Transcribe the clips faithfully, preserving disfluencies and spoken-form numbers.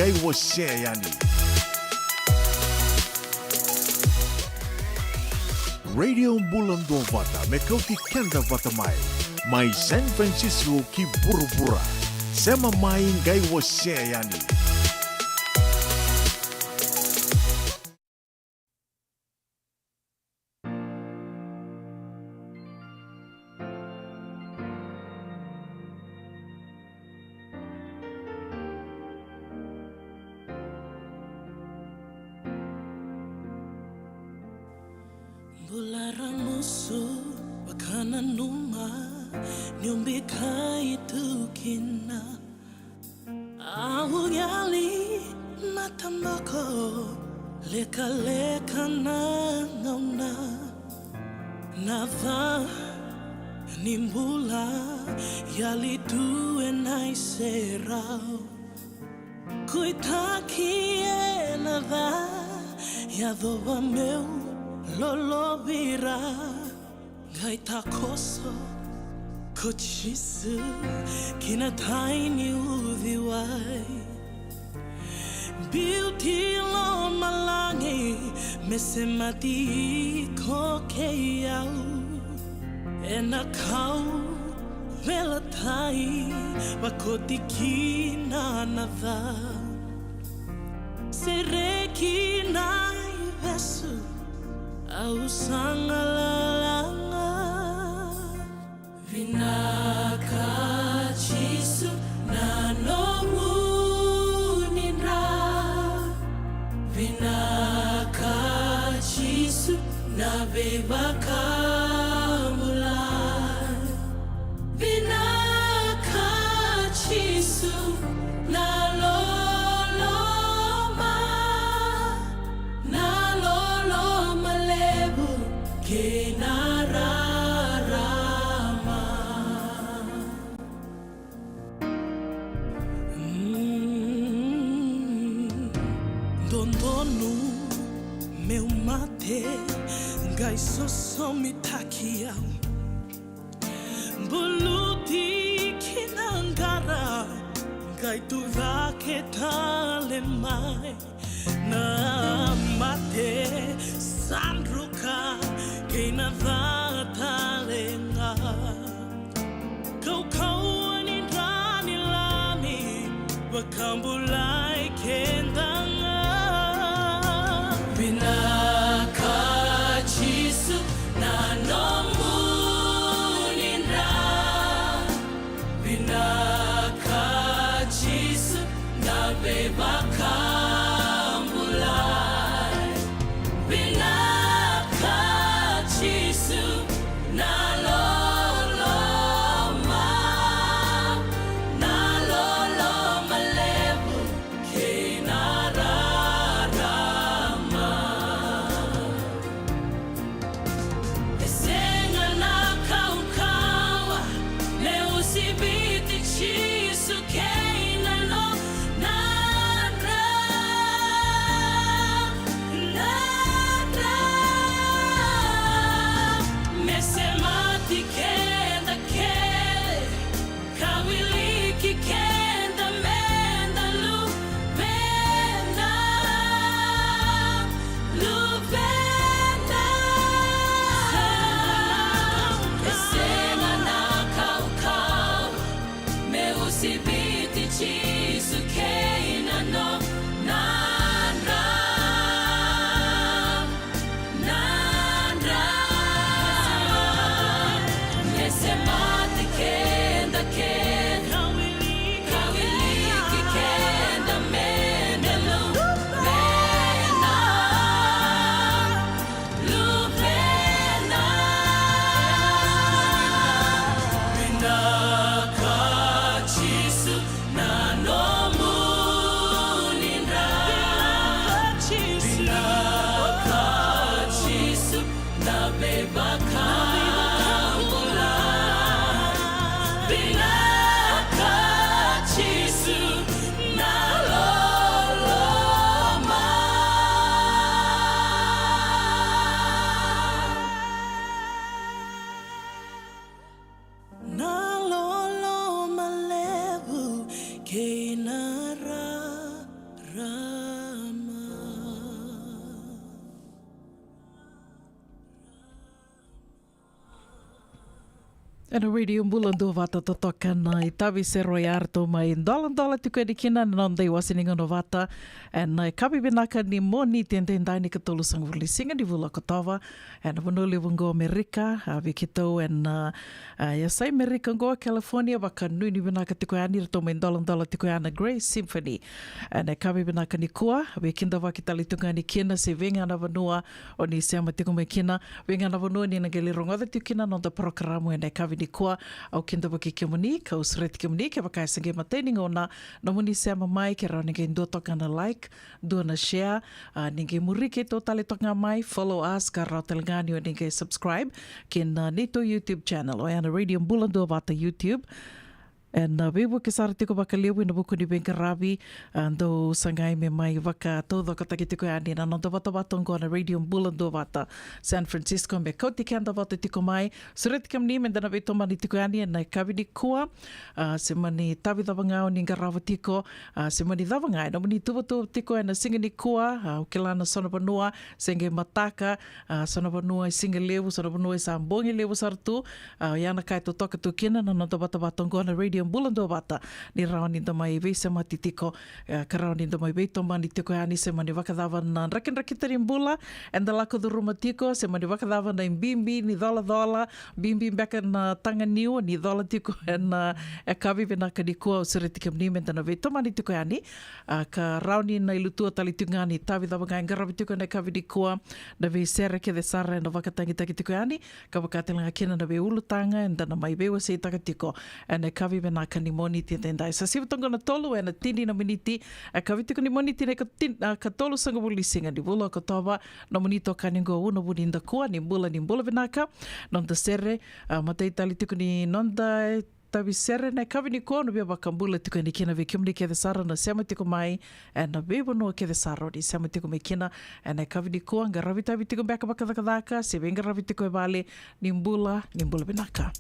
qai wasea yani. Radio Bula Duavata me kauti keda vata mai. Mai San Francisco ki vuravura. Sema mai qai wasea yani. Bula Ramusu, vakananuma niu bikai tu kina. Au yali mataboko, lekaleka na gauna. Na ca ni bula, yali tu ena iserau. Kuitaki ena ca, yacova meu lolovira. Qai takoso ko Jisu ki na tai ni uciwai. Biuti lomalagi me semati iko kei au. Ena kauveilatai vakoti kina na ca. Sereki na ivesu, au sa galala ga. Vinaka Jisu na nomuni dra. Vinaka Jisu na veivakabulai. Vinaka Jisu na loloma, na loloma levu kei na rarama. Mm. Dodonu meu mate, qai sosomitaki au. Buluti ki na qara, qai tucake tale mai. Na mate sa druka kei na ca tale ga. Kaukauwa ni dra ni Lami vakabulai keda ga. Vinaka Jisu na nomuni dra. Vinaka Jisu na veivakabulai. Vinaka Jisu na loloma, na loloma levu kei na rarama. E sega na kaukauwa meu siviti Jisu kei na nona dra. Ena Radio Bula Duavata totoka na itavi se rua ya eratou mai doladola tiko yani kina na noda iwase ni gauna vata. Ena yakavi vinaka ni Moniti edaidai, ni katolu sagavulu ni siga ni vula Okotova. Ena vanua levu oqo Amerika, a, vei keitou ena, a, a, yasai Amerika oqo, California, vakanuinui vinaka tiko yani, ratou mai doladola tiko ya na Grace Symphony. Ena yakavi vinaka nikua, vei kidavaki tale tu ga ni kina se vei ga na vanua o ni sema tiko mai kina, vei ga na vanua ni na qai lai rogoca tiko kina na noda parokaramu ena yakavi nikua. Au kidavaki kemuni, kau sureti kemuni, kevaka e se qai matai ni gauna nomuni sema mai, ke rawa ni qai dua toka na like, dua na share, a, ni qai muri keitou tale toka ga mai, follow us, ka rawa tale ga ni o ni qai subscribe ki na neitou YouTube channel, oya na Radio Bula Duavata YouTube. Ena, a, veivuke sara tiko vakalevu ena vuku ni veiqaravi, a, dau sagai me mai vakataucokotaki tiko yani na noda vatavata oqo na Radio Bula Duavata San Francisco, me kauti keda vata tiko mai. Sureti kemuni meda na veitomani tiko yani ena yakavi nikua, a, se mani itavi cava ga o ni qarava tiko, a, se mani cava ga e nomuni ituvatuva tiko ena siga nikua, a, au kila na so na vanua se qai mataka, a, so na vanua e siga levu, so na vanua e sa bogi levu sara tu. A, oya na ka e totoka tu kina na noda vatavata oqo na Radio Bula Duavata, ni rawa ni da mai veisemati tiko, e, ka rawa ni da mai veitomani tiko yani, se mani vakacava na drakidrakita ni bula eda lako curuma tiko, se mani vakacava na ibibi ni colacola, bibi beka na taga niu ni cola tiko ena, e, yakavi vinaka nikua. Au sureti kemuni meda na veitomani tiko yani, a, ka rawa ni na ilutua tale tiko ga ni itavi cava ga e qaravi tiko ena yakavi nikua, na veisere kece sara ena vakatagitaki tiko yani, ka vaka tale ga kina na veiulutaga eda na mai veiwaseitaka tiko ena yakavi vinaka ni Moniti edaidai. Sa sivi toka na tolu ena tini na miniti, e, yakavi tiko ni Moniti na ika tin-, a, katolu sagavulu ni siga ni vula Okotova. Nomuni itokani oqo Una Vunidakua, ni bula, ni bula vinaka. Noda sere, a, matai tale tiko ni noda, e, tavi sere na yakavi nikua, au na via vakabula tiko yani kina vei kemuni kece sara na sema tiko mai ena veivanua kece sara o ni sema tiko mai kina ena yakavi nikua. Qaravi itavi tiko beka vakacakacaka se veiqaravi tiko e vale, ni bula, ni bula vinaka.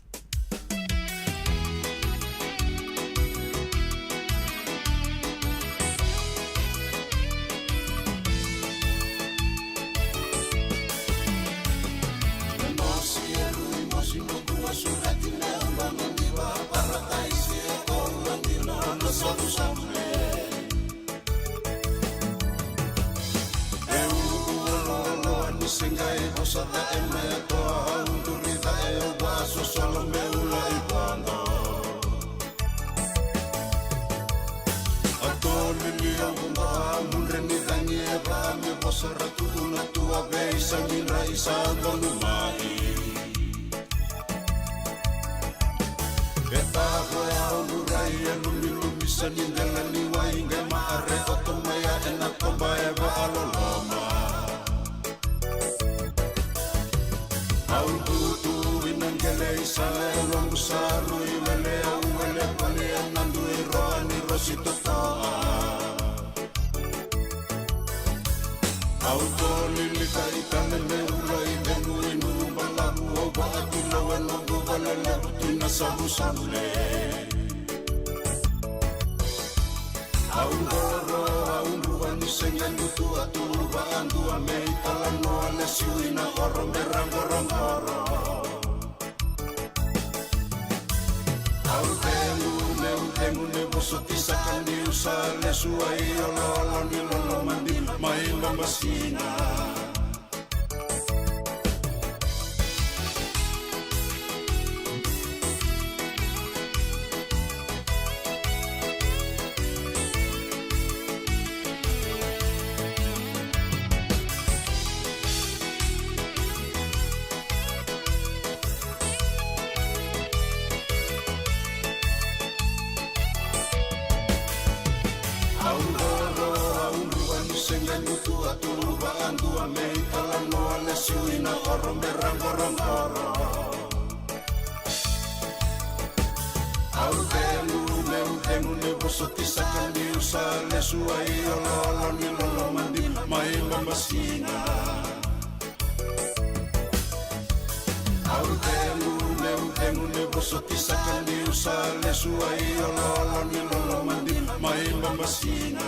E ulualoaloa ni se qai vosa cae mai, a toa au duri cae, au vakasosola me ula i vodo. A tolili au vodo, a mudre ni cagi e va me vosa ra tu na tua veisagi ra i sa donu mai. E tavo e au lurai e lumilumi sa ni dela ni wai qai maare koto mai a ena toba e vaaloloma. Au tutu ina qele i sala e loqu sa rui wele au wele vale e na dui roa ni rosi totoa. Au tolili ka i tale me ula i vegu i nuku balavu au vaatilo e noqu vale levu tu na savusavule. Au qoro au dua ni se qai dutu a tu vaadua me i talanoa lesu i na oro me ra qoroqoro. Au cegu, meu cegu, meu vosoti saka niu sa lesu ai oloolo ni loloma dina mai Babasina. Au qoro, au dua ni se qai gutu a tu vaadua me i talanoa lesu i na oro me ra qoroqoro. Au cegu, meu cegu, meu vosoti saka niu sa lesu ai oloolo ni loloma dina mai Babasina. Au cegu, meu cegu, meu vosoti saka niu sa lesu ai oloolo ni loloma dina mai Babasina.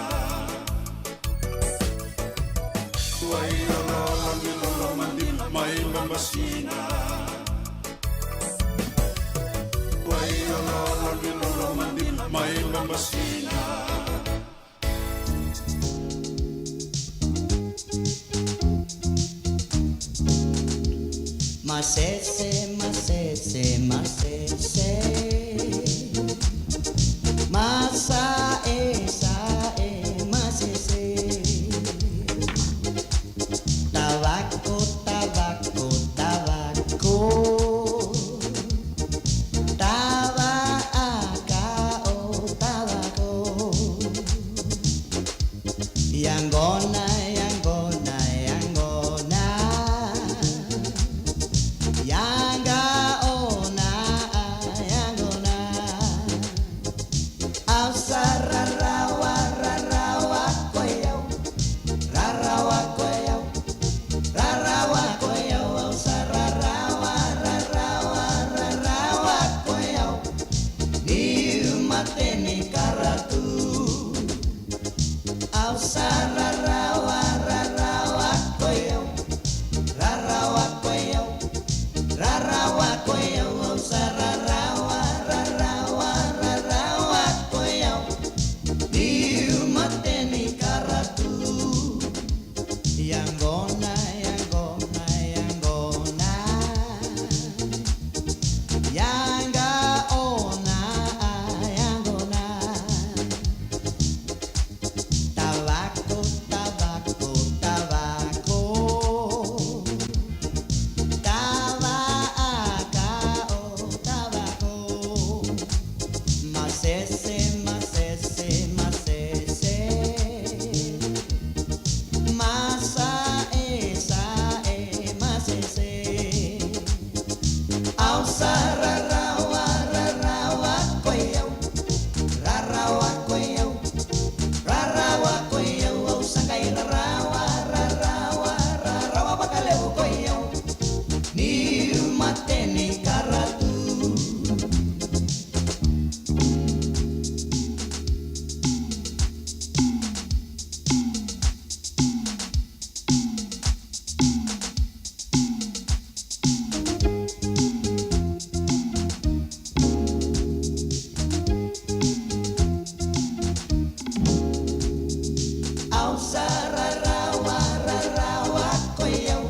Masese, masese, masese. Masae, sae, masese. Tavako, tavako, tavako. Tavaaka o tavako. Yaqona, yaqona, yaqona. Yaqa ona, yaqona. Au sa rarawa, rarawa ko i au. Rarawa ko i au. Rarawa ko i au, au sa rarawa, rarawa, rarawa ko i au. Niu mate ni karatu. Au sa rarawa, rarawa ko i au. Rarawa ko i au. Rarawa ko i au, au sa rarawa, rarawa, rarawa ko i au. Niu mate ni karatu. Yaqona, yaqona, yaqona. Yaqa ona, yaqona. Tavako, tavako, tavako. Tavaaka o tavako. Masese, masese, masese. Masae, sae, masese. Au sa rarawa, rarawa ko i au. Rarawa ko i au. Rarawa ko i au, au sa qai rarawa, rarawa, rarawa vakalevu ko i au. Niu mate ni karatu. Au sa rarawa, rarawa ko i au.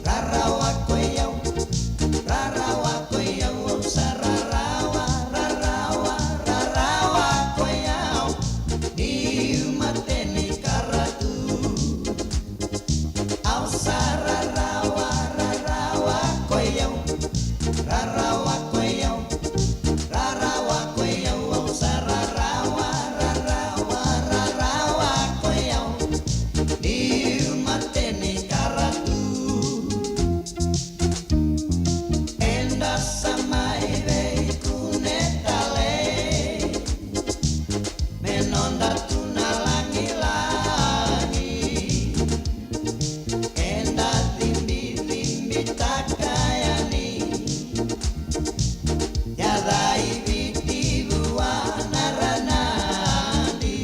Rarawa ko i au. Rarawa ko i au, au sa rarawa, rarawa, rarawa ko i au. Niu mate ni karatu. Au sa rarawa, rarawa ko i au. Rarawa ko i au. Rarawa ko i au, au sa rarawa, rarawa, rarawa ko i au. Niu mate ni karatu. Eda sa mai veikune tale. Me noda tu na lagilagi. Eda cibicibitaka yani. Yaca i Viti vua na ranadi.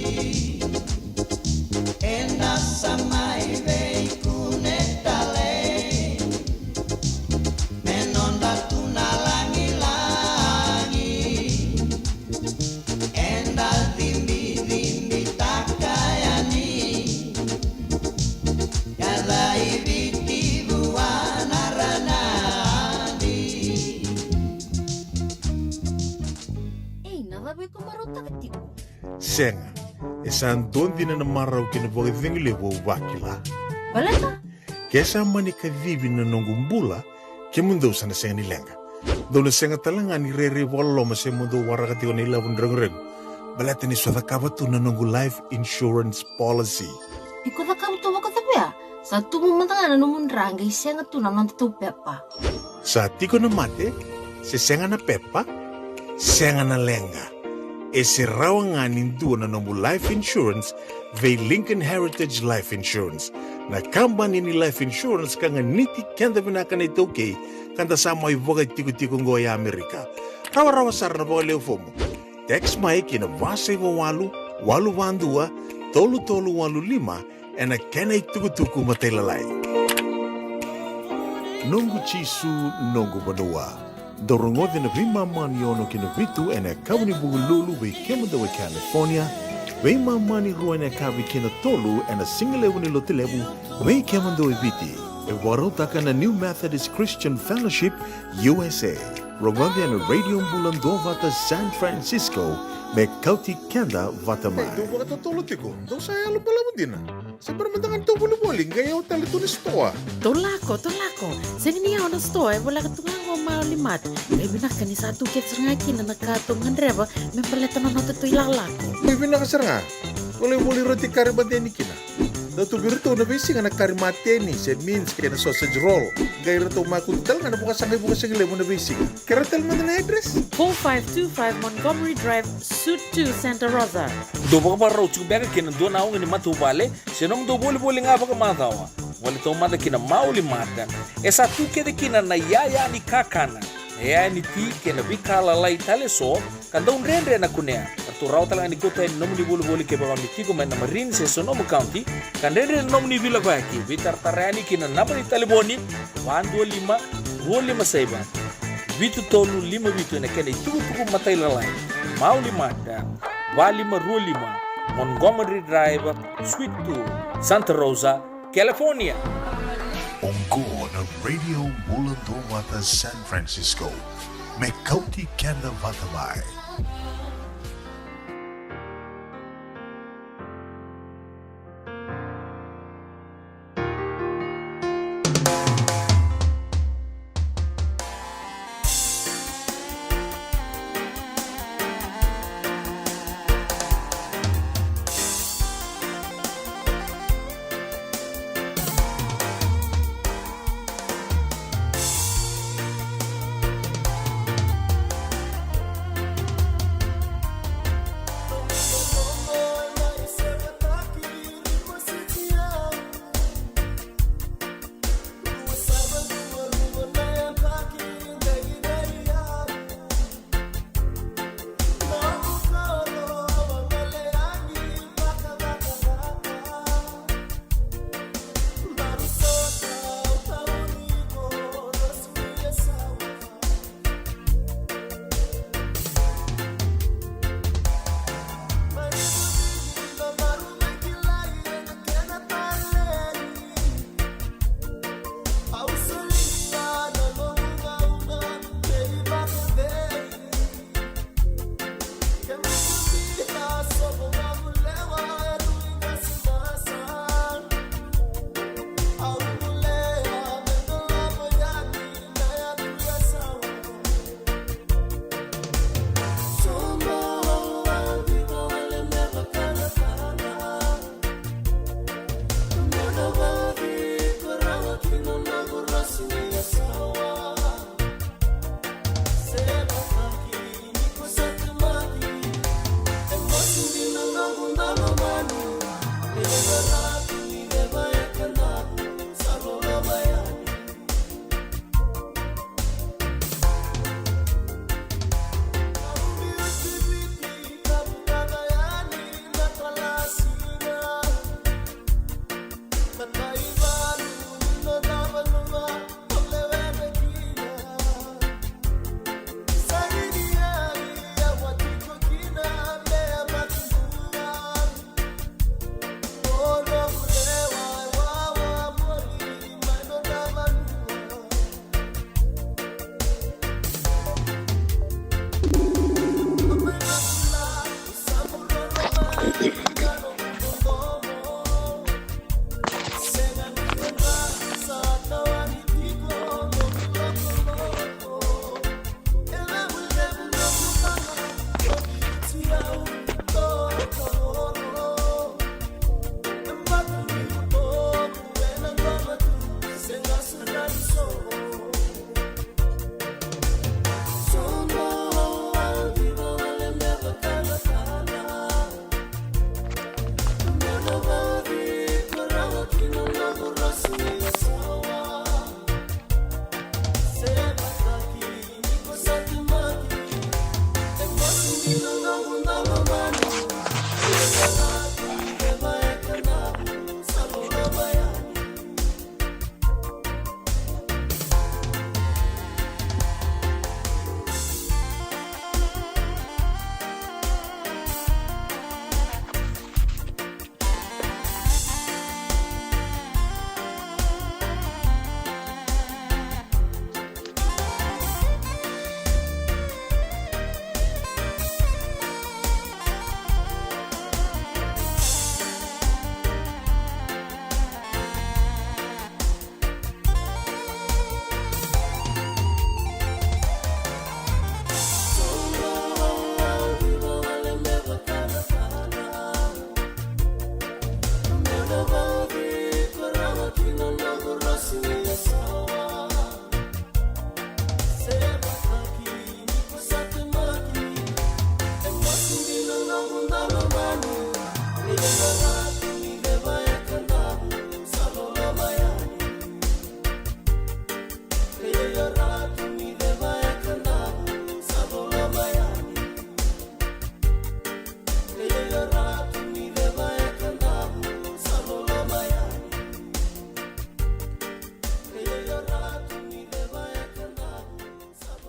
Eda sa mai veikune tale. Me noda tu na lagilagi. Eda cibicibitaka yani. Yaca i Viti vua na ranadi. Ei, na cava iko marautaka tiko? Sega. E sa dua dina na marau kei na vakacegu levu au vakila. Baleta? Ke sa mani kacivi na noqu bula, kemudou sa na sega ni leqa. Dou na sega tale ga ni rairai vakaloloma se mo dou waraka tiko na ilavo ni reguregu. Baleta niu sa cakava tu na noqu life insurance policy. Iko cakava tu vakacava ya? Sa tubu mada ga na nomu dra qai sega tu na noda tou pepa. Sa tiko na mate, se sega na pepa, sega na leqa. E se rawa ga ni dua na nomu life insurance vei Lincoln Heritage Life Insurance. Na kabani ni life insurance ka ganiti keda vinaka na iTaukei, ka da sa mai vakatikotiko oqo e Amerika. Rawarawa sara na vakalewe fomu. Text mai ki na va saiva walu, walu va dua, tolu tolu walu lima, ena kena itukutuku matailalai. Noqu Jisu, noqu vanua. Dou rogoca na veimama ni ono ki na vitu ena yakavi ni Vukelulu vei kemudou e California, veimama ni rua ena yakavi ki na tolu ena sigalevu ni Lotulevu vei kemudou e Viti. E vakarautaka na New Methodist Christian Fellowship, U S A. Rogoca ena Radio Bula Duavata San Francisco, me kauti keda vata mai. Dou vakatotolo tiko, dou sa yalo balavu dina. Sa bera mada ga ni tou volivoli, qai yawa tale tu na sitoa. Tou lako, tou lako. Sega ni yawa na sitoa, e voleka tu ga qo Mauli Mart. Qai vinaka ni sa tu kece sara ga kina na ka tou gadreva me baleta na noda tou ilakolako. Qai vinaka sara ga. Volivoli roti kari mate ni kina. Dau tu vei iratou na veisiga na kari mate ni se mince kei na sausage roll. Qai iratou makutu tale ga na vakasaqa i Vukasigalevu na veisiga. Kere tale mada na address. Four five two five Montgomery Drive, Suite two, Santa Rosa. Dou vakavakarau tiko beka kei na dua na oga ni matavuvale se nomudou volivoli ga vakamacawa. Gole taumada ki na Mauli Mart. E sa tu kece kina na iyaya ni kakana, na iyaya ni ti kei na veika lalai tale eso ka dau dredre na kunea. Ratou rawa tale ga ni kauta yani na nomuni volivoli kevaka o ni tiko mai na Marin se Sonoma County, ka dredre na nomuni veilakoyaki. Veitaratara yani ki na naba ni talevoni, va dua lima, rua lima saiva, vitu tolu lima vitu ena kena itukutuku matailalai. Mauli Mart, va lima rua lima Montgomery Drive, Suite two, Santa Rosa, California. Oqo na Radio Bula Duavata San Francisco, me kauti keda vata mai.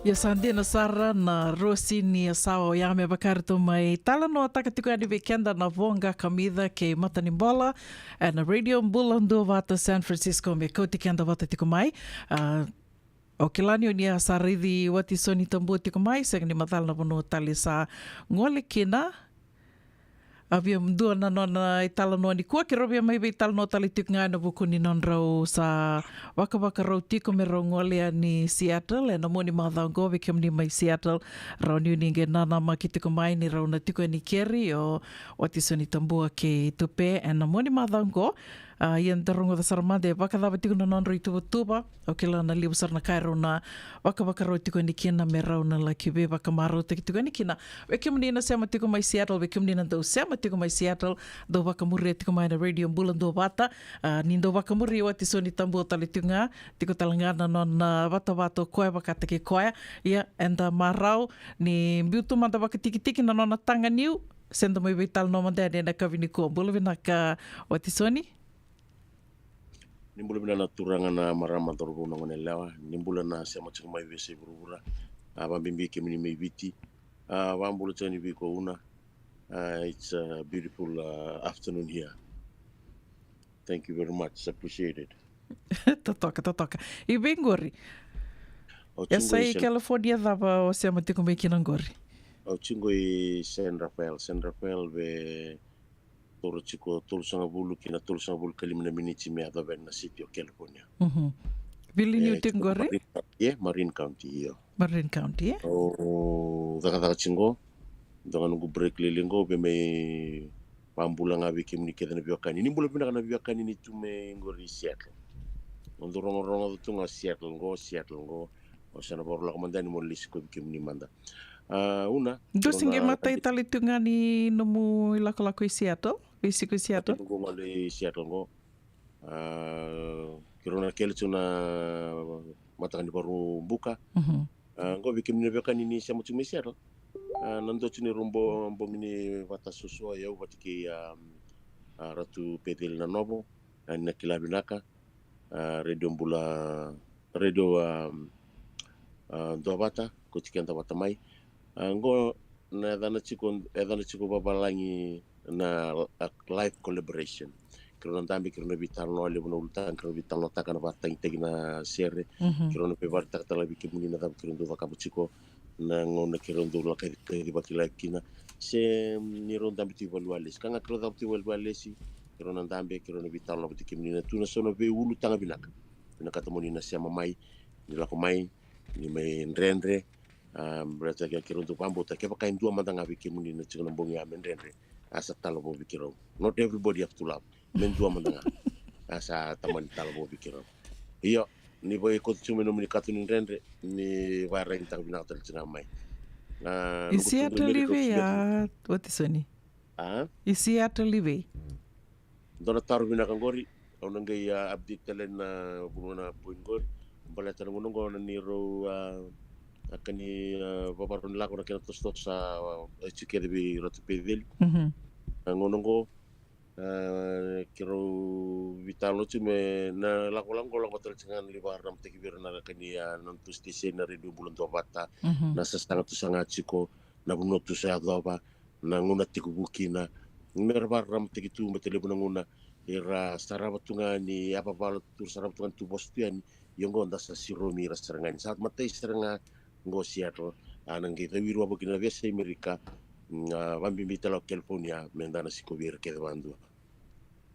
Ia sa dina sara na Rosi ni Yasawa, oya me vaka eratou mai talanoataka tiko yani vei keda na Voqa Kamica kei Matanibola ena Radio Bula Duavata San Francisco me kauti keda vata tiko mai. A, o kila ni o ni a sa raici Watisoni Tabua tiko mai, sega ni macala na vanua tale sa gole kina. A via dua na nona italanoa nikua, keirau via mai veitalanoa tale tiko ga ena vuku ni nodrau sa vakavakarau tiko me rau gole yani Seattle ena mua ni macawa oqo. Vei kemuni mai Seattle, rau ni ni qai nanamaki tiko mai ni rau na tiko yani keri o Watisoni Tabua kei Tupe ena mua ni macawa oqo. A, ia da rogoca sara mada e vakacava tiko na nodrau ituvatuva. Au kila na levu sara na ka e rau na vakavakarau tiko yani kina me rau na laki veivakamarautaki tiko yani kina. Vei kemuni na sema tiko mai Seattle, vei kemuni na dau sema tiko mai Seattle, dau vakamuria tiko mai na Radio Bula Duavata. A, ni dau vakamuri Watisoni Tabua tale tiko ga, tiko tale ga na nona vatavata o koya vakataki koya. Ia, eda marau ni biu tu mada vakatikitiki na nona taga niu, se da mai veitalanoa mada yani ena yakavi nikua. Bula vinaka Watisoni. Ni bula vinaka na turaga, na marama, cauravou, na goneyalewa. Ni bula na sema tiko mai veiyasai vuravura. A, vabibi kemuni mai Viti. A, vabula tiko yani vei iko Una. A, it's a beautiful, uh, afternoon here. Thank you very much. Appreciate it. Totoka, totoka. I vei qori? Au tiko qo i Yasai San- California, cava o sema tiko mai kina qori? Au tiko qo i San Rafael. San Rafael, vei taura tiko tolusagavulu ki na tolusagavulu ka lima na miniti me yacova yani na city o California. Mhm. Vili niu E, tiko qori? Marin County, e, Marin County, io. Marin County, e? Au cakacaka tiko qo, dua ga noqu break lailai qo, via mai vabula ga vei kemuni kece na veiwekani. Ni bula vinaka na veiwekani ni tu mai qori i Seattle. Au dau rogorogo tu ga Seattle qo, Seattle qo. O sa na vakarolako mada yani mo lesi kovi kemuni mada. A, Una, Dua keirau sega na matai tale tu ga ni nomu ilakolako i Seattle, veisiko i Seattle? Noqu gole i Seattle qo. A, keirau na kele tu na mataka ni Vakaraubuka. Mhm. A, qo vei kemuni na veiwekani ni sema tu mai Seattle. A, na dua tu ni rau bo-, bogi ni vata suasua, o yau vata kei, a, a, Ratu Peceli Nanovo. A, ni na kila vinaka. A, Radio Bula, Radio, a, a, Duavata, kauti keda vata mai. A, qo na yacana tiko, yacana tiko vavalagi na, a, live collaboration. Keirau na dabe, keirau na veitalanoa, levu na ulutaga keirau na veitalanoataka, na vakatagitaki na sere. Mhm. Keirau na veivakaraitaka tale vei kemuni na cava keirau dau cakava tiko na gauna keirau dau laki kacivaki live kina. Se, mm, ni rau dabe tu i valeniwalesi. Ka ga keirau cakava tu i valeniwalesi, keirau na dabe, keirau na veitalanoa vata kei kemuni, na tu na so na veiulutaga vinaka. Vinakata mo ni na sema mai, ni lako mai, ni mai dredre. A, baleta ke keirau dau vakabauta, kevaka e dua mada ga vei kemuni na tiko na bogi ya me dredre, a sa talavo vei keirau. Not everybody have to love. Me dua mada ga. A sa tamani talavo vei keirau. Io, ni vakaikoto tu mai nomuni kato ni dredre, ni vakaraici taka vinaka tale tiko ga mai. A, I noqu Seattle tiko i vei, Seattle. A, Watisoni? A? I Seattle i vei? Dua na taro vinaka qori, au na qai, a, update tale na vanua na point qori. Baleta na gauna qo na neirau, a, a ka ni, a, vakarau ni lako na kena tosotoso sa, a, e tiko kece vei Ratu Peceli. Mhm. Na gauna qo, a, keirau veitalanoa tu me na lakolako qo, lako vata tale tiko ga na lai vakararamataki vei ira na ka ni, a, na nodatou station na Radio Bula Duavata. Mhm. Na sasaga tu sa ga tiko, na vanua tu sa yacova, na gauna tekivu kina. Me ra vakararamataki tu, baleta levu na gauna era sarava tu ga ni yavavala tu, sarava tu ga ni tu vosa tu yani. Ia oqo da sa siromi ira sara ga ni sa matai sara ga qo Seattle. A na qai cau ira wavoki na veiyasai Amerika, mm, a, vabibi tale o California, me da na sikovi ira kece vakadua.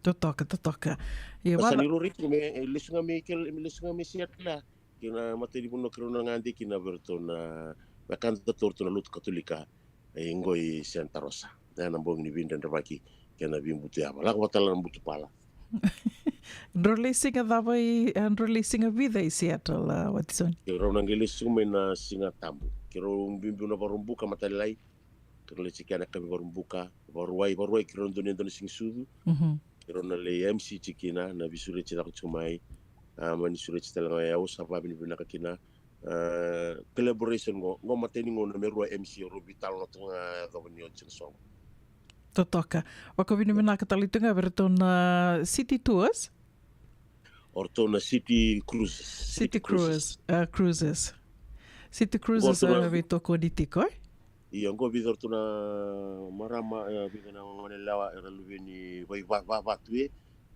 Totoka, totoka. Ia, da sa vaka ni rau rai tu me, e, lesu ga me Cal-, me lesu ga me Seattle, a. Kei na matai ni vanua keirau na gade kina vei iratou na wekadatou, ratou na lotu Katolika, e, qo i Santa Rosa. E, na bogi ni veidredrevaki kei na veibutuyava. Lako vata tale na butu pala. Drau lai siga cava i, e, drau lai siga vica i Seattle, a, Watson? Keirau na qai lesu mai na Siga Tabu. Keirau biubiu na Vakaraubuka, Matalailai. Keirau lai tiko yani na yakavi Vakaraubuka, Vakarauwai, Vakarauwai keirau dau ni dau na siga sucu. Mhm. Keirau na lai M C tiko kina, na veisureti caka tiko mai. A, mani sureti tale ga, au sa vavinavinaka kina. A, collaboration qo, qo matai ni gauna me rua M C, rau veitalanoa tu ga, yacova ni oti na soqo. Totoka. Vakavinavinaka tale tu ga vei iratou na City Tours. O ratou na City Cruises. City Cruises, a, Cruises. City Cruises. Qo tu na, e veitokoni tiko, e? Ia, qo vica ratou na marama, e, vica na gone lewa era luve ni vai va, va, vatu, e.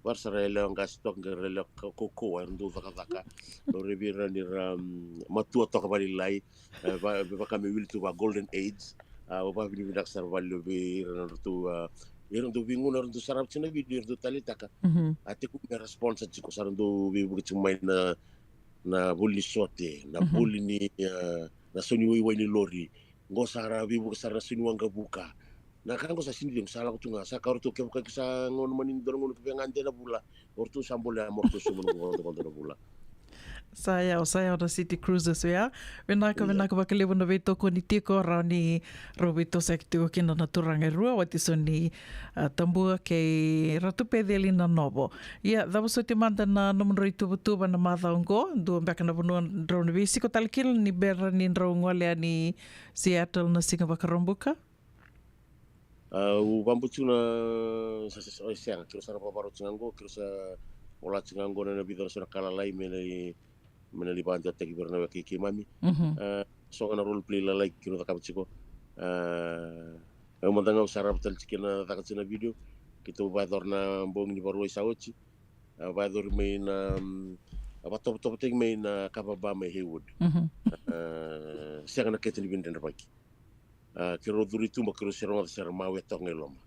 Vara sara e lewa qase toka qai ra lewa ka-, kaukaua, era dau cakacaka. Lau raici ira ni ra, mm, matua toka vakalailai, e, va, vaka me wili tu va golden age. A, au vakavinavinaka sara vakalevu vei ira na ratou, a, ira dau veiguna, ira dau sarava tiko na video, ira dau taleitaka. Mhm. A, tekivu me ra sponsor tiko, sa ra dau veivuke tiko mai na, na voli ni sote, na, mhm, voli ni, a, na sau ni waiwai ni lori. Qo sa ra veivuke sara na sau ni waqavuka. Na ka qo sa sini cegu, sa lako tu ga, sa ka o ratou kevaka ke sa gauna mani dua na gauna ke vei ga de na vula, o ratou sa bolea mo ratou sauma na vodo, vodo na vula. Sa yawa, sa yawa na City Cruises, ya. Vinaka, ia, vinaka vakalevu na veitokoni tiko, rawa ni rau veitosoyaki tiko kina na turaga e rua, Watisoni, a, Tabua kei Ratu Peceli Nanovo. Ia, cava soti mada na nomudrau ituvatuva na macawa oqo, dua beka na vanua drau na veisiko tale kina ni bera ni drau gole yani Seattle na siga Vakaraubuka? A, au vakabauta tiko na, sa, sa, sa, sega, keirau sa na vakarau tiko ga qo, keirau sa vola tiko ga qo na, na vica na so na ka lalai me na, me na lai vakadewataki vei ira na weka i keimami. Mhm. A, so ga na role play lalai keirau cakava tiko. A, au mada ga au sarava tale tiko na caka tiko na video. Keitou vakayacora na bogi ni Vakarauwai sa oti. A, vakayacori mai na, mm, a, vakatovotovotaki mai na kava bar mai Hayward. Mhm. A, sega na kete ni veidredrevaki. A, keirau curu i tuba, keirau se rogoca se ra mawe toka ga i loma.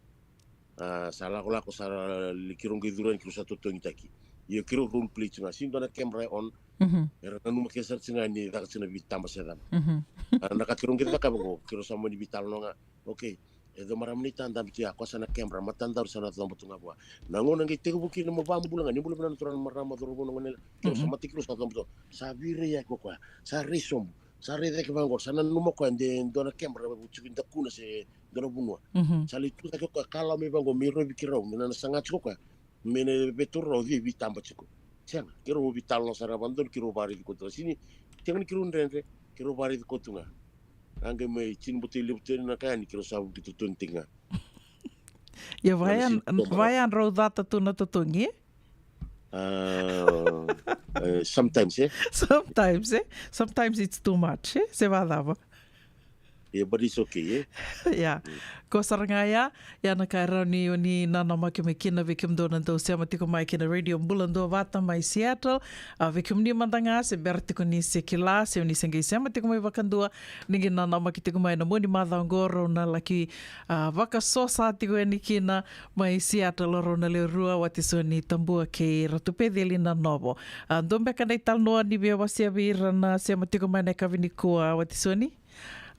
A, sa lakolako, sa ra li-, keirau qai curu yani, keirau sa totogitaki. Ia keirau role play tiko ga, sega ni dua na camera e on. Mhm. Era nanuma kece sara tiko ga ni caka tiko na veitaba se cava. Mhm. A, na ka keirau qai cakava qo, keirau sa mani veitalanoa ga. Okay. E dua marama ni ta dabe tu ya, koya sa na camera, matadaru sa na coba tu ga vua. Na gauna qai tekivu kina mo vakabula ga, ni bula vinaka na turaga, na marama, cauravou, na gone, keirau sa, mhm, mata keirau sa coba tu. Sa veirai yaki ko koya, sa rai sobu. Sa rai cake vaqo, sa nanuma koya de dua na camera, e vuci dakuna se dua na vanua. Mhm. Sa lai tu cake koya, kalawa mai vaqo, me rovi keirau, me na, na saga tiko koya. Me na veitura rau, vei, veitaba tiko. Sega, keirau veitalanoa sara vakadodonu, keirau vakaraici koya tu ga. Sini, sega ni keirau dredre, keirau vakaraici koya tu ga. A qai mai tini boto i levu tu yani na ka yani, keirau sa vuki totogitaki ga. Ia, vaya, vaya drau cata tu na totogi, e? A, e, sometimes, e? Sometimes, e? Sometimes it's too much, e? Se vacava? Yeah, but it's okay, e? Yeah. Mm. Ko sara ga ya, ya na ka e rawa ni, ni nanamaki mai kina vei kemudou na dau sema tiko mai kina Radio Bula Duavata mai Seattle. A, vei kemuni mada ga se bera tiko ni se kila, se ni se qai sema tiko mai vakadua, ni qai nanamaki tiko mai na mua ni macawa qo, rau na laki, a, vakasosa tiko yani kina mai Seattle, rau na lewe rua, Watisoni Tabua kei Ratu Peceli Nanovo. A, dua beka na italanoa ni via wasea vei ira na sema tiko mai na yakavi nikua, Watisoni?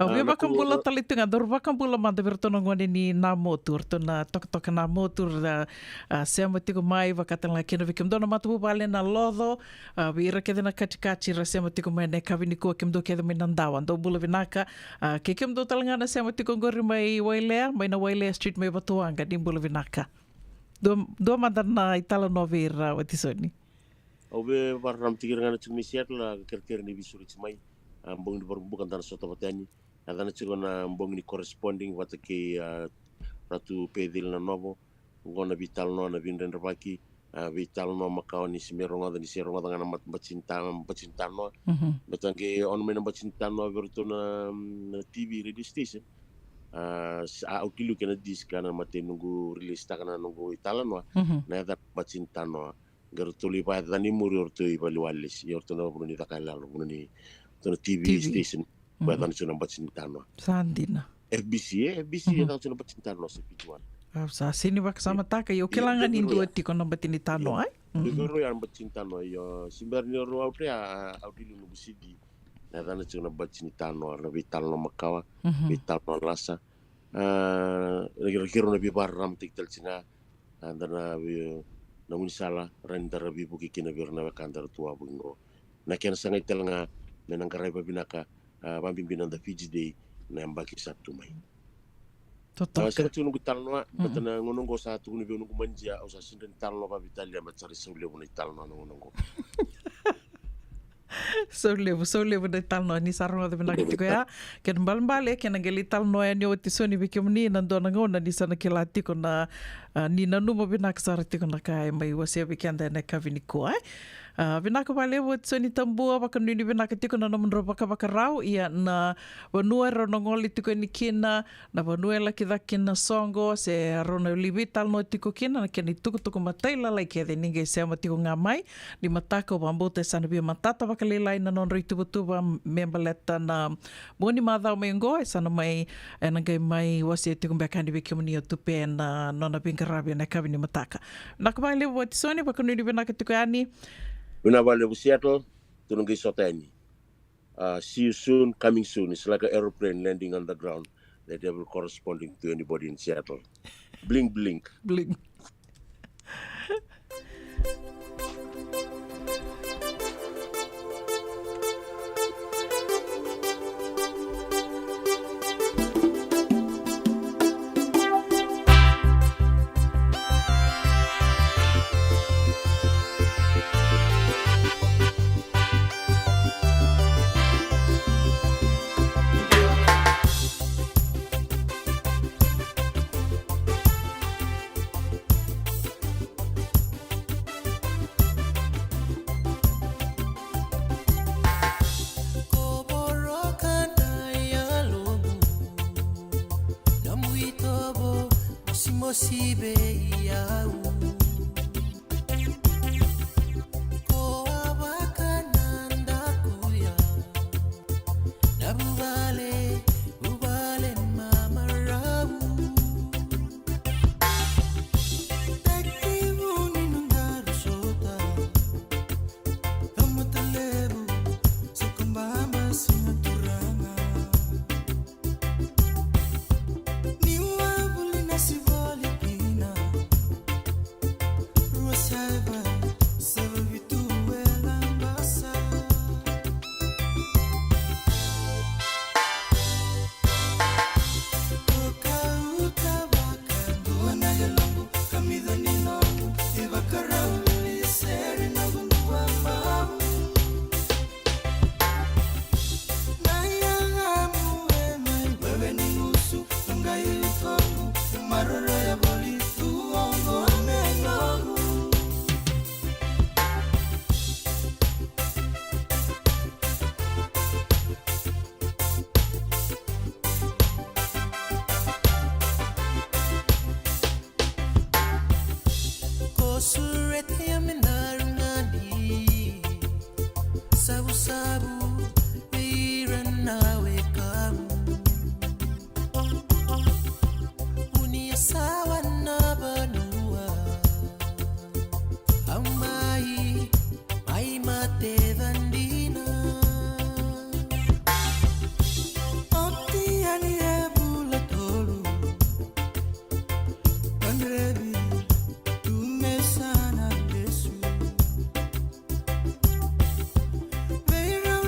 Au via vakabula tale tu ga, daru vakabula mada vei ratou na gone ni Namotu, ratou na tokatoka Namotu, ra, a, sema tiko mai, vaka tale ga kina vei kemudou na matavuvale na Loco, a, vei ira kece na katikati ra sema tiko mai na yakavi nikua, kemudou kece mai Nadawa, dou bula vinaka, a, kei kemudou tale ga na sema tiko qori mai Wailea, mai na Wailea Street mai Vatuwaqa, ni bula vinaka. Dua, dua mada na italanoa vei ira, Watisoni. Au via vakararamataki ira ga na tiko mai Seattle, a, kerekere ni veisureti mai. A, bogi ni Vakaraubuka da na sota vata yani. A, da na tiko na bogi ni corresponding vata kei, a, Ratu Peceli Nanovo. Qo na veitalanoa na veidredrevaki, a, veitalanoa makawa ni se mai rogoca, ni se rogoca ga na mat-, bati ni ta-, bati ni tanoa. Mhm. Baleta qai on mai na bati ni tanoa vei ratou na, na T V radio station. A, s-, a, au kila kena disc, a, na imatai noqu release taka na noqu italanoa. Mhm. Na yaca bati ni tanoa. Qai ratou lai vakayacana i muri o ratou i Valewalesi, o ratou na vanua ni caka yaloyalo, vanua ni, ratou na T V, T V station. Mhm. Vakayacana tiko na bati ni tanoa. Sa dina. F B C, e, F B C, mhm, e caka tiko na bati ni tanoa, se P T one. A, sa sini vakasamataka, io, kila ga ni dua tiko na bati ni tanoa, e? Mhm. Dua vei rau ya na bati ni tanoa, io, se bera ni rau out ya, a, au kila noqu C D. Na yacana tiko na bati ni tanoa, na veitalanoa makawa, mhm, veitalanoa lasa. A, na kei, na kei rau na veivakararamataki tale tiko ga, a, da na vei, na gaunisala, rawa ni da ra veivuke kina vei ira na wekada ra tu wavoki qo. Na kena sagai tale ga, me na qaravi vakavinaka, a, vakabibi na noda Fiji Day, na yabaki sa tu mai. Totoka. A, sega tiko noqu italanoa, mm-mm, baleta na gauna qo sa tukuni vei au noqu manager, au sa sega ni talanoa vakaveitalia, baleta sa ra isau levu na italanoa na gauna qo. Sau levu, sau levu na italanoa ni sa rogoca vinaka tiko ya. Kena ibalebale, kena qai lai talanoa yani o Watisoni vei kemuni na dua na gauna ni sa na kila tiko na, a, ni nanuma vinaka sara tiko na ka e mai wasea vei keda ena yakavi nikua, e? A, vinaka vakalevu Watisoni Tabua, vakanuinui vinaka tiko na nomudrau vakavakarau. Ia na vanua e rau na gole tiko yani kina, na vanua e laki cake kina na soqo, se rau na lai veitalanoa tiko kina, na kena itukutuku matailalai kece ni qai sema tiko ga mai. Ni mataka au vakabauta e sa na via matata vakalailai na nodrau ituvatuva me baleta na mua ni macawa mai oqo, e sa na mai, e na qai mai wasea tiko beka yani vei kemuni o Tupe na nona veiqaravi e na yakavi ni mataka. Vinaka vakalevu Watisoni, vakanuinui vinaka tiko yani. Vinaka vakalevu Seattle, tou na qai sota yani. Uh, see you soon, coming soon. It's like an aeroplane landing on the ground. That never corresponding to anybody in Seattle. Blink, blink. Blink. Ko voroka na yaloqu, nomu itovo mosimosi vei au. Ko a vaka na dakuya, na vuvale, vuvale mamarau. Tekivu ni nodaru sota, Taumata levu, Sokobaba, Siga Turaga. Ni wavuli na sivoli kina, rua saiva, saiva vitu e Labasa. Ko kauta vakadua na yaloqu, kamica ni noqu ivakarau, lili sere na gudu vabau. Na yagamu e mai wewe ni gusu, toqai itoqu, maroroya voli tu oqo me noqu. Ko sureta ya me daru gani, savusavu vei ira na wekamu. Uni a sawa na vanua, au mai, mai mate vadina. Oti yani e vula tolu, kadrevi tu me sa na lesu. Vei rau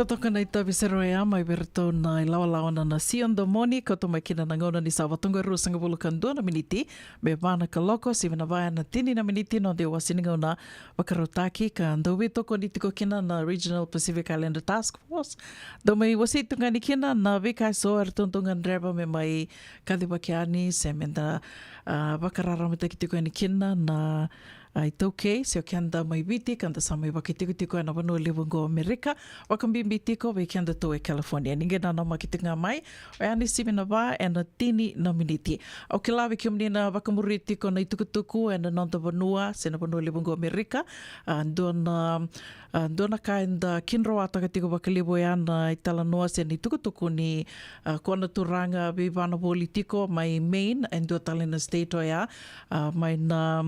Toka na itavi sere oya mai vei iratou na ilawalawa na, na Sio Domoni, kauta mai kina na gauna ni sa vatoqo e ruasagavulu ka dua na miniti me va na kaloko, sivi na va ena tini na miniti na noda iwase ni gauna vakarautaki ka dau veitokoni tiko kina na Regional Pacific Islander Task Force. Dau mai wasei tu ga ni kina na veika eso eratou dau gadreva me mai kacivaki yani se me da, ah, vakararamataki tiko yani kina na a, iTaukei, se o keda mai Viti ka da sa mai vakaitikotiko ena vanua levu oqo o Amerika, vakabibi tiko vei kedatou e California. Ni qai nanamaki tiko ga mai, oya ni sivi na va ena tini na miniti. Au kila vei kemuni na vakamuri tiko na itukutuku ena noda vanua se na vanua levu oqo o Amerika, a, dua na, a, dua na ka eda kidroataka tiko vakalevu oya na italanoa se na itukutuku ni, a, ko na turaga veivana voli tiko mai Maine, e dua tale na state oya, a, mai na,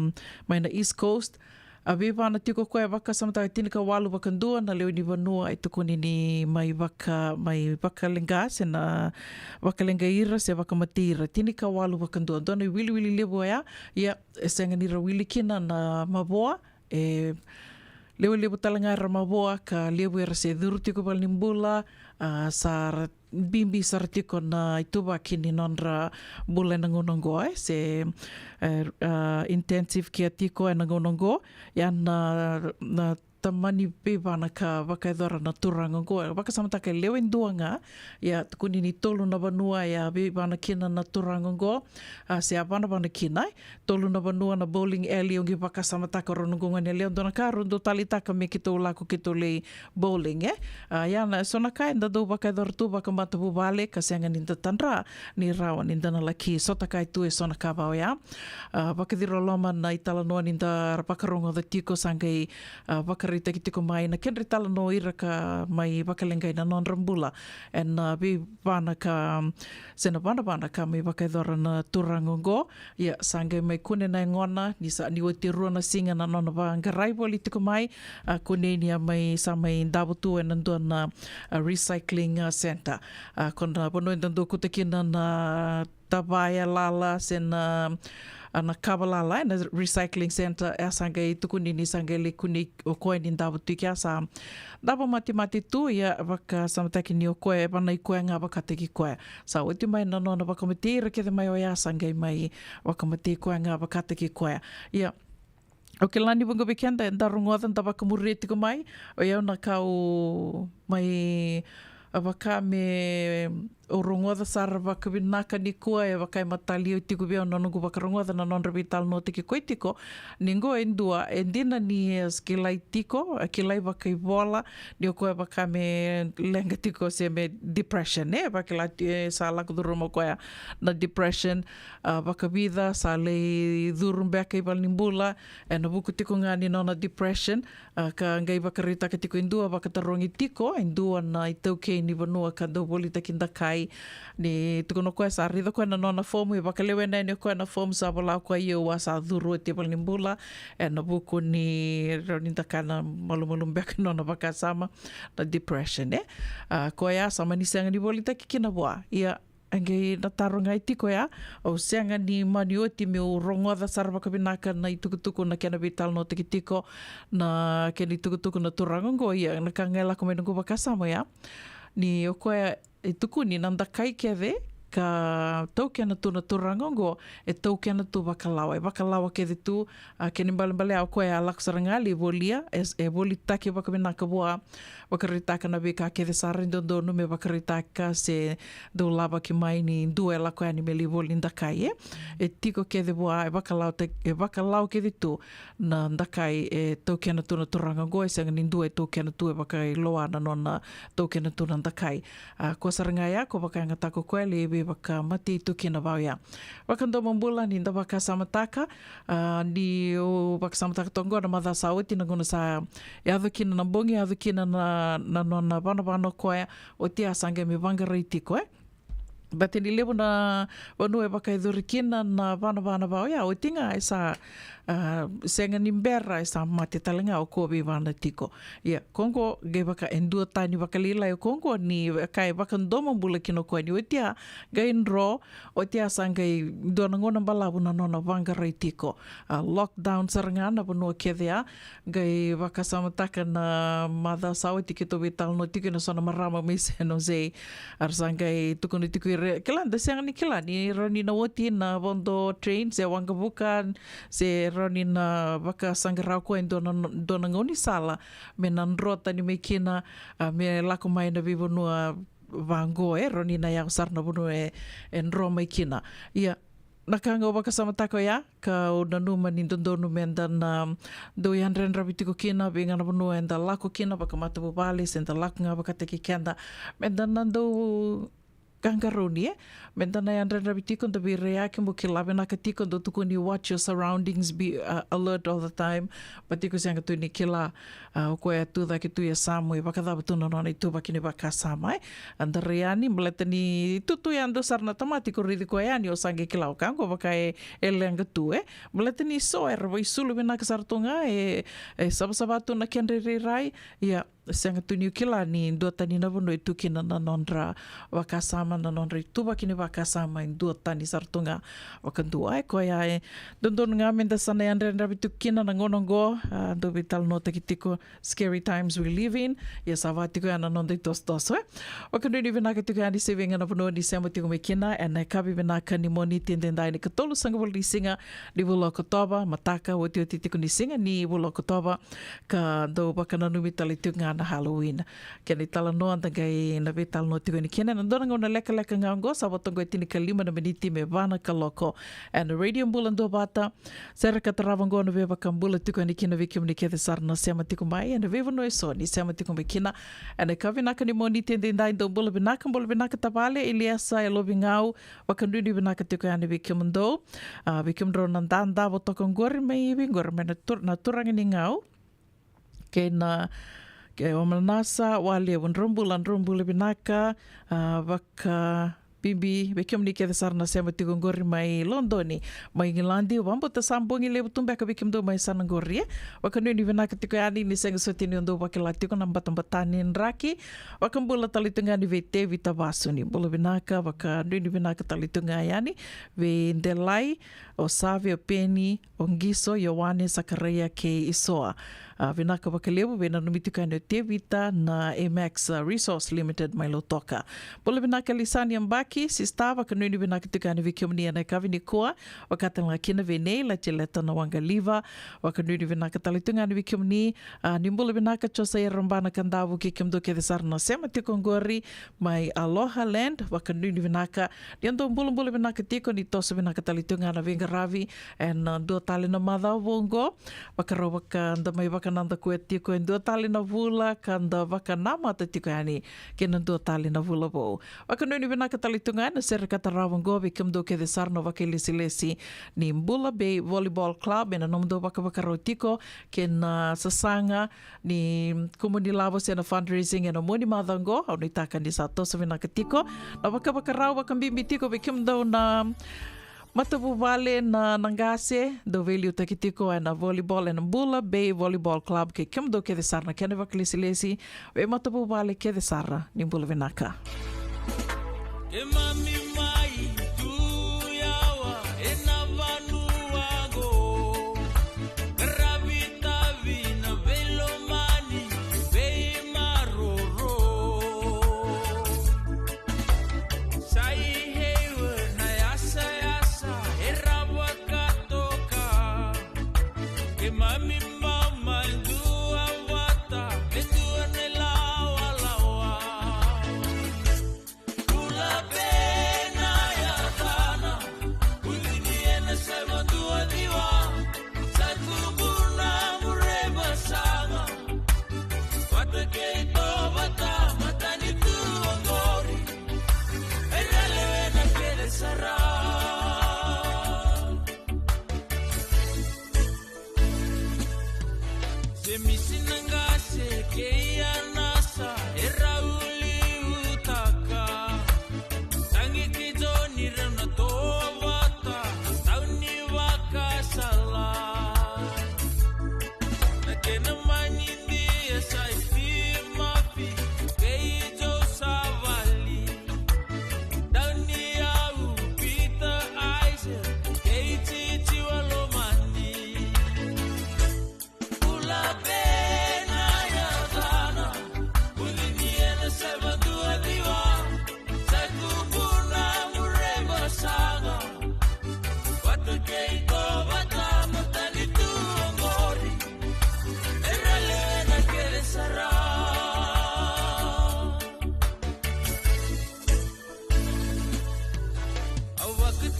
mai na East Coast. A veivana tiko koya e vakasamataka tinikawalu vakadua na lewe ni vanua e tukuni ni mai vaka, mai vakaleqa se na vakaleqai ira se vakamatei ira, tinikawalu vakadua. Dua na iwiliwili levu oya, ia, e sega ni ra wili kina na mavoa, e lewe levu tale ga era mavoa ka levu era se curu tiko valenibula, a, sa ra bibi sara tiko na ituvaki ni nodra bula ena gauna oqo, e, se, e, a, intensive care tiko ena gauna oqo. Ia na, na tamani veivana ka vakayacora na turaga oqo, e vakasamataka e lewe dua ga. Ia tukuni ni tolu na vanua e a veivana kina na turaga oqo, a, se a vanavana kina, e tolu na vanua na bowling alley, au qai vakasamataka rau noqu gone yalewa, dua na ka rau dau taleitaka me keitou lako keitou lai bowling, e. A, ia na so na ka eda dau vakayacora tu vakamatavuvale ka sega ni da tadra ni rawa ni da na laki sotakaya tu e so na ka vaka oya. A, vakaciroloma na italanoa ni da vakarogoca tiko sa qai, a, vakaraitaki tiko mai na kedra italanoa ira ka mai vakaleqai na nodra bula ena veivana ka, se na vanavana ka mai vakayacora na turaga oqo. Ia, sa qai mai kune na yagona ni sa, ni oti e rua na siga na nona vaqarai voli tiko mai, a, kunei ni a mai, sa mai davo tu ena dua na, a, recycling, a, center. A, ko na vanua eda dau kauta kina na tavaya lala se na, a, na kava lala ena recycling center, e a sa qai tukuni ni sa qai lai kunei o koya ni davo tu i kea, sa davo matemate tu, ia vakasamataki ni o koya e vanai koya ga vakataki koya. Sa oti mai na nona vakamatei ira kece mai oya, sa qai mai vakamatei koya ga vakataki koya. Ia, au kila ni vuqa vei keda eda rogoca, da vakamuria tiko mai, o yau na ka au mai, a, vaka me au rogoca sara vakavinaka nikua, e vaka e mataliwa tiko vei au na noqu vakarogoca na nodra veitalanoataki koya tiko. Ni qo e dua, e dina ni e kilai tiko, e kilai vakaivola, ni o koya vaka me leqa tiko se me depression, e vakila ti-, e sa lako curuma o koya na depression, a, vakavica sa lai curu beka i valenibula, ena vuku tiko ga ni nona depression, a, ka qai vakaraitaka tiko e dua, vakatarogi tiko e dua na itaukei ni vanua ka dau volitaki dakai, ni tukuna o koya sa raica o koya na nona fomu, e vakalewena yani o koya na fomu, sa vola o koya, ia au a sa curu oti e valenibula ena vuku ni rawa ni da kaya na malumalumu beka ni nona vakasama, na depression, e. A, koya sa mani sega ni volitaki kina vua. Ia, e qai na taro ga e tiko ya, au sega ni mani oti meu rogoca sara vakavinaka na itukutuku, na kena veitalanoataki tiko, na kena itukutuku na turaga oqo. Ia, na ka ga e lako mai noqu vakasama ya, ni o koya e tukuni na dakai kece ka taukena tu na turaga oqo, e taukena tu vakalawa, e vakalawa kece tu. A, kena ibalebale ya o koya a lako sara ga lai volia, e, e volitaki vakavinaka vua, vakaraitaka na veika kece sa rai dodonu me vakaraitaka se dau lavaki mai ni dua e lako yani me lai voli dakai, e. E tiko kece vua, e vakalawa ta-, e vakalawa kece tu na dakai e taukena tu na turaga oqo, e sega ni dua e taukena tu, e vakailoa na nona taukena tu na dakai. A, koya sara ga ya, ko vakayagataka o koya lai veivakamatei tu kina vaka oya. Vakadomobula, ni da vakasamataka, a, ni o vakasamataka toka oqo na macawa sa oti, na gauna sa yaco kina na bogi, yaco kina na, na nona vanavana o koya, oti ya sa qai mai vaqarai tiko, e. Baleta ni levu na vanua e vakayacori kina na vanavana va oya, oti ga e sa, ah, sega ni bera, e sa mate tale ga o koya veivana tiko. Ia, ko oqo qai vaka e duatani vakalailai o koya oqo ni ka e vakadomobula kina o koya ni oti ya qai dro, oti ya sa qai dua na gauna balavu na nona vaqarai tiko. Ah, lockdown sara ga na vanua kece ya, qai vakasamataka na macawa sa oti keitou veitalanoa tiko ena so na marama mai San Jose. Era sa qai tukuna tiko o ira, kila, da sega ni kila ni rawa ni na oti na vodo train se waqavuka, se rawa ni na vakasaqara o koya e dua na, dua na gaunisala me na dro tani mai kina, ah, me lako mai na veivanua vaqo, e rawa ni na yawa sara na vanua e, e dro mai kina. Ia, na ka ga au vakasamataka oya, kau nanuma ni dodonu meda na dau yadrayadravi tiko kina, vei ga na vanua eda lako kina vakamatavuvale, se da lako ga vakataki keda, meda na dau qaqarauni, e? Meda na yadrayadravi tiko, da veiraiyaki, mo kila vinaka tiko, dau tukuni watch your surroundings, be, uh, alert all the time. Baleta iko sega tu ni kila, ah, o koya e tu cake tu e yasamu, e vakacava tu na nona ituvaki ni vakasama, e? Eda rai yani, baleta ni tu tu yadua sara na tamata, iko raici koya yani, o sa qai kila o koya oqo vaka e, e leqa tu, e? Baleta ni so era vakaisulu vinaka sara tu ga, e, e savasava tu na kedra irairai. Ia, sega tu niu kila ni duatani na vanua e tu kina na nodra vakasama, na nodra ituvaki ni vakasama e duatani sara tu ga vakadua. E koya e dodonu ga meda sa na yadrayadravi tiko kina na gauna oqo, ah, dau veitalanoataki tiko, scary times we live in. Ia, sa va tiko ya na noda itosotoso, e? Vakanuinui vinaka tiko yani se vei ga na vanua ni sema tiko mai kina ena yakavi vinaka ni Moniti edaidai, na ikatolusagavulu ni siga ni vula o Okotova, mataka otioti tiko ni siga ni vula o Okotova, ka dau vakananumi tale tiko ga na Halloween. Kena italanoa da qai na veitalanoa tiko yani kina ena dua na gauna lekaleka ga oqo, sa vo toka e tinikalima na miniti me va na kaloko. Ena Radio Bula Duavata, sere ka tarava oqo na veivakabula tiko yani kina vei kemuni kece sara na sema tiko mai ena veivanua eso ni sema tiko mai kina ena yakavi vinaka ni Moniti edaidai. Dou bula vinaka, bula vinaka tavale Eliesa e Lovigau, vakanuinui vinaka tiko yani vei kemudou. Ah, vei kemudrau na dadavo toka oqori mai vei oqori mai na tur-, na turaga ni Gau. Kei na, kei o Manasa Walevu, drau bula, drau bula vinaka, ah, vakabibi vei kemuni kece sara na sema tiko oqori mai Lodoni, mai Igiladi. Vakabauta sa bogi levu tu beka vei kemudou mai sana oqori, e? Vakanuinui vinaka tiko yani, ni sega soti ni dou vakila tiko na batabata ni draki. Vakabula tale tu ga yani vei Tevita Vasu, ni bula vinaka, vakanuinui vinaka tale tu ga yani vei Delai, o Save, o Peni, o Giso, Ioane, Sakaraia kei Isoa. Ah, vinaka vakalevu, veinanumi tiko yani o Tevita na Amex, ah, Resource Limited mai Lautoka. Bula vinaka Lisani Abaki, sista, vakanuinui vinaka tiko yani vei kemuni ena yakavi nikua. Vaka tale ga kina vei Nei Latileta na Waqaliva, vakanuinui vinaka tale tu ga yani vei kemuni. Ah, ni bula vinaka Josaia Rabana Kadavu kei kemudou kece sara na sema tiko oqori mai Aloha Land, vakanuinui vinaka. Ni o dou bulabula vinaka tiko, ni toso vinaka tale tiko ga na veiqaravi ena, ah, dua tale na macawa vou oqo. Vakarau vaka da mai vakanadakuya tiko e dua tale na vula ka da vakanamata tiko yani kei na dua tale na vula vou. Vakanuinui vinaka tale tiko ga ena sere ka tarava oqo vei kemudou kece sara na vakailesilesi ni Bula Bay Volleyball Club ena nomudou vakavakarau tiko kei na sasaga ni kumuni lavo se na fundraising ena mua ni macawa oqo. Au nuitaka ni sa toso vinaka tiko na vakavakarau, vakabibi tiko vei kemudou na matavuvale, na, na qase, dou veiliutaki tiko ena volleyball ena Bula Bay Volleyball Club, kei kemudou kece sara na kena vakailesilesi, vei matavuvale kece sara, ni bula vinaka. Keimami mai tu yawa ena vanua qo. Qaravi tavi na veilomani, veimaroroi. Sa i heiwa na yasayasa e rawa ka toka. Keimami mai dua vata me dua na ilawalawa. Bula Bay na yacana, uni ni ena sema dua ciwa. Sa tubu na mure vasaga, vata kei tovata, matanitu oqori, e na lewena kece sara.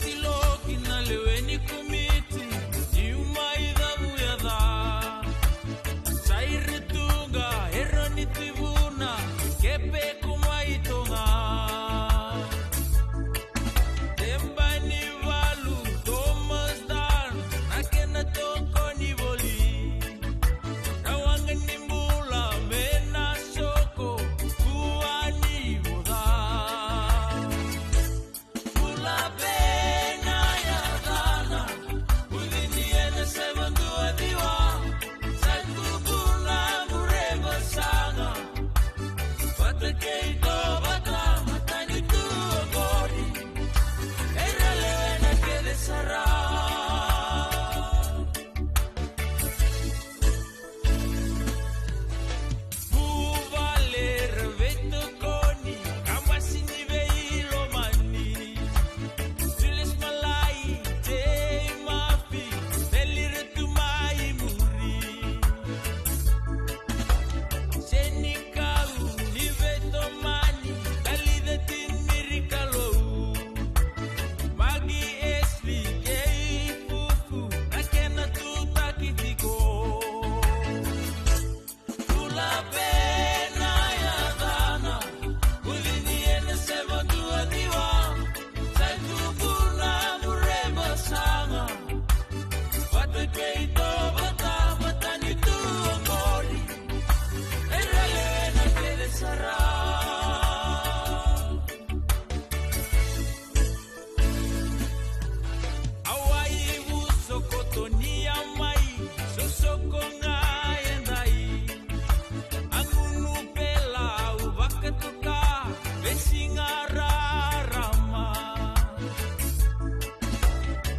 Tilo ki na lewe ni komiti, niu mai cavuyaca. Saire tuqa, Eroni Tivuna, Kepe ko mai Toga. Tebanivalu, Thomas Dan, na kena tokoni voli. Na waqa ni bula, me na soko, kua ni voca. Bula vei na yacana, ucini ena seven two one, sa tubu na vure vasaga. Vata kei Tovata, matanitu oqori, era lewena kece sara. Vuvale ra veitokoni, kabasi ni veilomani. Julius Malai, Jay Mafi, Veli ra tu mai muri. Senikau ni veitomani, Talica Tiniri Kalou. Magi Esli kei Fufu, na kena tutaki tiko. Bula vei na yacana, ucini ena seven two one, sa tubu na vure vasaga. Vata kei Tovata, matanitu oqori, era lewena kece sara. Awai vu sokoto ni a mai, sosoko ga e dai. A gunu pela au vakatoka, vesiga rarama.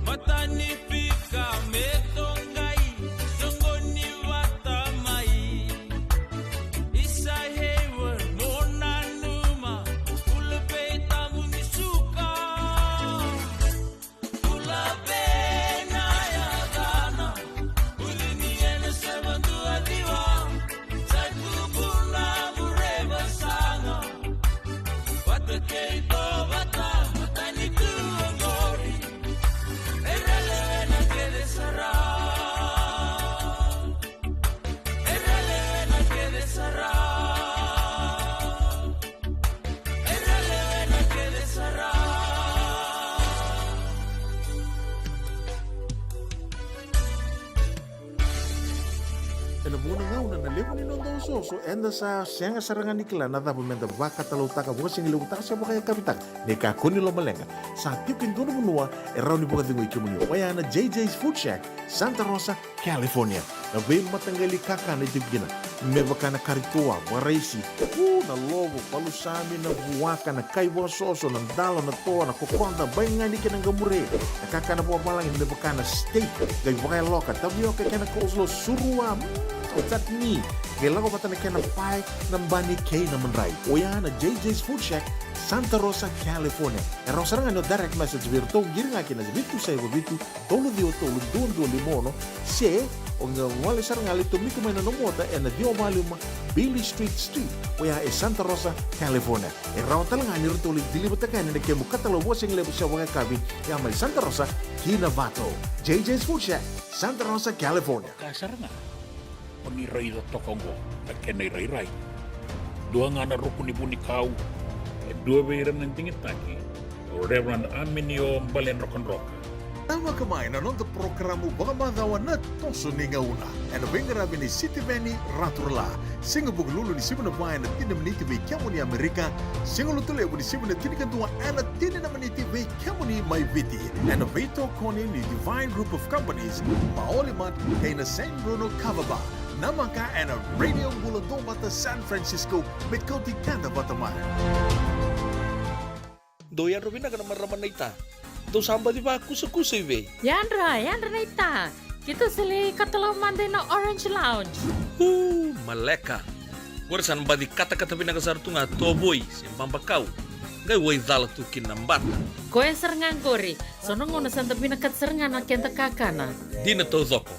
Matani fika me toqai, soqoni vata mai. Isa Hayward, mo nanuma, bula vei tabu ni suka. Bula vei na yacana, ucini ena seven two one, sa tubu na vure vasaga. Vata kei Tovata, matanitu oqori, era lewena kece sara. Era lewena kece sara. Era lewena kece sara. Ena vuqa na gauna na levu ni noda osooso, eda sa sega sara ga ni kila na cava meda vakatalautaka, vakasigilevutaka se vakayakavitaka. Ni kakua ni lomaleqa, sa tiko e dua na vanua e rawa ni vakacegui kemuni. Oya na J J's Food Shack, Santa Rosa, California. Na veimataqali kakana e tiko kina, me vaka na kari toa, vakaraisi, u, na lovo, palusami, na vuaka, na kai vakasoso, na dalo, na toa, na kokoda, baigani kei na qamure. Na kakana vakavalagi me vaka na steak, qai vakayaloka, tavioka kei na coleslaw, surua, mm, chutney. Qai lako vata na kena pae, na bani kei na madrai. Oya na J J's Food Shack, Santa Rosa, California. E rawa sara ga ni o direct message vei iratou, qiri ga ki na vitu saiva vitu, tolu ciwa tolu, dua dua lima ono, se o qai gole sara ga, lai tomika mai na nomu ota ena ciwa walu lima Beale Street Suite, oya e Santa Rosa, California. E rawa tale ga ni ratou lai deliver-taka yani na kemu katalau vakasigalevu se vakayakavi, ya mai Santa Rosa ki Novato. J J's Food Shack, Santa Rosa, California. Ka sara ga. O ni raica toka oqo na kena irairai. Dua ga na ruku ni vunikau, e dua vei ira na digitaki, o Reverend Aminio Baledrokadroka. Namaka mai na noda porokaramu vakamacawa Na Toso ni Gauna, ena veiqaravi ni Sitiveni Raturala. Siga Vukelulu ni sivi na va ena tini na miniti vei kemuni Amerika. Siga Lotulevu ni sivi na tinikadua ena tini na miniti vei kemuni mai Viti, ena veitokoni ni Divine Group of Companies, Maoli Mart, kei na Saint Bruno Kava Bar. Namaka ena Radio Bula Duavata San Francisco, me kauti keda vata mai. Dou yadra vinaka na marama naita. Dou sa baci vakusakusa i vei? Yadra, yadra naita. Keitou sa lai katalau mada ina Orange Lounge. U, maleka. Qori sa na baci katakata vinaka sara tu ga tovoi se babakau, qai waicala tu kina na bata. Koya sara ga qori, so na gauna sa da vinakata sara ga na keda kakana. Dina taucoko.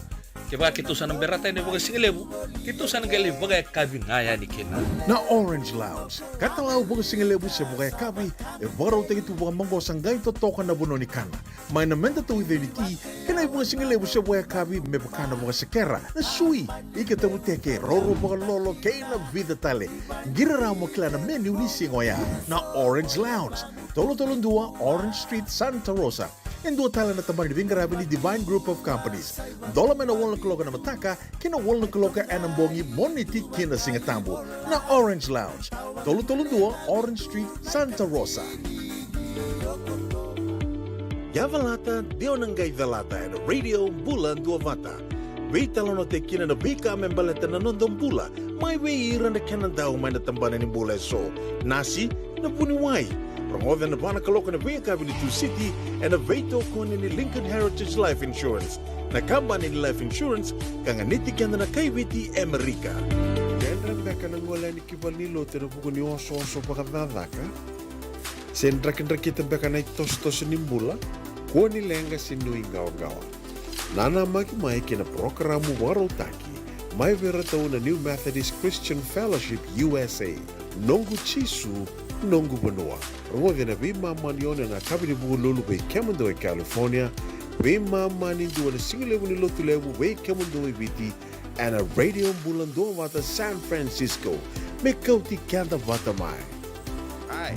Kevaka keitou sa na berata yani vakasigalevu, keitou sa na qai lai vakayakavi ga yani kina. Na Orange Lounge, katalau vakasigalevu se vakayakavi, e vakarautaki tu vakamaqosa qai totoka na vanua ni kana. Mai na meda tauica ni ti, kei na ivakasigalevu se vakayakavi me vaka na vakasekera, na sui, ika tavuteke, roro vakalolo, kei na vica tale. Qiri rawa mo kila na menu ni siga oya. Na Orange Lounge, tolu tolu dua Orange Street, Santa Rosa. E dua tale na tabana ni veiqaravi ni Divine Group of Companies. Dola mai na walu na kaloko ena mataka ki na walu na kaloko ena bogi, Moniti ki na Sigatabu. Na Orange Lounge, tolu tolu dua Orange Street, Santa Rosa. Yavalata, de o na qai calata ena Radio Bula Duavata. Veitalanoataki kina na veika me baleta na noda bula, mai vei ira na kena dau mai na tabana ni bula eso. Nasi, na vuniwai. Rogoca ena va na kaloko ena veiyakavi ni Tusiti, ena veitokoni ni Lincoln Heritage Life Insurance, na kabani ni life insurance ka ganiti keda na kaiviti e Amerika. Dredre beka na gole yani ki valenilotu ena vuku ni osooso vakacakacaka? Se drakidrakita beka na itosotoso ni bula? Kua ni leqa se nuiqawaqawa. Nanamaki mai kei na parokaramu vakarautaki mai vei iratou na New Methodist Christian Fellowship U S A, Noqu Jisu, Noqu Vanua. Rogoci ena veimama ni ono ena yakavi ni Vukelulu vei kemudou e California, veimama ni dua ena sigalevu ni Lotulevu vei kemudou e Viti, ena Radio Bula Duavata San Francisco, me kauti keda vata mai. Ai,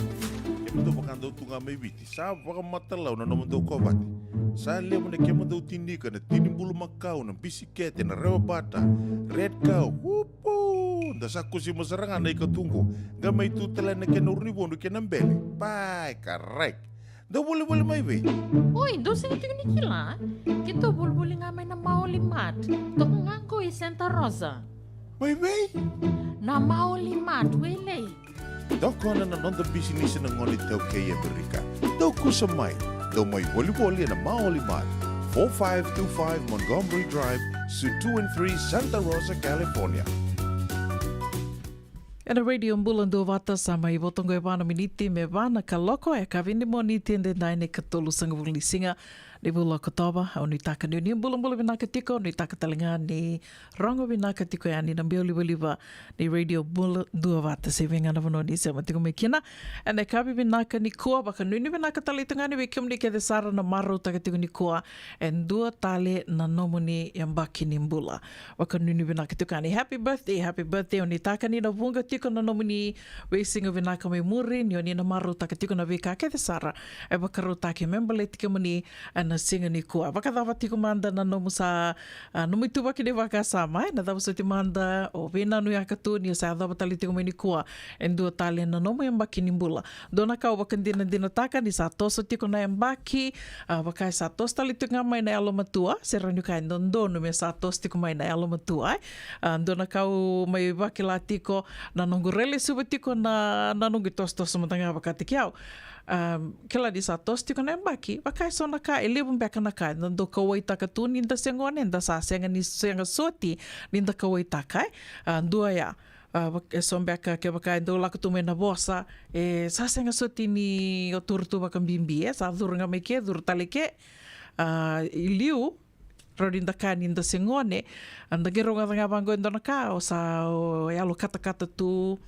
kemudou vakadau tu ga mai Viti, sa vakamatalau na nomudou kovate. Sa levu na kemudou tinika, na tini bulumakau, na bisikete, na rewabata, red cow, upu! Da sa kusima sara ga na ikatuqu, qai mai tu tale na kena urunivodu kei na bele. Pai, karai. Dou volivoli mai vei? Oi, dou sega tiko ni kila? Keitou volivoli ga mai na Maoli Mart. Toka ga qo i Santa Rosa. Mai vei? Na Maoli Mart, Wailei. Tokona na noda bisinisi na gone iTaukei e Amerika. Dou kusa mai. Dou mai volivoli ena Maoli Mart, four five two five Montgomery Drive, Suite two and three, Santa Rosa, California. Ena Radio Bula Duavata, sa mai vo toka e va na miniti me va na kaloko, e yakavi ni Moniti edaidai, na ikatolusagavulu ni siga ni vula o Okotova. Au nuitaka ni o ni bulabula vinaka tiko, au nuitaka tale ga ni rogo vinaka tiko yani na biau livaliva ni Radio Bula Duavata, se vei ga na vanua ni sema tiko mai kina. Ena yakavi vinaka nikua, vakanuinui vinaka tale tu ga yani vei kemuni kece sara na marautaka tiko nikua e dua tale na nomuni yabaki ni bula. Vakanuinui vinaka tiko yani. Happy birthday, happy birthday. Au nuitaka ni na vuqa tiko na nomuni veisiga vinaka mai muri, ni o ni na marautaka tiko na veika kece sara e vakarautaki me baleti kemuni ena siga nikua. Vakacava tiko mada na nomu sa, a, nomu ituvaki ni vakasama, e? Na cava soti mada o veinanuyaka tu ni o sa yacova tale tiko mai nikua e dua tale na nomu yabaki ni bula? Dua na ka au vakadinadinataka, ni sa toso tiko na yabaki, a, vaka e sa toso tale tiko ga mai na yalomatua, se rawa ni kaya e dodonu me sa toso tiko mai na yalomatua, e? A, dua na ka au mai vakila tiko, na noqu railesuva tiko na, na noqu itosotoso mada ga vakataki au. A, kila ni sa toso tiko na yabaki, vaka e so na ka, e levu beka na ka eda dau kauwaitaka tu ni da se gone, da sa sega ni, sega soti ni da kauwaitaka, e? A, dua ya. A, vak-, e so beka kevaka e dau lako tu mai na vosa, e sa sega soti ni o turu tu vakabibi, e sa curu ga mai ke, curu tale ke. A, i liu, rawa ni da kaya ni da se gone, a, da qai rogoca ga vaqo e dua na ka, o sa, o yalo katakata tu,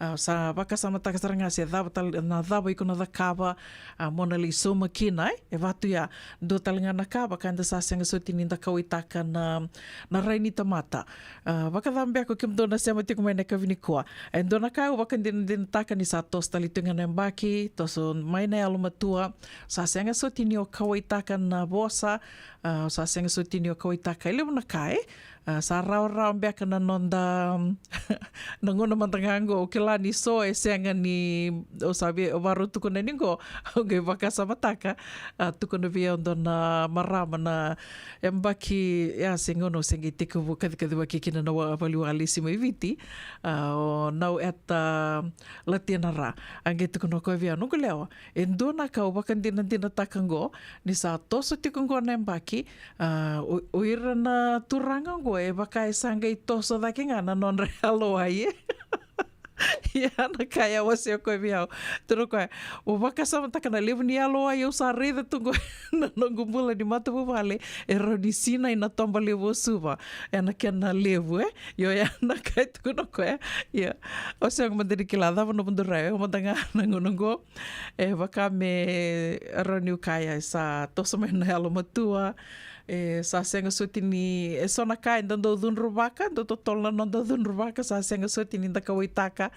a, o sa vakasamataka sara ga se cava tale, na cava iko na cakava, a, mo na lai sauma kina, e, e vatu ya. Dua tale ga na ka, vaka eda sa sega soti ni da kauwaitaka na, na rai ni tamata. A, vakacava beka o kemudou na sema tiko mai na yakavi nikua? E dua na ka au vakadinadinataka, ni sa toso tale tu ga na yabaki, toso mai na yalomatua, sa sega soti ni o kauwaitaka na vosa, a, sa sega soti ni o kauwaitaka e levu na ka, e? A, sa rawarawa beka na noda, na gauna mada ga qo, au kila ni so e sega ni, au sa via, au varau tukuna ni qo, au qai vakasamataka, a, tukuna vei au dua na marama na yabaki, ya se gauna au se qai tekivu kacikacivaki kina na wa-, valiwa lesi mai Viti, a, o Naueta Latianara. A qai tukuna o koya vei au, noqu lewa, e dua na ka au vakadinadinataka qo, ni sa toso tiko qo na yabaki, a, o, o ira na turaga qo, e vaka e sa qai toso cake ga na nodra yalowai, e. Ia na ka e a wasea koya vei au. Tukuna o koya, au vakasamataka na levu ni yalowai au sa raica tu qo na noqu bula ni matavuvale, e rawa ni sinai na toba levu o Suva ena kena levu, e. Io, ya na ka e tukuna o koya. Ia, o sega mada ni kila cava na nomudou rai, o mada ga na gauna qo e vaka me rawa niu kaya, e sa toso mai na yalomatua. E sa sega soti ni, e so na ka eda dau cudruvaka, dau totolo na noda cudruvaka, sa sega soti ni da kauwaitaka.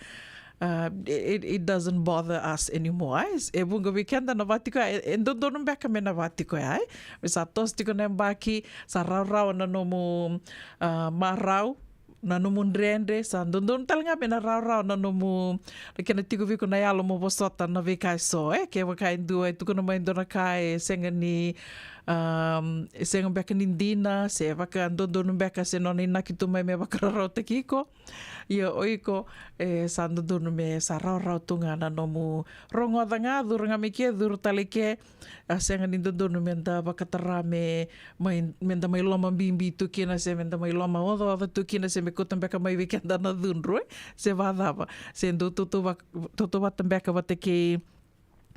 Uh, it, it doesn't bother us anymore, ai. E vuqa vei keda na vakatiko ya, e, e dodonu beka me na vakatiko ya, ai. Me sa toso tiko na yabaki, sa rawarawa na nomu, uh, marau, na nomu dredre, sa dodonu tale ga me na rawarawa na nomu, na kena tiko vei iko na yalo mo vosota na veika e so, e. Kevaka e dua e tukuna mai dua na ka e sega ni, um, e sega beka ni dina, se vakadodonu beka, se nona inaki tu mai me vakararawataki iko. Ia o iko, e, sa dodonu me sa rawarawa tu ga na nomu rogoca ga, curu ga mai ke, curu tale ke. A sega ni dodonu me da vakatara me mai, me da mai lomabibi tu kina, se me da mai lomaocaoca tu kina, se me kauta beka mai vei keda na cudru, e, se vacava, se dau tautauvata beka vata kei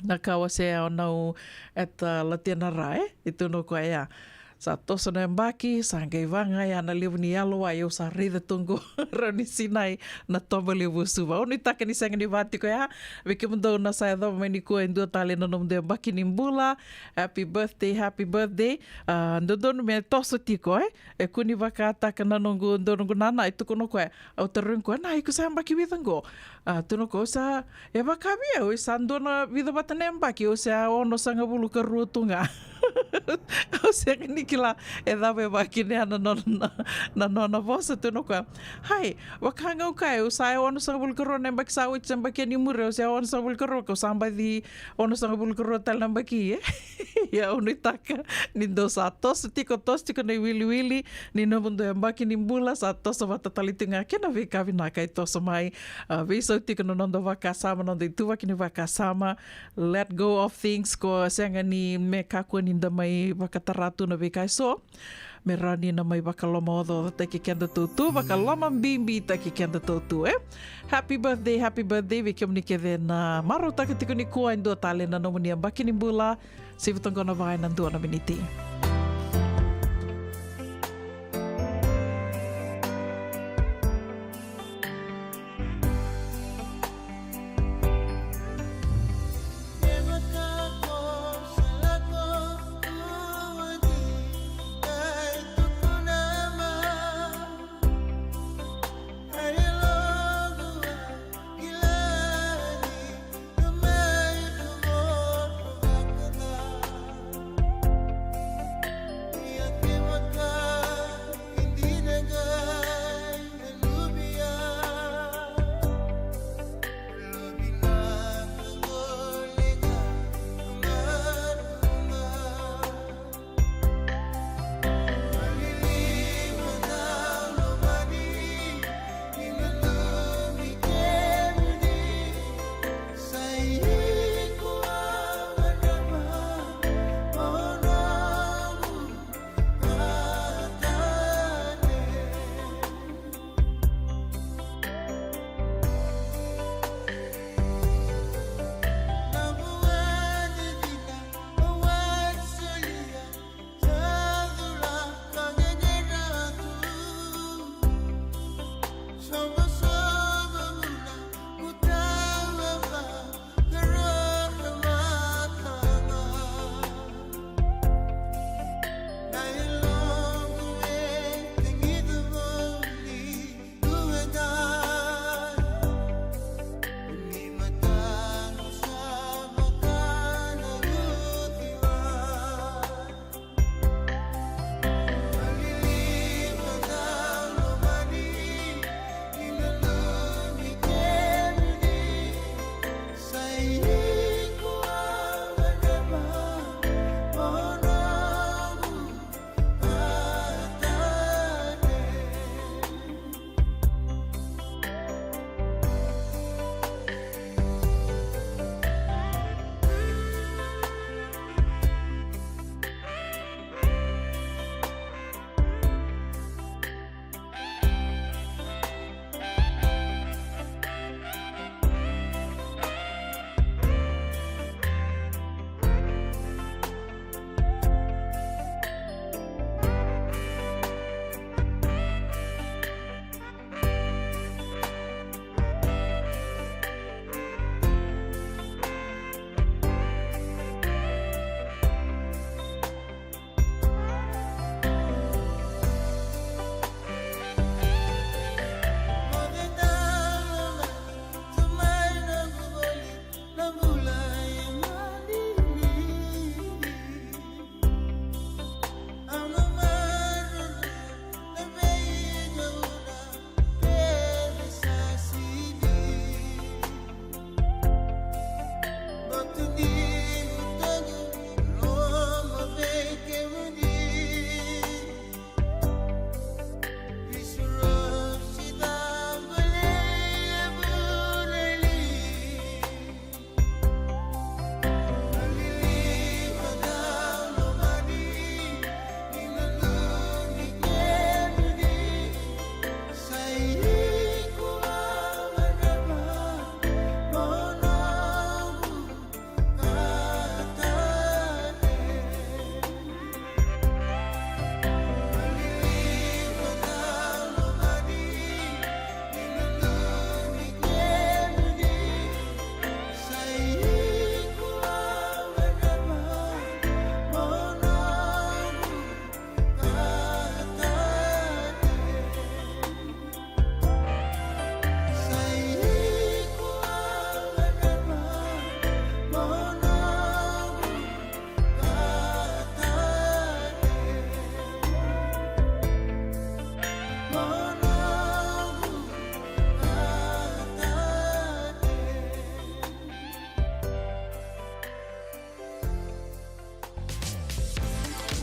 na ka e wasea o Nau Eta Latenara, e. E tukuna o koya ya, sa toso na yabaki, sa qai va ga ya na levu ni yalowai au sa raica tu qo, rawa ni sinai na toba levu o Suva. Au nuitaka ni sega ni va tiko ya. Vei kemudou na sa yacova mai nikua e dua tale na nomudou yabaki ni bula, happy birthday, happy birthday. A, dodonu me toso tiko, e. E kua ni vakataka na noqu, dua noqu nana, e tukuna o koya, au tarogi koya, na, iko sa yabaki vica qo? A, tukuna o koya, au sa, e vaka vei au, e sa dua na vica vata na yabaki au se onosagavulu ka rua tu ga. Au sega ni kila e cava e vakina ya na nona, na, na nona vosa. Tukuna o koya, hai, vaka ga au kaya, au sa onosagavulu ka rua na yabaki sa oti, se yabaki ni muri au se onosagavulu ka rua, kau sa baci onosagavulu ka rua tale na yabaki, e. Ia au nuitaka ni dou sa toso tiko, toso tiko na iwiliwili ni nomudou yabaki ni bula, sa toso vata tale tu ga kei na veika vinaka e toso mai. A, veisau tiko na noda vakasama, noda ituvaki ni vakasama, let go of things, ko sega ni me kakua ni da mai vakatara tu na veika e so, me rawa ni na mai vakalomaocaocataki keda tu, tu vakalomabibitaki keda tu, tu, e. Happy birthday, happy birthday vei kemuni kece na marautaka tiko nikua e dua tale na nomuni yabaki ni bula. Sivi toqo na va ena dua na miniti.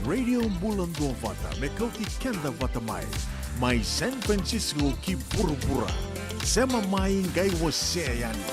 Radio Bula Duavata, me kauti keda vata mai. Mai San Francisco ki vuravura. Sema mai, qai wasea yani.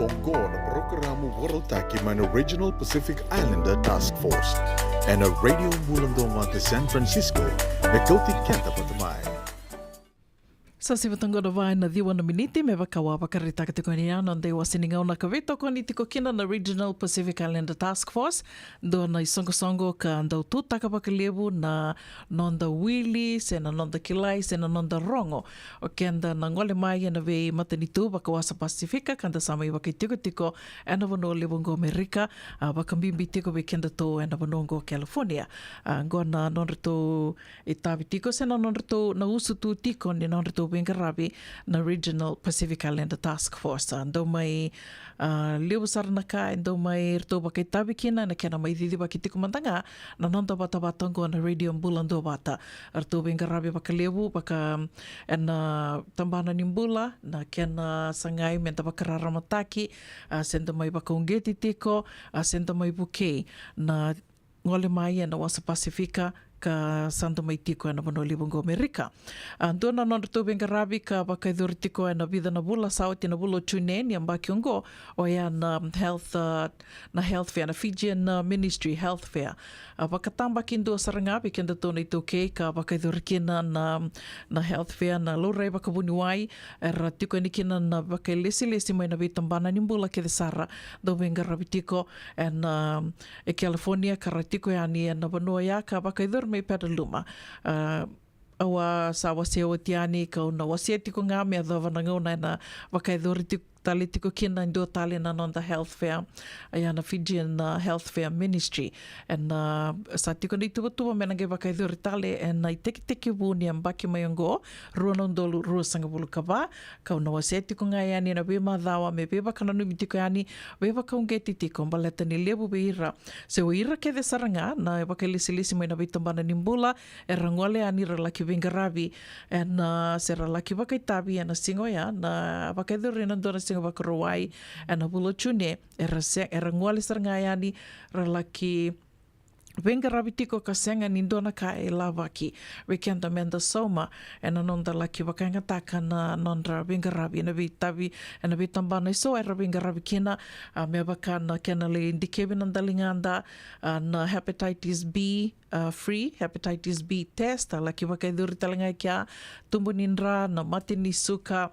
Oqo na parokaramu vakarautaki mai na Regional Pacific Islander Task Force ena Radio Bula Duavata San Francisco, me kauti keda vata mai. Sa sivi toka qo na va ena ciwa na miniti me vaka au a vakaraitaka tiko yani na noda iwase ni gauna ka veitokoni tiko kina na Regional Pacific Islander Task Force, dua na isoqosoqo ka dau tutaka vakalevu na noda wili se na noda kilai se na noda rogo o keda na gole mai ena veimatanitu vakawasa Pasifika ka da sa mai vakaitikotiko ena vanua levu oqo Amerika, a, vakabibi tiko vei kedatou ena vanua oqo California. A, oqo na nodratou itavi tiko se na nodratou na usutu tiko ni nodratou veiqaravi na Regional Pacific Islander Task Force. A, dau mai, a, levu sara na ka e dau mai ratou vakaitavi kina na kena mai cicivaki tiko mada ga na noda vatavata oqo na Radio Bula Duavata. Ratou veiqaravi vakalevu vaka ena tabana ni bula, na kena sagai me da vakararamataki, a, se da mai vakauqeti tiko, a, se da mai vukei na gole mai ena wasa Pasifika ka sa da mai tiko ena vanua levu oqo Amerika. A, dua na nodratou veiqaravi ka vakayacori tiko ena vica na vula sa oti na vula o June ni yabaki oqo, oya na health, a, na health fair, na Fijian, a, Ministry Health Fair. A, vakatabakidua sara ga vei kedatou na iTaukei ka vakayacori kina na, na health fair, na laurai vakavuniwai era tiko yani kina na vakailesilesi mai na veitabana ni bula kece sara dau veiqaravi tiko ena, a, e California ka ra tiko yani ena vanua oya ka vakayacori mai Petaluma. A, au a sa wasea oti yani, kau na wasea tiko ga me yacova na gauna ena vakayacori tiko tale tiko kina e dua tale na noda health fair, oya na Fijian, a, Health Fair Ministry. Ena, a, sa tiko na ituvatuva me na qai vakayacori tale ena itekitekivu ni yabaki mai oqo, rua na udolu ruasagavulu ka va, kau na wasea tiko ga yani ena veimacawa me veivakananumi tiko yani, veivakauqeti tiko baleta ni levu vei ira se o ira kece sara ga na vakailesilesi mai na veitabana ni bula era gole yani ra laki veiqaravi ena, a, se ra laki vakaitavi ena siga oya na vakayacori na dua na Tiko Vakarauwai ena vula o June, era se, era gole sara ga yani, ra laki veiqaravi tiko ka sega ni dua na ka e lavaki vei keda meda sauma ena noda laki vakayagataka na nodra veiqaravi ena veitavi, ena veitabana eso era veiqaravi kina. A, me vaka na kena lai dikevi na daligada, a, na hepatitis B, a, free hepatitis B test, a laki vakayacori tale ga i kea, tubu ni dra, na mate ni suka,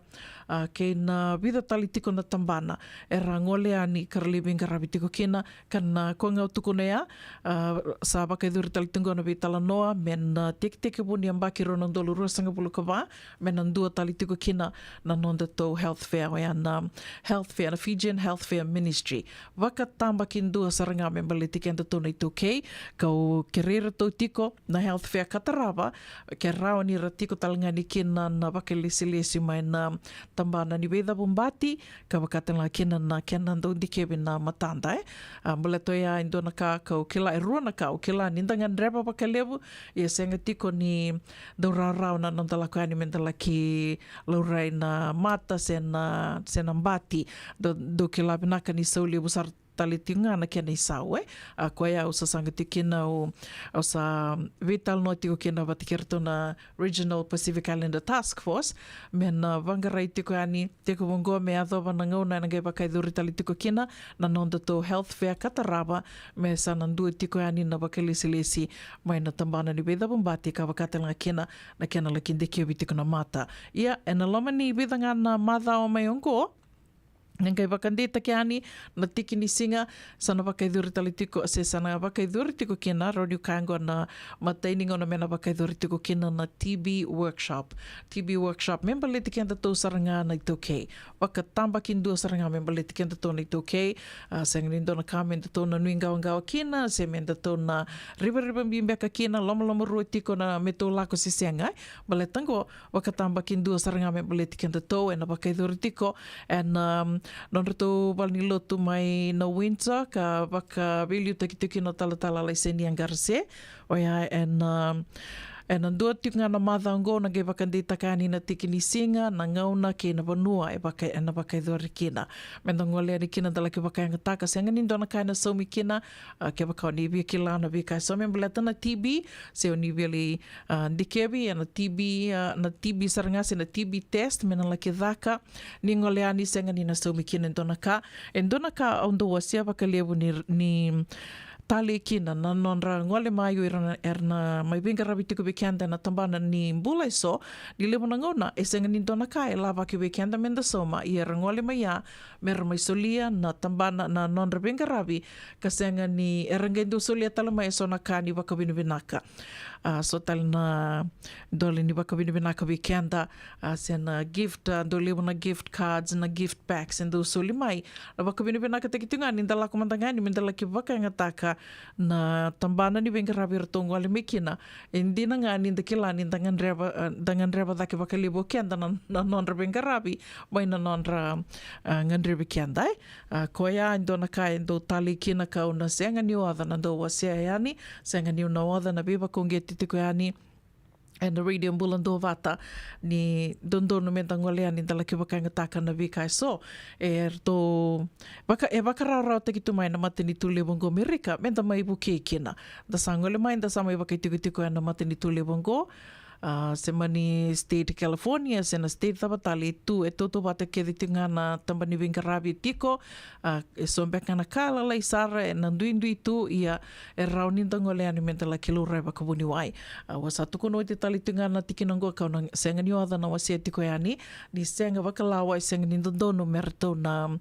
a, kei na vica tale tiko na tabana era gole yani ka ra lai veiqaravi tiko kina. Ka na ko ga au tukuna ya, a, sa vakayacori tale tiko na veitalanoa me na tekitekivu ni yabaki rua na udolu ruasagavulu ka va, me na dua tale tiko kina na nodatou health fair, oya na health fair, na Fijian Health Fair Ministry. Vakatabakidua sara ga me baleti kedatou na iTaukei, kau kerei iratou tiko na health fair ka tarava, ke rawa ni ra tiko tale ga ni kina na vakailesilesi mai na tabana ni veicavubati, ka vaka tale ga kina na kena dau dikevi na matada, e. A, baleta oya e dua na ka kau kila, e rua na ka au kila ni da gadreva vakalevu, ia sega tiko ni dau rawarawa na noda lako yani meda laki laurai na mata se na, se na bati. Dau, dau kila vinaka ni sau levu sara tale tiko ga na kena isau, e. A, koya au sasaga tiko kina, au, au sa veitalanoa tiko kina vata kei iratou na Regional Pacific Islander Task Force, me na vaqarai tiko yani, tekivu oqo me yacova na gauna ena qai vakayacori tale tiko kina na nodatou health fair ka tarava, me sa na dua tiko yani na vakailesilesi mai na tabana ni veicavubati ka vaka tale ga kina na kena laki dikevi tiko na mata. Ia, ena loma ni vica ga na macawa mai oqo, na qai vakadeitaki yani na tiki ni siga, sa na vakayacori tale tiko, se sa na vakayacori tiko kina, rawa niu kaya oqo na imatai ni gauna me na vakayacori tiko kina na T B workshop. T B workshop me baleti kedatou sara ga na iTaukei. Vakatabakidua sara ga me baleti kedatou na iTaukei. A, sega ni dua na ka me datou na nuiqawaqawa kina, se me datou na rivarivabi beka kina, lomalomarua tiko na me tou lako se sega, e. Baleta oqo, vakatabakidua sara ga me baleti kedatou, ena vakayacori tiko ena, um, nodratou valenilotu mai na Windsor, ka vakaveiliutaki tiko kina o talatala Laisenia Qarase. Oya ena, um, ena dua tiko ga na macawa oqo na qai vakadeitaka yani na tiki ni siga, na gauna kei na vanua e vaka, ena vakayacori kina. Meda gole yani kina da laki vakayagataka, sega ni dua na ka ena saumi kina, a, kevaka o ni via kila na veika eso me baleta na T B, se o ni via lai, a, dikevi, a, na T B, a, na T B sara ga se na T B test me na laki caka. Ni gole yani sega ni na saumi kina e dua na ka. E dua na ka au dau wasea vakalevu ni, ni talei kina na nodra gole mai o ira na, era na mai veiqaravi tiko vei keda ena tabana ni bula eso, ni levu na gauna e sega ni dua na ka e lavaki vei keda meda sauma, ia era gole mai ya me ra mai solia na tabana na nodra veiqaravi, ka sega ni, era qai dau solia tale mai eso na ka ni vakavinavinaka. A, so tale na dole ni vakavinavinaka vei keda, a, se na gift, a, dau levu na gift cards, na gift packs e dau soli mai. Na vakavinavinakataki tiko ga ni da lako mada ga yani meda laki vakayagataka na tabana ni veiqaravi eratou gole mai kina. E dina ga ni da kila ni da gadreva, a, da gadreva cake vakalevu o keda na, na nodra veiqaravi mai na nodra, a, gadrevi keda, e. A, koya e dua na ka e dau talei kina, kau na sega ni oca na dau wasea yani, sega niu na oca na veivakauqeti tiko yani ena Radio Bula Duavata, ni dodonu meda gole yani da laki vakayagataka na veika eso. E ratou vaka, e vakarawarawataki tu mai na matanitu levu oqo Amerika meda mai vukei kina. Da sa gole mai, da sa mai vakaitikotiko ena matanitu levu oqo, a, se mani state California, se na state cava tale, e tu, e tautauvata kece tiko ga na tabana ni veiqaravi e tiko, a, e so beka na ka lalai sara, ena duidui tu, ia e rawa ni da gole yani meda laki laurai vakavuniwai. A, au sa tukuna oti tale tiko ga na tikina oqo, kau na sega ni oca na wasea tiko yani, ni sega vakalawa, e sega ni dodonu me ratou na,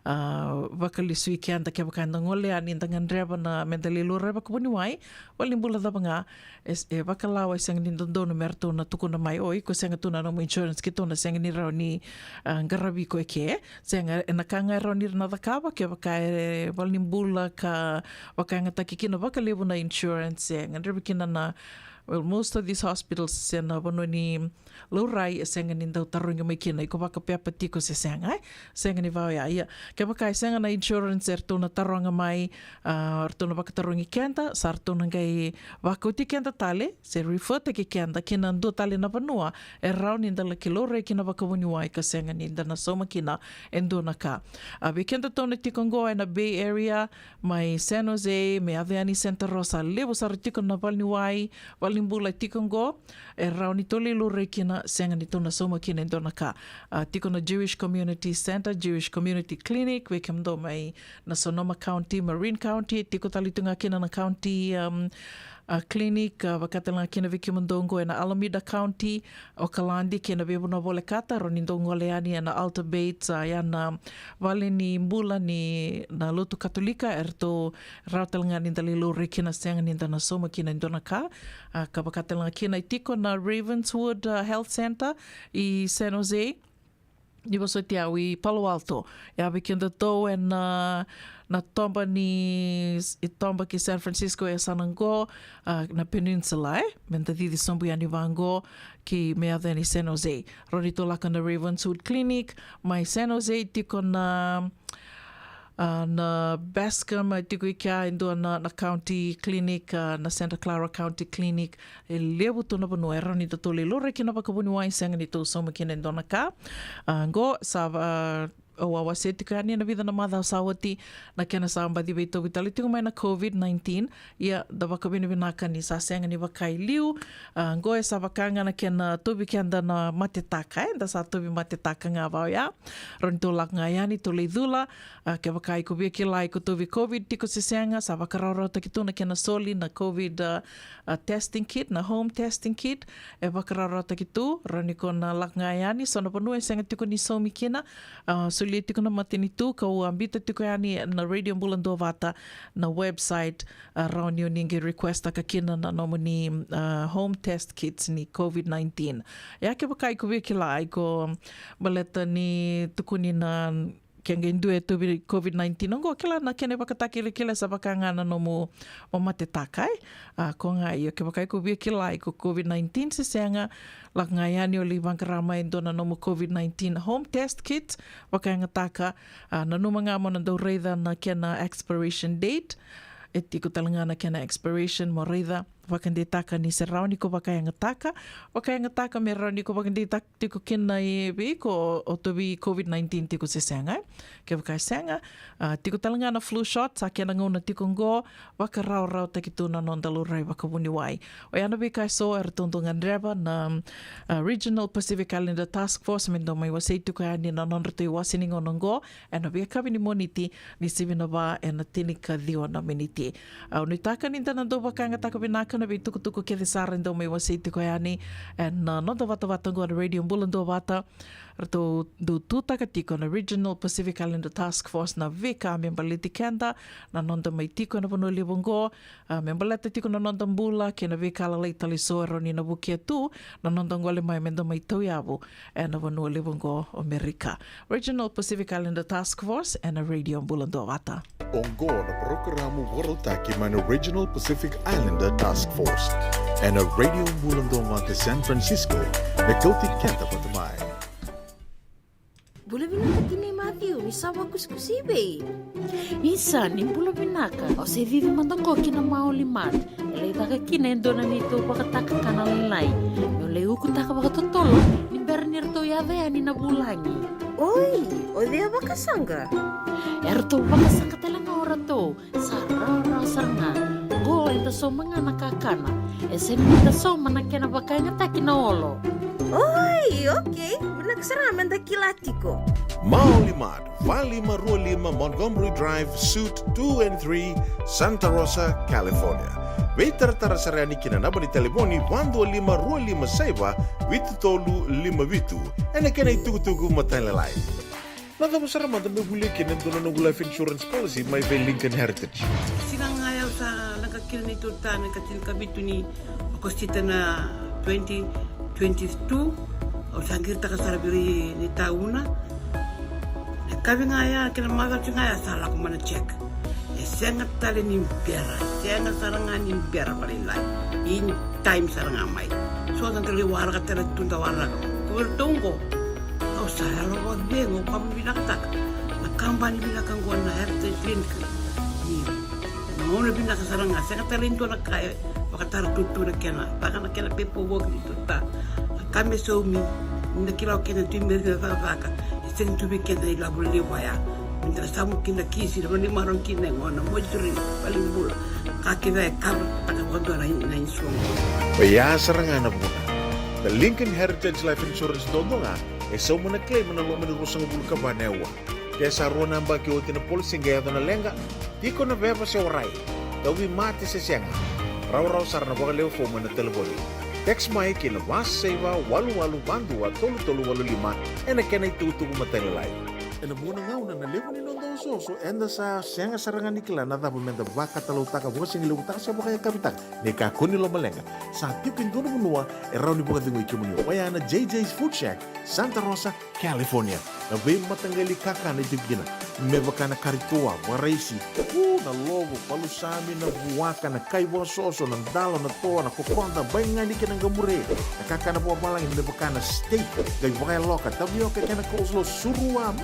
a, vakalesui keda kevaka eda gole yani da gadreva na meda lai laurai vakavuniwai, valenibula cava ga, e, e vakalawa, e sega ni dodonu me ratou na tukuna mai, o iko sega tu na nomu insurance, keitou na sega ni rawa ni, a, qaravi iko eke. Sega, ena ka ga e rawa ni ra na cakava kevaka e valenibula ka vakayagataki kina vakalevu na insurance, e gadrevi kina na, Well, most of these hospitals se na vanua ni laurai e sega ni dau tarogi mai kina iko vakapepa tiko se sega, e? Sega ni va oya. Ia, kevaka e sega na insurance, eratou na taroga mai, a, eratou na vakatarogi keda, sa ratou na qai vakauti keda tale, se refer-taki keda ki na dua tale na vanua e rawa ni da laki laurai kina vakavuniwai ka sega ni da na sauma kina e dua na ka. A, vei kedatou na tiko oqo ena Bay Area, mai San Jose me yaco yani Santa Rosa, levu sara tiko na valeniwai, valenibula tiko oqo, e rawa ni tou lai laurai kina, sega ni tou na sauma kina e dua na ka. A, tiko na Jewish Community Center, Jewish Community Clinic, vei kemudou mai na Sonoma County, Marin County, tiko tale tu ga kina na county, um, a, clinic, a, vaka tale ga kina vei kemudou oqo ena Alameda County, Okaladi kei na veivanua volekata, rawa ni dou gole yani ena Altar Bates, a, ya na valenibula ni na lotu Katolika, eratou rawa tale ga ni da lai laurai kina, sega ni da na sauma kina e dua na ka. A, ka vaka tale ga kina e tiko na Ravenswood, a, Health Center i San Jose, ni vosoti au, i Palo Alto. Ia vei kedatou ena, na toba ni, i toba ki San Francisco e sa na qo, a, na Peninsula, e? Me da cici sobu yani vaqo ki me yaco yani San Jose. Rawa ni tou lako na Ravenswood Clinic, mai San Jose tiko na, a, na Bascom, a, tiko i kea e dua na, na County Clinic, a, na Santa Clara County Clinic. E levu tu na vanua e rawa ni datou lai laurai kina vakavuniwai, sega ni tou sauma kina e dua na ka. A, qo sa va, au a wasea tiko yani ena vica na macawa sa oti na kena sa baci veitauvi tale tiko mai na COVID nineteen. Ia, da vakavinavinaka ni sa sega ni vaka i liu. A, qo e sa vaka ga na kena tauvi keda na matetaka, e? Da sa tauvi matetaka ga va oya. Rawa ni tou lako ga yani, tou lai cula. A, kevaka iko via kila iko tauvi COVID tiko se sega, sa vakarawarawataki tu na kena soli na COVID, a, a, testing kit, na home testing kit. E vakarawarawataki tu, rawa ni ko na lako ga yani, so na vanua e sega tiko ni saumi kina. A, solia tiko na matanitu, kau a biuta tiko yani na Radio Bula Duavata na website, a, rawa ni o ni qai request-taka kina na nomuni, a, home test kits ni COVID nineteen. Ia kevaka iko via kila iko, baleta ni tukuni na ke qai dua e tauvi COVID nineteen oqo, kila na kena ivakatakilakila sa vaka ga na nomu matetaka, e? A, ko ga io, kevaka iko via kila iko COVID nineteen se sega, lako ga yani o lai vaqara mai e dua na nomu COVID nineteen home test kit, vakayagataka. A, nanuma ga mo na dau raica na kena expiration date. E tiko tale ga na kena expiration, mo raica, vakadeitaka ni se rawa ni ko vakayagataka. Vakayagataka me rawa ni ko vakadeitaka tiko kina e vei iko o tauvi COVID nineteen tiko se sega, e? Kevaka e sega, a, tiko tale ga na flu shot, sa kena gauna tiko oqo, vakarawarawataki tu na noda laurai vakavuniwai. Oya na veika eso eratou dau gadreva na, a, Regional Pacific Islander Task Force me dau mai wasei tiko yani na nodratou iwase ni gauna oqo, ena veiyakavi ni Moniti, ni sivi na va ena tinikaciwa na miniti. Au nuitaka ni da na dau vakayagataka vinaka na veitukutuku kece sara e dau mai wasei tiko yani ena, a, noda vatavata oqo na Radio Bula Duavata. Ratou dau tutaka tiko na Regional Pacific Islander Task Force na veika me baleti keda, na noda mai tiko ena vanua levu oqo, a, me baleta tiko na noda bula kei na veika lalai tale eso e rawa ni na vukea tu na noda gole mai me da mai tauyavu ena vanua levu oqo o Amerika. Regional Pacific Islander Task Force ena Radio Bula Duavata. Oqo na parokaramu vakarautaki mai na Regional Pacific Islander Task Force ena Radio Bula Duavata San Francisco, me kauti keda vata mai. Bula vinaka tinai Matthew, ni sa vakusikusi i vei? Isa, ni bula vinaka. Au se cici mada qo ki na Maoli Mart. E lai caka kina e dua na neitou vakataka kana lailai. Meu lai ukutaka vakatotolo ni bera ni ratou yaco yani na vulagi. Oi, o cei a vakasaqa? E ratou vakasaqa tale ga o ratou. Sa rawarawa sara ga. Qo eda sauma ga na kakana. E sega ni da sauma na kena vakayagataki na olo. Oi, okei. Vinaka sara me da kila tiko. Maoli Mart, va lima rua lima Montgomery Drive, Suite two and three, Santa Rosa, California. Veitaratara sara yani ki na naba ni talevoni va dua lima rua lima saiva vitu tolu lima vitu. Ena kena itukutuku matailalai. Na cava sara mada meu volia kina e dua na noqu life insurance policy mai vei Lincoln Heritage? Siga ga ya au sa leqa kina neitou ritaya na ika tinikavitu ni Okosita na twenty twenty-two. Au sa qiritaka sara vei neitou na. Na yakavi ga ya kei na macawa ga ya sa lako mai na check. E E sega tale ni bera, sega sara ga ni bera vakalailai. In time sara ga mai. So da lai waraka tale tu da waraka. Ko vei ratou oqo. Au sa yalo vakacegu, au ka vinakataka. Na kabani vinaka oqo na Heritage Clinic. Ni na gauna vinaka sara ga, sega tale ni dua na ka e vakatara tutu na kena, vaka na kena pepa voki ni tuta. Na ka me saumi, ni na kila o kena tu i meri na cakacaka, e sega ni tu vei keda ilavo levu vaya. Ni da na samu kina kisi, na vanimaro kina e gona, moituri, valibula. Ka kece e kava, taka vakadua na, na insurance. Oya sara ga na vuna. Na Lincoln Heritage Life Insurance dodo ga, e sauma na claim na loma ni ruasagavulu ka va na aua. Ke sa rua na yabaki oti na polisi qai yaco na leqa, tiko na veva se warai, tauvimate se sega. Rawarawa sara na vakalewe fomu ena talevoni. Text mai ki na va saiva walu walu va dua tolu tolu walu lima ena kena itukutuku matailalai. Ena vuna gauna na levu ni noda osooso, eda sa sega sara ga ni kila na cava meda vakatalautaka, vakasigalevutaka se vakayakavitaka. Ni kakua ni lomaleqa, sa tiko e dua na vanua e rawa ni vakacegui kemuni. Oya na J J's Food Shack, Santa Rosa, California. Na veimataqali kakana e tiko kina, me vaka na kari toa, vakaraisi, u, na lovo, palusami, na vuaka, na kai vakasoso, na dalo, na toa, na kokoda, baigani kei na qamure. Na kakana vakavalagi me vaka na steak, qai vakayaloka, tavioka kei na coleslaw, surua, mm,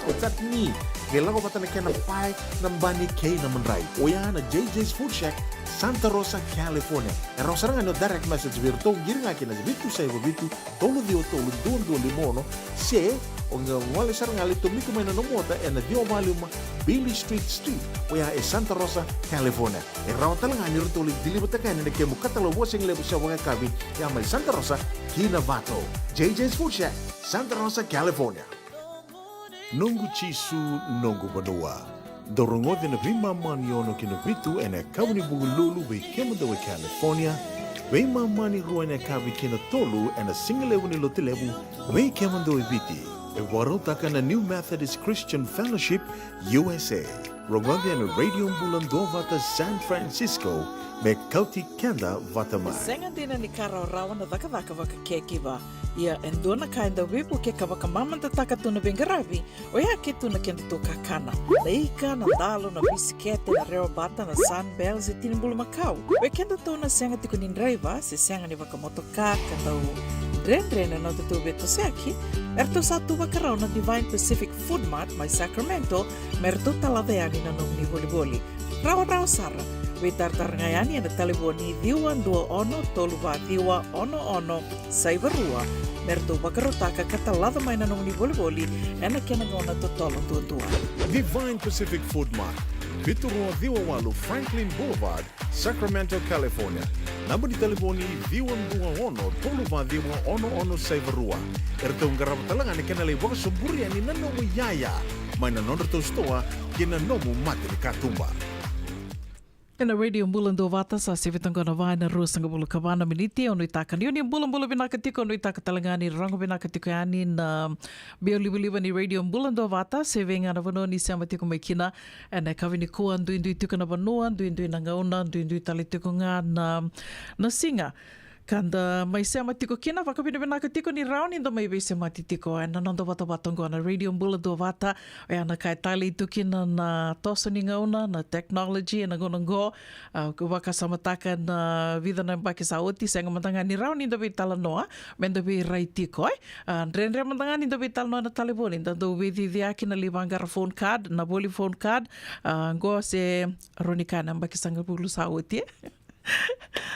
o chutney. Qai lako vata na kena pae, na bani kei na madrai. Oya na J J's Food Shack, Santa Rosa, California. E rawa sara ga ni o direct message vei iratou, qiri ga kina vitu saiva vitu, tolu ciwa tolu dua dua lima ono, se o qai gole sara ga, lai tomika mai na nomu ota ena ciwa va lima Beale Street Suite, oya e Santa Rosa, California. E rawa tale ga ni ratou lai deliver-taka yani na kemu katalau vakasigalevu se vakayakavi, ya mai Santa Rosa ki Novato. J J's Food Shack, Santa Rosa, California. Noqu Jisu, noqu vanua. Dou rogoca na veimama ni ono ki na vitu ena yakavi ni Vukelulu vei kemudou e California, veimama ni rua ena yakavi ki na tolu ena sigalevu ni Lotulevu vei kemudou e Viti. E vakarautaka na New Methodist Christian Fellowship U S A. Rogoca ena Radio Bula Duavata San Francisco, me kauti keda vata mai. Sega dina ni ka rawarawa na cakacaka vakacaregiver. Ia e dua na ka e dau veivukei ka vakamamadataka tu na veiqaravi, oya ke tu na kedatou kakana. Na ika, na dalo, na bisikete, na rewa bata, na Sunbell, se tini bulumakau. Vei kedatou na sega tiko ni draiva, se sega ni vakamotoka, ka dau dredre na nodatou veitosoyaki, eratou sa tu vakarau na Divine Pacific Food Mart mai Sacramento, me ratou talaca yani na nomuni volivoli. Rawarawa sara. Veitaratara ga yani ena talevoni ciwa dua ono tolu va ciwa ono ono saiva rua, me ratou vakarautaka ka talaca mai na nomuni volivoli ena kena gauna totolo duadua. Divine Pacific Food Mart, vitu rua ciwa walu Franklin Boulevard, Sacramento, California. Naba ni talevoni ciwa dua ono tolu va ciwa ono ono saiva rua. Eratou qarava tale ga na kena lai vakasoburi yani na nomu iyaya mai na nodratou sitoa ki na nomu mata ni katuba. Ena Radio Bula Duavata, sa sivi toka na va ena ruasagavulu ka va na miniti. Au nuitaka ni o ni bulabula vinaka tiko, au nuitaka tale ga ni rogo vinaka tiko yani na biau livaliva ni Radio Bula Duavata, se vei ga na vanua ni sema tiko mai kina. Ena yakavi nikua, duidui tiko na vanua, duidui na gauna, duidui tale tiko ga na, na siga ka da mai sema tiko kina. Vakavinavinaka tiko ni rawa ni da mai veisemati tiko ena noda vatavata oqo na Radio Bula Duavata. Oya na ka e talei tu kina na toso ni gauna, na technology ena gauna oqo. A, au vakasamataka na vica na yabaki sa oti, sega mada ga ni rawa ni da veitalanoa, me da veirai tiko, e. A, dredre mada ga ni da veitalanoa na talevoni, da dau veiciciyaki na lai vaqara phone card, na voli phone card. A, oqo se rauta ni ka na yabaki sagavulu sa oti, e.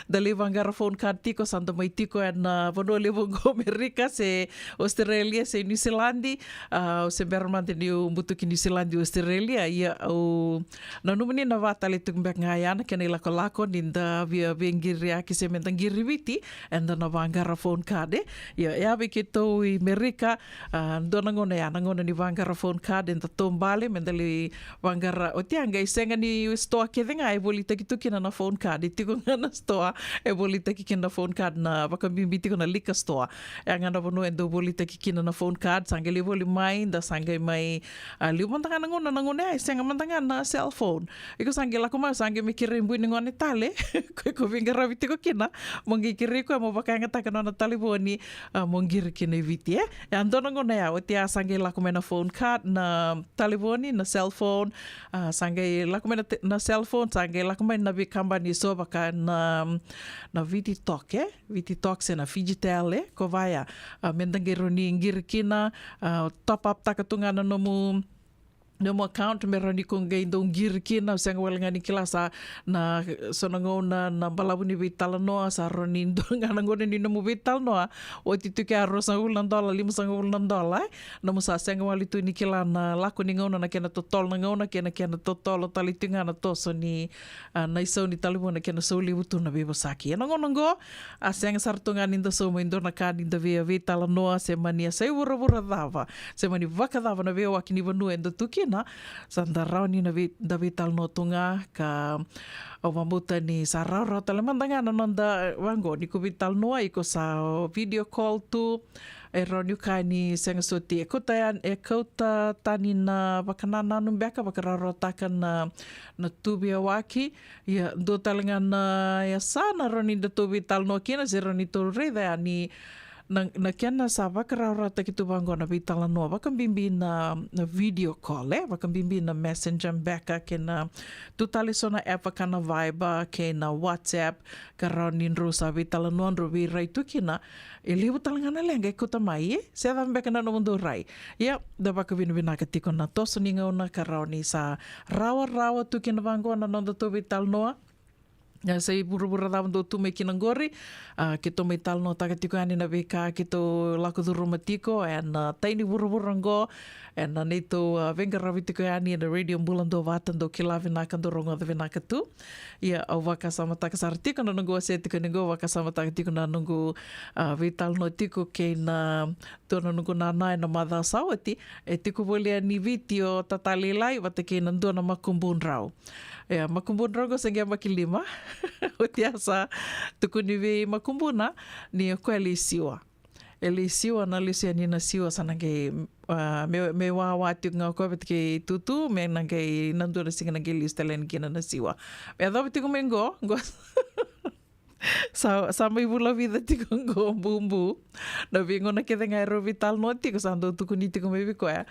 Da lai vaqara phone card tiko, sa da mai tiko ena vanua levu oqo, Amerika, se Australia, se New Zealand. A, au se bera mada niu butuki New Zealand, Australia, ia au nanuma ni na vaka tale tiko beka ga ya na kena ilakolako ni da via veiqiriyaki se me da qiri Viti, eda na vaqara phone card, e. Ia, ia vei keitou i Amerika, a, dua na gauna ya, na gauna ni vaqara phone card, eda taubale me da lai vaqara. Oti ya qai sega ni sitoa kece ga e volitaki tu kina na phone card, e tiko ga na stoa e volitaki kina na phone card, na vakabibi tiko na liquor store. E a ga na vanua e dau volitaki kina na phone card, sa qai lai voli mai, da sa qai mai, a, liu mada ga na gauna, na gauna ya e sega mada ga na cell phone. Iko sa qai lako mai, sa qai mai kerei bui ni gone tale, ko iko veiqaravi tiko kina, mo qai kerei koya mo vakayagataka na nona talevoni, a, mo qiri kina i Viti, e. E a dua na gauna ya, oti ya sa qai lako mai na phone card, na talevoni, na cell phone, a, sa qai lako mai na te-, na cell phone, sa qai lako mai na veikabani so vaka na, na Viti Talk, e? Viti Talk se na Fijitel, e? Ko vaya, a, me da qai rawa ni qiri kina, a, top up taka tu ga na nomu, nomu account, me rawa ni ko qai dau qiri kina, sega wale ga ni kila sa na, so na gauna na balavu ni veitalanoa, sa rawa ni dua ga na gauna ni nomu veitalanoa, oti tu ke a ruasagavulu na dola, limasagavulu na dola, e? Nomu sa sega wale tu ni kila na lako ni gauna, na kena totolo na gauna, kei na kena totolo tale tu ga na toso ni, a, na isau ni talevoni, na kena sau levu tu na veivosaki. Ena gauna oqo, a sega sara tu ga ni da sauma e dua na ka ni da via veitalanoa, se mani a sai vuravura cava, se mani vakacava na veiwaki ni vanua eda tu kina, sa da rawa ni na vei-, da veitalanoa tu ga, ka au vakabauta ni sa rawarawa tale mada ga na noda, e, vaqo, ni ko veitalanoa, iko sa video call tu, e rawa ni kaya ni sega soti, e kauta ya, e kauta tani na vakanananu beka, vakarawarawataka na, na tu veiyawaki. Ia, dua tale ga na yasana rawa ni datou veitalanoa kina, se rawa ni tou raica yani na, na kena sa vakarawarawataki tu vaqo na veitalanoa, vakabibi na, na video call, e, vakabibi na Messenger beka, kei na tu tale so na app vaka na Viber, kei na WhatsApp, ka rawa ni drau sa veitalanoa, drau veirai tu kina, e levu tale ga na leqa e kauta mai, e, se cava beka na nomudou rai. Ia, da vakavinavinaka tiko na toso ni gauna ka rawa ni sa rawarawa tu kina vaqo na nodatou veitalanoa. Ia, sa i vuravura cava dou tu mai kina qori, a, keitou mai talanoataka tiko yani na veika keitou lako curuma tiko, ena, a, tai ni vuravura qo, ena, a, neitou, a, veiqaravi tiko yani ena Radio Bula Duavata, dou kila vinaka, dou rogoca vinaka tu. Ia, au vakasamataka sara tiko na noqu wasea tiko ni qo, vakasamataka tiko na noqu, a, veitalanoa tiko kei na dua na noqu nana ena macawa sa oti, e tiko voli yani Viti o tata lailai vata kei na dua na makubudrau. Ia, makubudrau qo se qai yabaki lima. Oti ya sa tukuni vei makubuna ni o koya e lai siwa. E lai siwa, na lesu yani na siwa sa na qai, a, me, me wawa tiko ga o koya vata kei tutu, me na qai, na dua na siga na qai lesu tale yani kina na siwa. Me yacova tiko mai qo, qo sa, sa mai vula vica tiko qo Bubu. Na veigauna kece ga erau veitalanoa tiko, sa dau tukuni tiko mai vei koya.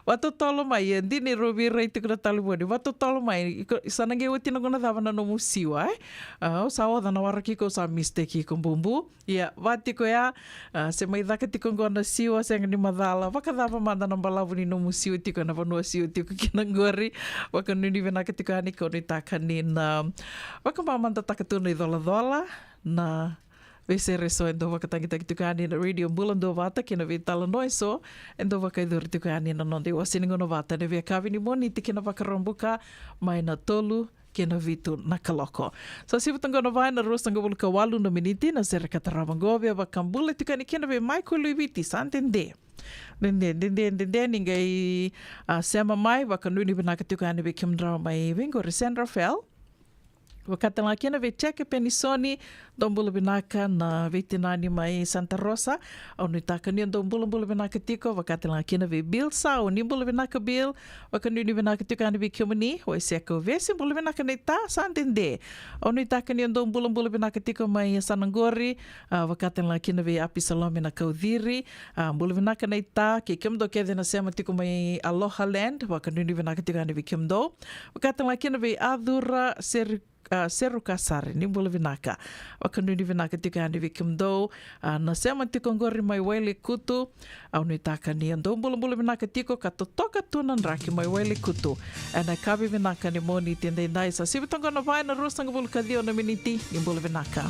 Vatotolo mai, e dina erau veirai tiko na talevoni. Vatotolo mai, iko, sa na qai oti na gauna cava na nomu siwa, e? A, au sa oca na waraki iko, au sa mistake iko Bubu. Ia, va tiko ya, a, se mai caka tiko qo na siwa, sega ni macala. Vakacava mada na balavu ni nomu siwa tiko ena vanua siwa tiko kina qori. Vakanuinui vinaka tiko yani, kau nuitaka ni na vakamamadataka tu na icolacola, na veisere eso e dau vakatagitaki tiko yani na Radio Bula Duavata kei na veitalanoa eso e dau vakayacori tiko yani na noda iwase ni gauna vata ena veiyakavi ni Moniti kei na Vakaraubuka, mai na tolu kei na vitu na kaloko. Sa sivi toka qo na va ena ruasagavulu ka walu na miniti na sere ka tarava qo, via vakabula tiko yani kina vei Michael Luiviti, sa dede. Dede, dede, dede, ni qai, a, sema mai, vakanuinui vinaka tiko yani vei kemudrau mai vei qori San Rafael. Vakatalega kina vei Jackie Penisoni, dou bula vinaka na veitinani mai Santa Rosa. Au nuitaka ni o dou bulabula vinaka tiko, vakatalega kina vei Bill Sau, ni bula vinaka Bill, vakanuinui vinaka tiko yani vei kemuni, Waiseka Ovesi, bula vinaka naita, sa dede. Au nuitaka ni o dou bulabula vinaka tiko mai yasana qori, a, vakatalega kina vei Apisalome Nakauciri, a, bula vinaka naita, kei kemudou kece na sema tiko mai Aloha Land, vakanuinui vinaka tiko yani vei kemudou. Vakatalega kina vei Acura Seri-, a, Serukasari, ni bula vinaka. Vakanuinui vinaka tiko yani vei kemudou, a, na sema tiko qori mai Wailekutu, au nuitaka ni o dou bulabula vinaka tiko ka totoka tu na draki mai Wailekutu. Ena yakavi vinaka ni Moniti edaidai, sa sivi toka qo na va ena ruasagavulu ka ciwa na miniti, ni bula vinaka.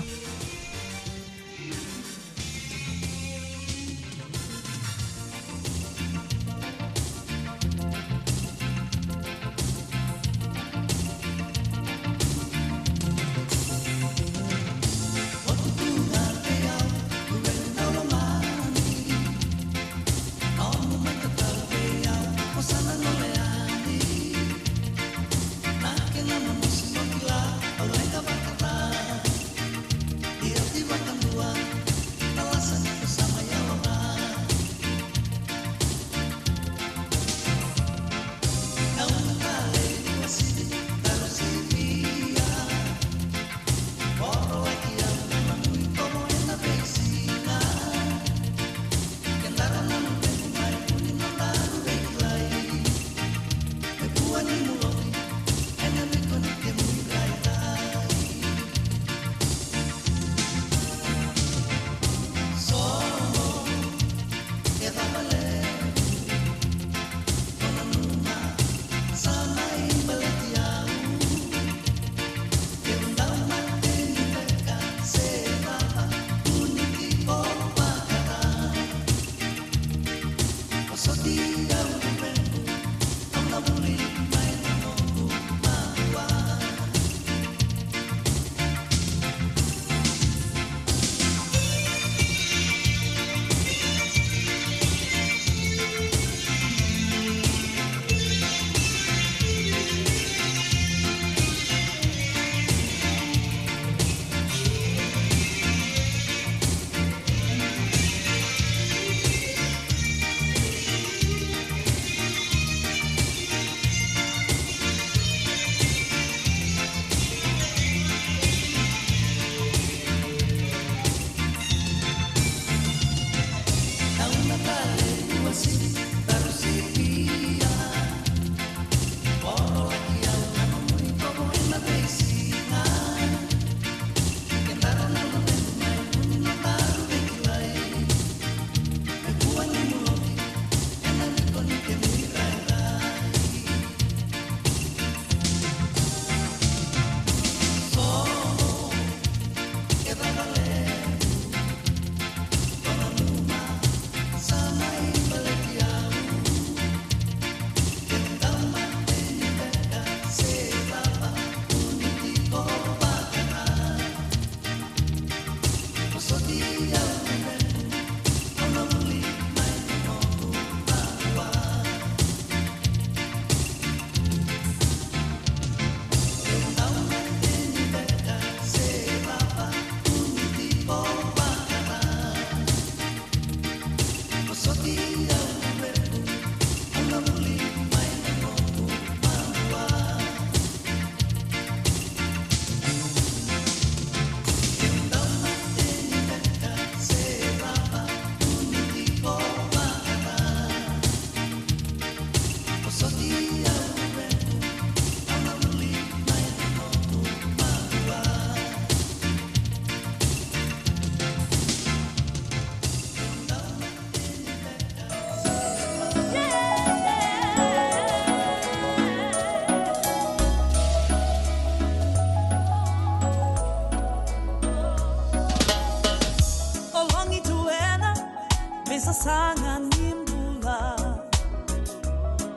Taga ni bula,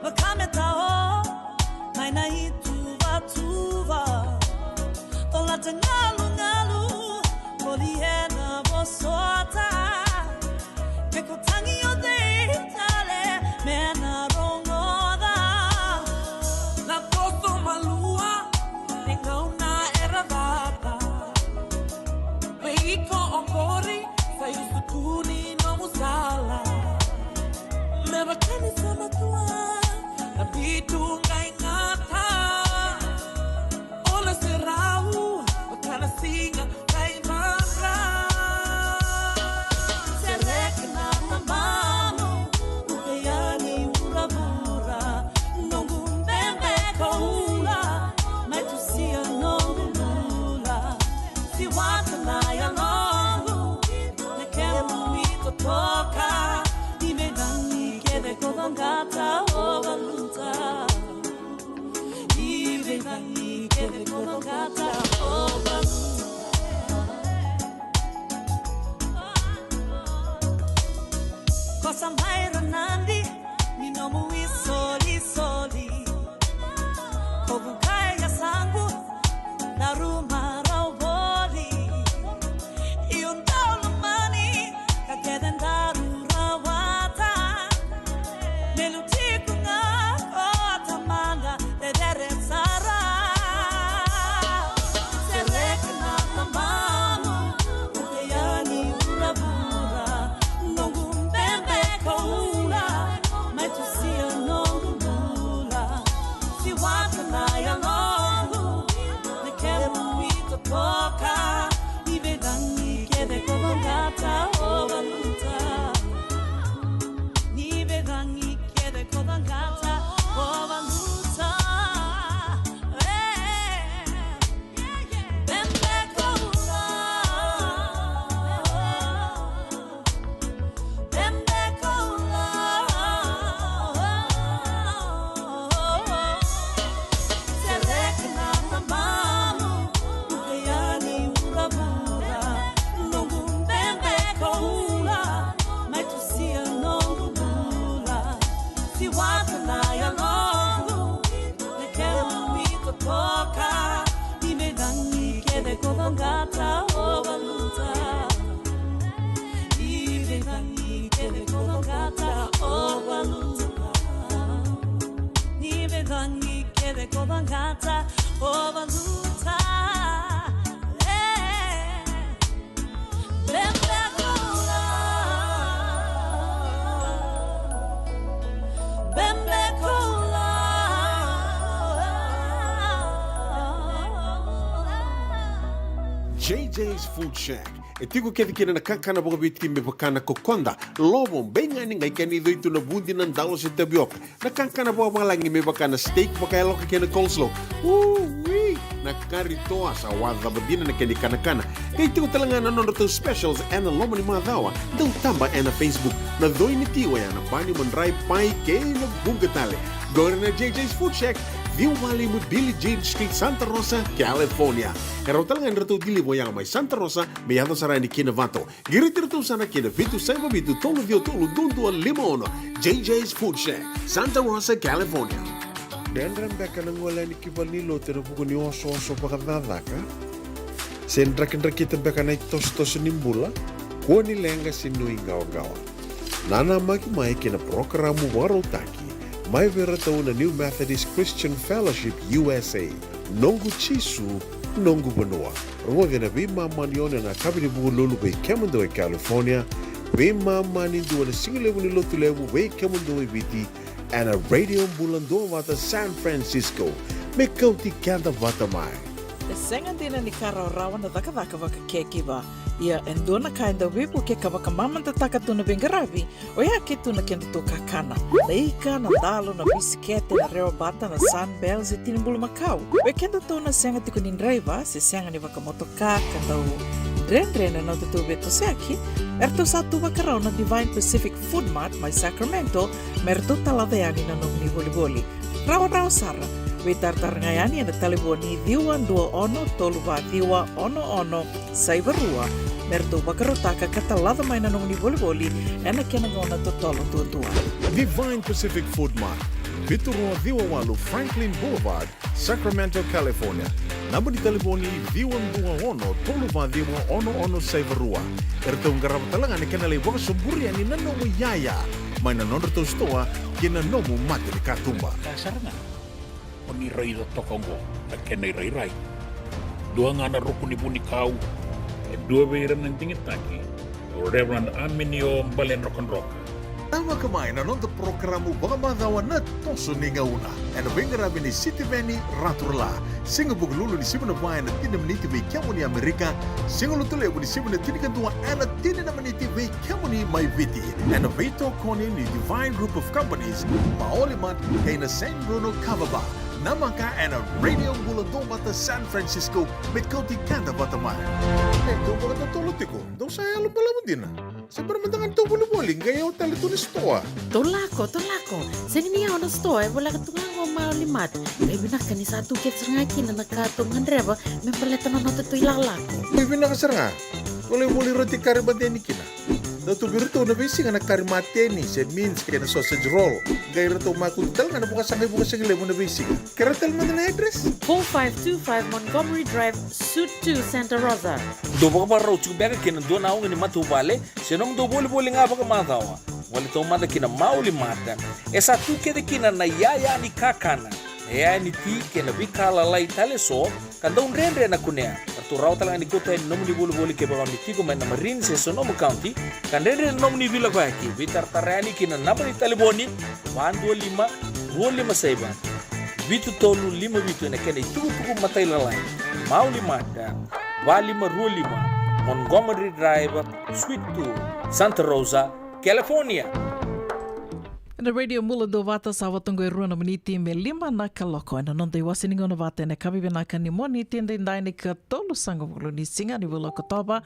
vaka me tao mai na ituvatuva. Colata galugalu, voli ena vosota. Me ko tagi o cei tale me na rogoca. Na toso malua, e gauna era cata. Me iko oqori, sa iusu tu ni nomu sala. Me vaka ni sa matua na bitu qai gata. O na serau vaka na siga qai vaqara. Sereki na tabamu, uke yani vuravura. Noqu bebe koula, mai tusia noqu bula. Siwata na yaloqu, na kemu itotoka. Ni veicagi kece ko caqata o valuta. Ni veicagi kece ko caqata o valuta. Ko sa mai ra nadi ni nomu isolisoli. Ko vukai yasaqu, daru marau voli. Io dau lomani, ka kece daru rawata. Me lutiko ga ko tamada, cecere sara. Sereki na tabamu, uke yani vuravura. Noqu bebe koula, mai tusia noqu bula. Siwata na yaloqu, na kemu itotoka. Ni veicagi kece ko caqata o valuta. Ni veicagi kece ko caqata o valuta. E. Bebe koula. Bebe koula. Sereki na tabamu, uke yani vuravura. Noqu bebe koula, mai tusia noqu bula. Siwata na yaloqu, na kemu itotoka. Ni veicagi kece ko caqata o valuta. Ni veicagi kece ko caqata o valuta. Ni veicagi kece ko caqata o valuta. E. Bebe koula. Bebe koula. J J's Food Shack. E tiko kece kina na kakana vakaviti me vaka na kokoda, lovo, beigani, qai kena icoi tu na vudi, na dalo se tavioka. Na kakana vakavalagi me vaka na steak vakayaloka kei na coleslaw. Ui! Na kari toa sa wacava dina na kena ikanakana. Qai tiko tale ga na nodratou specials ena loma ni macawa. Dau taba ena Facebook. Na coi ni ti oya na bani, madrai, pai kei na vuqa tale. Qori na J J's Food Shack, ciwa walu lima Billie Jean Street, Santa Rosa, California. E rawa tale ga ni ratou deliver oya mai Santa Rosa me yaco sara yani ki Novato. Qiriti iratou sara ki na vitu saiva vitu tolu ciwa tolu dua dua lima ono. J J's Food Shack, Santa Rosa, California. Dredre beka na gole yani ki valenilotu ena vuku ni osooso vakacakacaka? Se drakidrakita beka na itosotoso ni bula? Kua ni leqa se nuiqawaqawa. Nanamaki mai ki na parokaramu vakarautaki mai vei iratou na New Methodist Christian Fellowship U S A. Noqu Jisu, noqu vanua. Rogoci ena veimama ni ono ena yakavi ni Vukelulu vei kemudou e California, veimama ni dua ena sigalevu ni Lotulevu vei kemudou e Viti, ena Radio Bula Duavata San Francisco. Me kauti keda vata mai. E sega dina ni ka rawarawa na cakacaka vakacakiva. Ia e dua na ka e dau veivukei ka vakamamadataka tu na veiqaravi, oya ke tu na kedatou kakana. Na ika, na dalo, na bisikete, na rewabata, na Sunbell, se tini bulumakau. Vei kedatou na sega tiko ni draiva, se sega ni vakamotoka, ka dau dredre na nodatou veitosoyaki, eratou sa tu vakarau na Divine Pacific Food Mart mai Sacramento, me ratou talaca yani na nomuni volivoli. Rawarawa sara, Veitaratara ga yani ena talevoni ciwa dua ono tolu va ciwa ono ono saiva rua me ratou vakarautaka ka talaca mai na nomuni volivoli ena kena gauna totolo duadua. Divine Pacific Food Mart, vitu rua ciwa walu Franklin Boulevard, Sacramento, California. Naba ni talevoni ciwa dua ono tolu va ciwa ono ono saiva rua. E ratou qarava tale ga na kena lai vakasoburi yani na nomu iyaya mai na nodratou sitoa ki na nomu mata ni katuba. Ka sara ga o ni raica toka oqo na kena irairai. Dua ga na ruku ni vunikau, e dua vei ira na digitaki, o Reverend Aminio Baledrokadroka. Tavaka mai na noda porokaramu vakamacawa na Toso ni Gauna ena veiqaravi ni Sitiveni Raturala. Siga Vukelulu ni sivi na va ena tini na miniti vei kemuni Amerika. Siga Lotulevu ni sivi na tinikadua ena tini na miniti vei kemuni mai Viti. Ena veitokoni ni Divine Group of Companies, Maoli Mart kei na San Bruno Kava Bar. Namaka ena Radio Bula Duavata San Francisco, me kauti keda vata mai. E, dou vakatotolo tiko, dou sa yalo balavu dina. Se bera mada ga ni tou volivoli, qai yawa tale tu na sitoa. Tou lako, tou lako. Sega ni yawa na sitoa, e voleka tu ga qo Maoli Mart. Qai vinaka ni sa tu kece sara ga kina na ka tou gadreva me baleta na noda tou ilakolako. Qai vinaka sara ga. Tou lai voli roti kari mateni kina. Dau tu vei iratou na veisiga na kari mateni se mince kei na sausage roll. Qai ratou makutu tale ga na vakasaqa i Vukasagilevu na veisiga. Kerea tale mada na address. Four five two five Montgomery Drive, Suite two, Santa Rosa. Dou vakavakarau tiko beka kei na dua na auga ni matavuvale se nomudou volivoli ga vakamacawa? Gole taumada ki na Maoli Mart. E sa tu kece kina na iyaya ni kakana, na iyaya ni ti kei na veika lalai tale eso ka dau dredre na kunea. Ratou rawa tale ga ni kauta yani nomuni volivoli kevaka o ni tiko mai na Marin se Sonoma County ka dredre na nomuni veilakoyaki. Veitaratara yani ki na naba ni talevoni, va dua lima, rua lima saiva, vitu tolu lima vitu ena kena itukutuku matailalai. Maoli Mart, va lima rua lima Montgomery Drive, Suite two, Santa Rosa, California. Ena Radio Bula Duavata, sa vo toka e rua na miniti me lima na kaloko. Ena noda iwase ni gauna vata ena yakavi vinaka ni Moniti edaidai, na ikatolusagavulu ni siga ni vula o Okotova.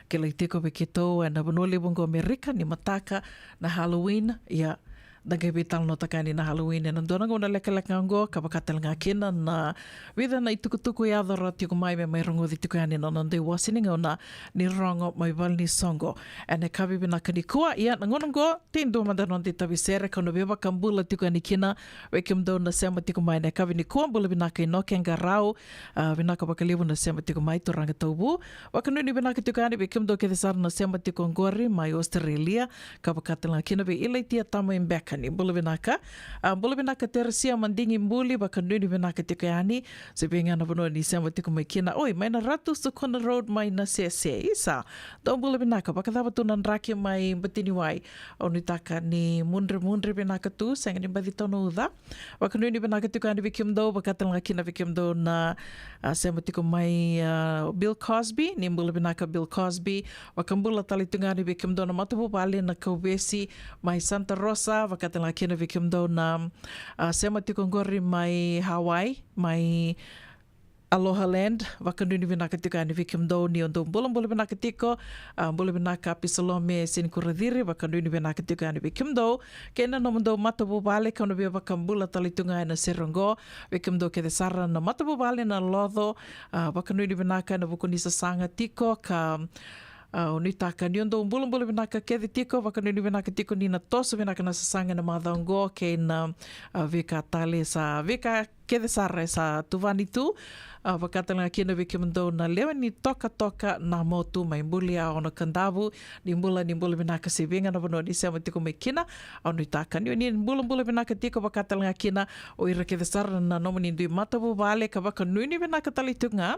Kilai tiko vei keitou ena vanua levu oqo Amerika ni mataka na Halloween. Ia, da qai veitalanoataka yani na Halloween ena dua na gauna lekaleka oqo, ka vaka tale ga kina na vica na itukutuku e yaco rawa tiko mai me mai rogoci tiko yani na noda iwase ni gauna ni Rogo mai Valenisoqo ena yakavi vinaka nikua. Ia, na gauna oqo, tei dua mada na noda itavi sere ka na veivakabula tiko yani kina vei kemudou na sema tiko mai ena yakavi nikua. Bula vinaka Inoke Qarau, a, vinaka vakalevu na sema tiko mai, turaga tauvu. Vakanuinui vinaka tiko yani vei kemudou kece sara na sema tiko oqori mai Australia, ka vaka tale ga kina vei Ilaitia Tama i Beka, ni bula vinaka. A, bula vinaka Teresia Madigi Buli, vakanuinui vinaka tiko yani se vei ga na vanua ni sema tiko mai kina. Oi, mai na Ratu Sukuna Road mai Nasese, isa. Dou bula vinaka, vakacava tu na draki mai Batiniwai? Au nuitaka ni mudremudre vinaka tu, sega ni baci tau na uca. Vakanuinui vinaka tiko yani vei kemudou, vaka tale ga kina vei kemudou na, a, sema tiko mai, a, Bill Cosby, ni bula vinaka Bill Cosby. Vakabula tale tu ga yani vei kemudou na matavuvale na Kauvesi mai Santa Rosa, vaka tale ga kina vei kemudou na, a, sema tiko oqori mai Hawaii, mai Aloha Land. Vakanuinui vinaka tiko yani vei kemudou ni o dou bulabula vinaka tiko. A, bula vinaka Apisalome Senikura Ciri, vakanuinui vinaka tiko yani vei kemudou kei na nomudou matavuvale, kau na via vakabula tale tu ga ena sere oqo vei kemudou kece sara na matavuvale na Loco. A, vakanuinui vinaka ena vuku ni sasaga tiko ka, a, au nuitaka ni o dou bulabula vinaka kece tiko, vakanuinui vinaka tiko ni na toso vinaka na sasaga ena macawa oqo kei na, a, veika tale sa, veika kece sara e sa tuvani tu. A, vaka tale ga kina vei kemudou na lewe ni Tokatoka na Motu mai Bulia, Ono Kadavu, ni bula, ni bula vinaka se vei ga na vanua ni sema tiko mai kina. Au nuitaka ni o ni bulabula vinaka tiko, vaka tale ga kina o ira kece sara na nomuni dui matavuvale, ka vakanuinui vinaka tale tiko ga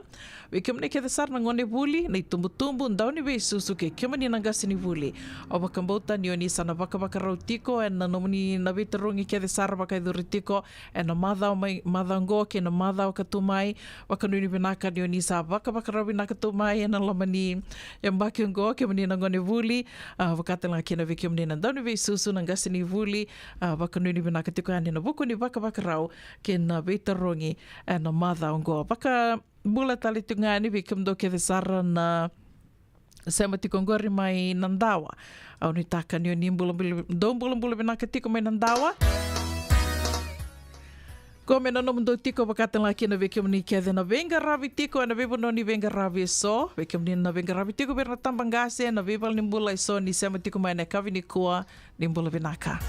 vei kemuni kece sara na gonevuli, na itubutubu, dauniveisusu kei kemuni na qasenivuli. Au vakabauta ni o ni sa na vakavakarau tiko ena nomuni na veitarogi kece sara vakayacori tiko ena macawa mai, macawa oqo kei na macawa ka tu mai. Vakanuinui vinaka ni o ni sa vakavakarau vinaka tu mai ena loma ni yabaki oqo kemuni na gonevuli. A, vaka tale ga kina vei kemuni na dauniveisusu, na qasenivuli. A, vakanuinui vinaka tiko yani ena vuku ni vakavakarau kei na veitarogi ena macawa oqo. Vakabula tale tiko ga yani vei kemudou kece sara na sema tiko oqori mai Nadawa. Au nuitaka ni o ni bulabula, dou bulabula vinaka tiko mai Nadawa. Ko me na nomudou tiko vakatala kina vei kemuni kece na veiqaravi tiko ena veivanua ni veiqaravi eso, vei kemuni na veiqaravi tiko vei ira na tabaqase, na veivalenibula eso ni sema tiko mai ena yakavi nikua, ni bula vinaka.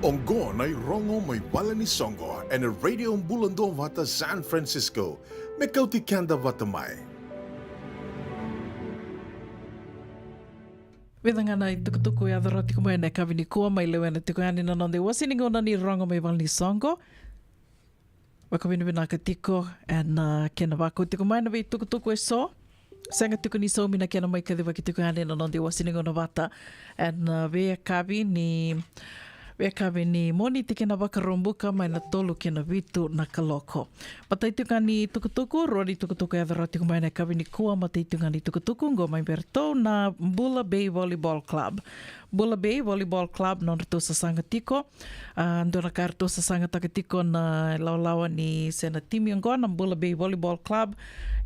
Oqo na irogo mai vale ni soqo ena Radio Bula Duavata San Francisco. Me kauti keda vata mai. Vica ga na itukutuku e yaco rawa tiko mai ena yakavi nikua, mai lewena tiko yani na noda iwase ni gauna ni rogo mai vale ni soqo. Vakavinavinaka tiko ena, ah, kena vakau tiko mai na veitukutuku eso. Sega tiko ni saumi na kena mai kacivaki tiko yani na noda iwase ni gauna vata ena, ah, veiyakavi ni, veiyakavi ni Moniti kei na Vakaraubuka mai na tolu kei na vitu na kaloko. Matai tiko ga ni tukutuku, rua ni tukutuku e yaco rawa tiko mai ena yakavi nikua. Matai tiko ga ni tukutuku oqo mai vei iratou na Bula Bay Volleyball Club. Bula Bay Volleyball Club, nodratou sasaga tiko. Ah, dua na ka eratou sasagataka tiko na ilawalawa ni se na timi oqo na Bula Bay Volleyball Club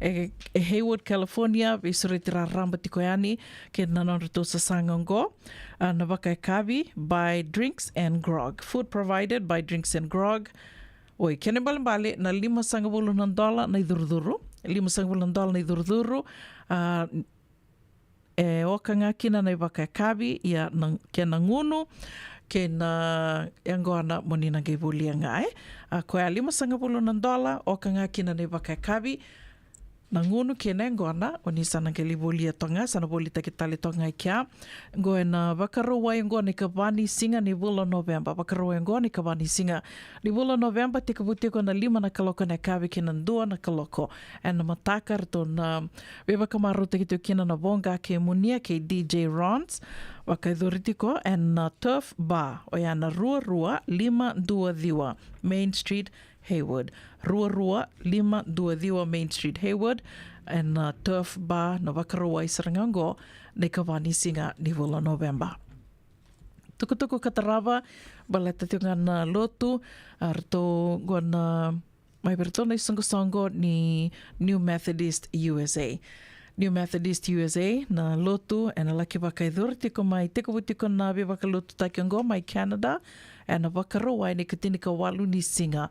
e, e Hayward, California, veisureti raraba tiko yani kei na nodratou sasaga oqo. Ah, na vakayakavi, buy drinks and grog. Food provided, buy drinks and grog. Oi, kena ibalebale na limasagavulu na dola na icurucuru. Limasagavulu na dola na icurucuru. Ah, e oka ga kina na ivakayakavi, ia na, kei na gunu, kei na yaqona mo ni na qai volia ga, e. A, koya limasagavulu na dola, oka ga kina na ivakayakavi, na gunu kei na yaqona, o ni sa na qai lai volia toka ga, sa na volitaki tale toka ga i kea. Oqo ena Vakarauwai oqo na ikava ni siga ni vula o Noveba. Vakarauwai oqo na ikava ni siga ni vula o Noveba, tekivu tiko na lima na kaloko ena yakavi kei na dua na kaloko ena mataka. Ratou na veivakamarautaki tiko kina na Voqa kei Munia kei D J Rons. Vakayacori tiko ena Turf Bar, oya na rua rua lima dua ciwa Main Street, Hayward. Rua rua lima dua ciwa Main Street, Hayward. Ena, ah, Turf Bar, na Vakarauwai sara ga oqo na ikava ni siga ni vula o Noveba. Tukutuku ka tarava baleta tiko ga na lotu, ah, ratou oqo na, mai vei iratou na isoqosoqo ni New Methodist U S A. New Methodist U S A na lotu ena laki vakayacori tiko mai, tekivu tiko na veivakalotutaki oqo mai Canada ena Vakarauwai na ikatinikawalu ni siga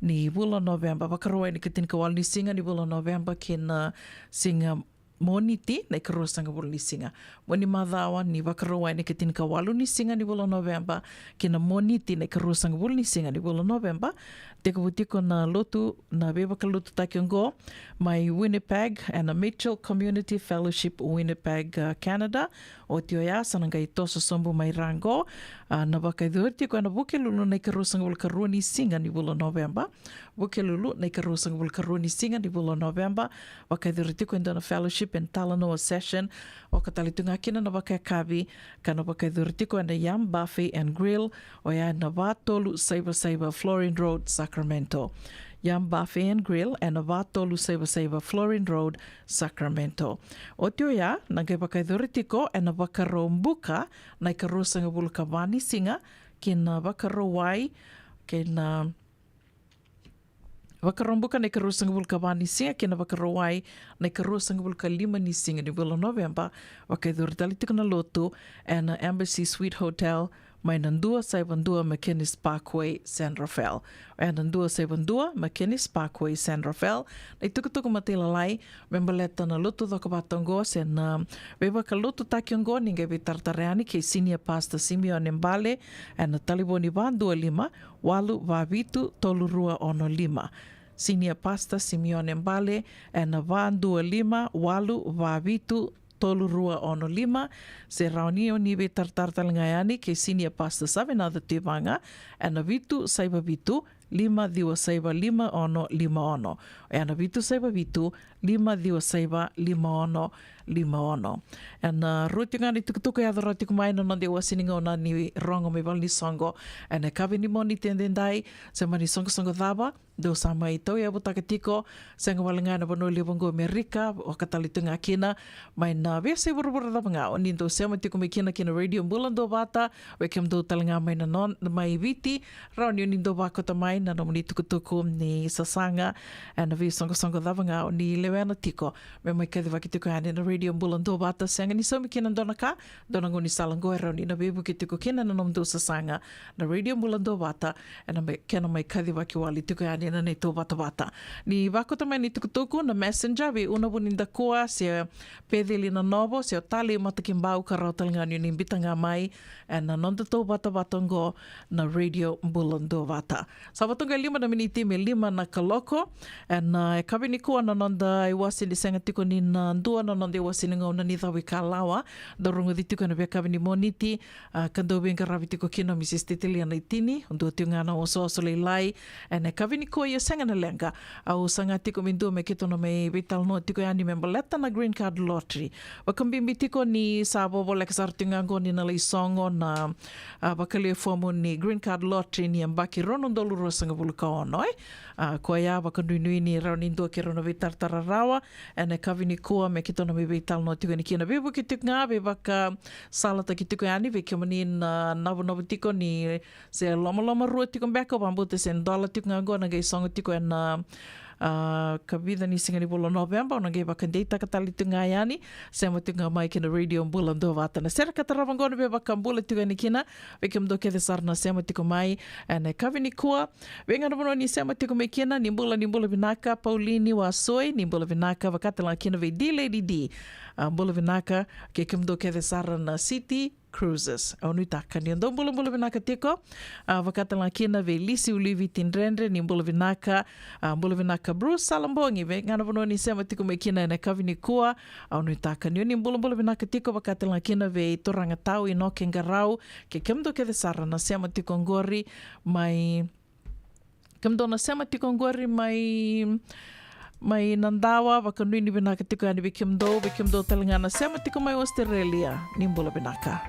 ni vula o Noveba. Vakarauwai na ikatinikawalu ni siga ni vula o Noveba kei na siga Moniti na ikaruasagavulu ni siga. Mua ni macawa ni Vakarauwai na ikatinikawalu ni siga ni vula o Noveba kei na Moniti na ikaruasagavulu ni siga ni vula o Noveba, tekivu tiko na lotu, na veivakalotutaki oqo mai Winnipeg ena Mitchell Community Fellowship Winnipeg, ah, Canada. Oti oya sa na qai toso sobu mai ra oqo, ah, na vakayacori tiko ena Vukelulu na ikaruasagavulu karua ni siga ni vula o Noveba. Vukelulu na ikaruasagavulu karua ni siga ni vula o Noveba. Vakayacori tiko e dua na fellowship and talanoa session. Oka tale tu ga kina na vakayakavi ka na vakayacori tiko ena Yam Buffet and Grill, oya ena va tolu saiva saiva Florin Road, Sacramento. Yam Buffet and Grill ena va tolu saiva saiva Florin Road, Sacramento. Oti oya na qai vakayacori tiko ena Vakaraubuka na ikaruasagavulu kava ni siga kei na Vakarauwai, kei na Vakaraubuka na ikaruasagavulu kava ni siga kei na Vakarauwai na ikaruasagavulu kalima ni siga ni vula o Noveba. Vakayacori tale tiko na lotu ena Embassy Suite Hotel mai na dua saiva dua McInnes Parkway, San Rafael. Ena dua saiva dua McInnes Parkway, San Rafael. Na itukutuku matailalai me baleta na lotu cokovata oqo se na veivakalotutaki oqo, ni qai veitaratara yani kei Senior Pastor Simeone Bale ena talevoni va dua lima walu va vitu tolu rua ono lima. Senior Pastor Simeone Bale ena va dua lima walu va vitu tolu rua ono lima. Se rawa ni o ni veitaratara tale ga yani kei Senior Pastor Savenaca Tivaga ena vitu saiva vitu lima ciwa saiva lima ono lima ono. Ena vitu saiva vitu lima ciwa saiva lima ono lima ono. Ena, ah, rua tiko ga na itukutuku e yaco rawa tiko mai na noda iwase ni gauna ni rogo mai vale ni soqo ena yakavi ni Moniti edaidai. Se mani soqosoqo cava dou sa mai tauyavutaka tiko, sega wale ga ena vanua levu oqo Amerika, oka tale tu ga kina mai na veiyasai vuravura cava ga o ni dou sema tiko mai kina ki na Radio Bula Duavata, vei kemudou tale ga mai na non, mai Viti, rawa ni o ni dou vakota mai na nomuni tukutuku ni sasaga ena veisoqosoqo cava ga o ni lewena tiko me mai kacivaki tiko yani na Radio Bula Duavata. Sega ni saumi kina dua na ka, dua na gaunisala oqo e rawa ni na veivuke tiko kina na nomudou sasaga. Na Radio Bula Duavata, ena mai, kena mai kacivaki wale tiko yani na neitou vatavata. Ni vakauta mai ni tukutuku na Messenger vei Unavuni Dakua, se Peceli Nanovo, se o Talei Matakibau, ka rawa tale ga ni o ni biuta ga mai ena nodatou vatavata oqo na Radio Bula Duavata. Sa vo toka e lima na miniti me lima na kaloko. Ena, e, yakavi nikua na noda iwase ni sega tiko ni na dua na noda iwase ni gauna ni cavuikalawa. Dau rogoci tiko ena veiyakavi ni Moniti, a, ka dau veiqaravi tiko kina o Misisi Titilia Naitini, dua tiko ga na osooso lailai. Ena yakavi nikua ia sega na leqa, au saga tiko me dua me keitou na mai veitalanoa tiko yani me baleta na Green Card Lottery. Vakabibi tiko ni sa vovoleka sara tiko ga oqo ni na lai sogo na, a, vakalewe fomu ni Green Card Lottery ni yabaki rua na udolu ruasagavulu ka ono, e. A, koya vakanuinui ni rawa ni dua keirau na veitaratara rawa ena yakavi nikua me keitou na mai veitalanoa tiko yani kina. Veivuke tiko ga, veivakasalataki tiko yani vei kemuni na navunavu tiko ni se lomalomarua tiko beka, au vakabauta se dola tiko ga oqo na qai sogo tiko ena, a, kavica ni siga ni vula o Noveba, au na qai vakadeitaka tale tiko ga yani. Sema tiko ga mai kina Radio Bula Duavata. Na sere ka tarava oqo na veivakabula tiko yani kina vei kemudou kece sara na sema tiko mai ena yakavi nikua. Vei ga na vanua ni sema tiko mai kina, ni bula, ni bula vinaka Paulini Wasoi, ni bula vinaka vaka tale ga kina vei D Lady D. A, bula vinaka kei kemudou kece sara na City Cruises. Au nuitaka ni o dou bulabula vinaka tiko. A, vaka tale ga kina vei Lisi Uliviti Dredre, ni bula vinaka. A, bula vinaka Bruce Salabogi, vei ga na vanua ni sema tiko mai kina ena yakavi nikua. Au nuitaka ni o ni bulabula vinaka tiko, vaka tale ga kina vei turaga tau Inoke Qarau, kei kemudou kece sara na sema tiko oqori mai, kemudou na sema tiko oqori mai, mai Nadawa, vakanuinui vinaka tiko yani vei kemudou, vei kemudou tale ga na sema tiko mai Australia, ni bula vinaka.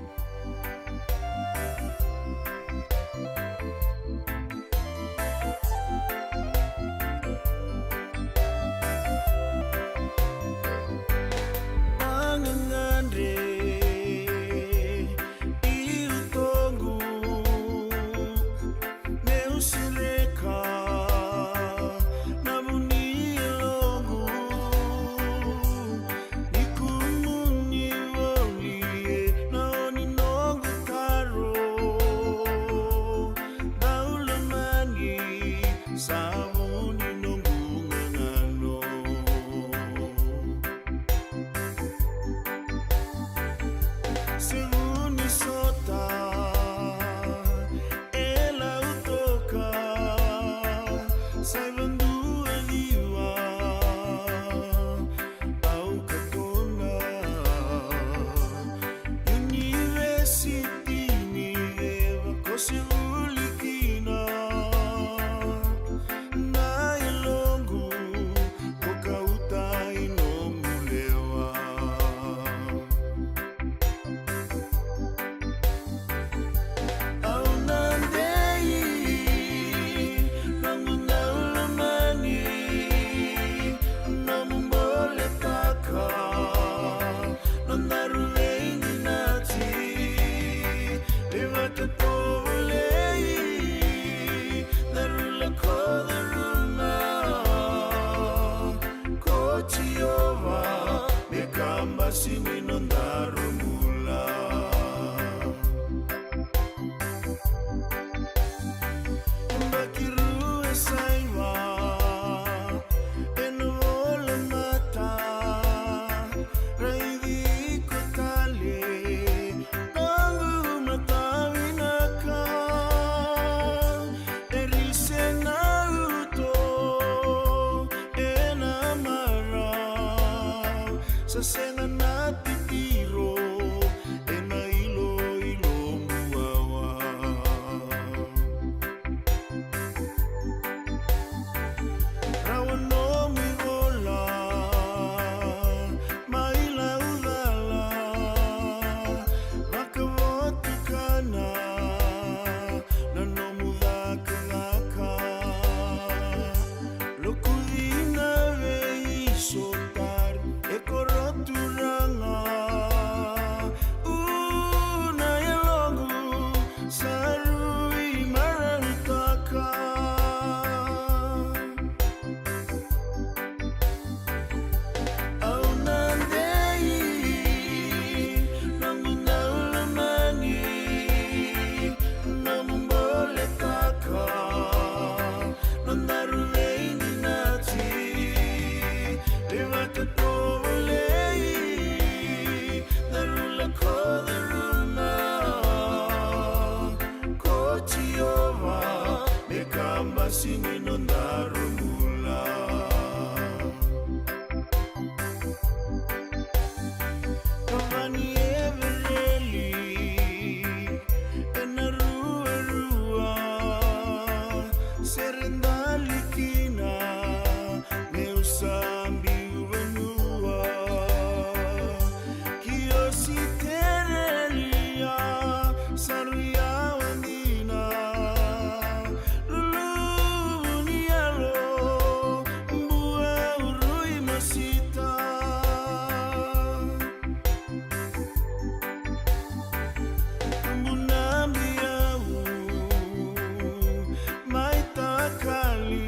ni nodaru bula. Kavani e vereli ena ruarua, sere dali kina meu sa biu vanua. Ki Ositerelia sa rui yawa dina, luluvu ni yalo, bua urui masita. Tubu na biau mai takali,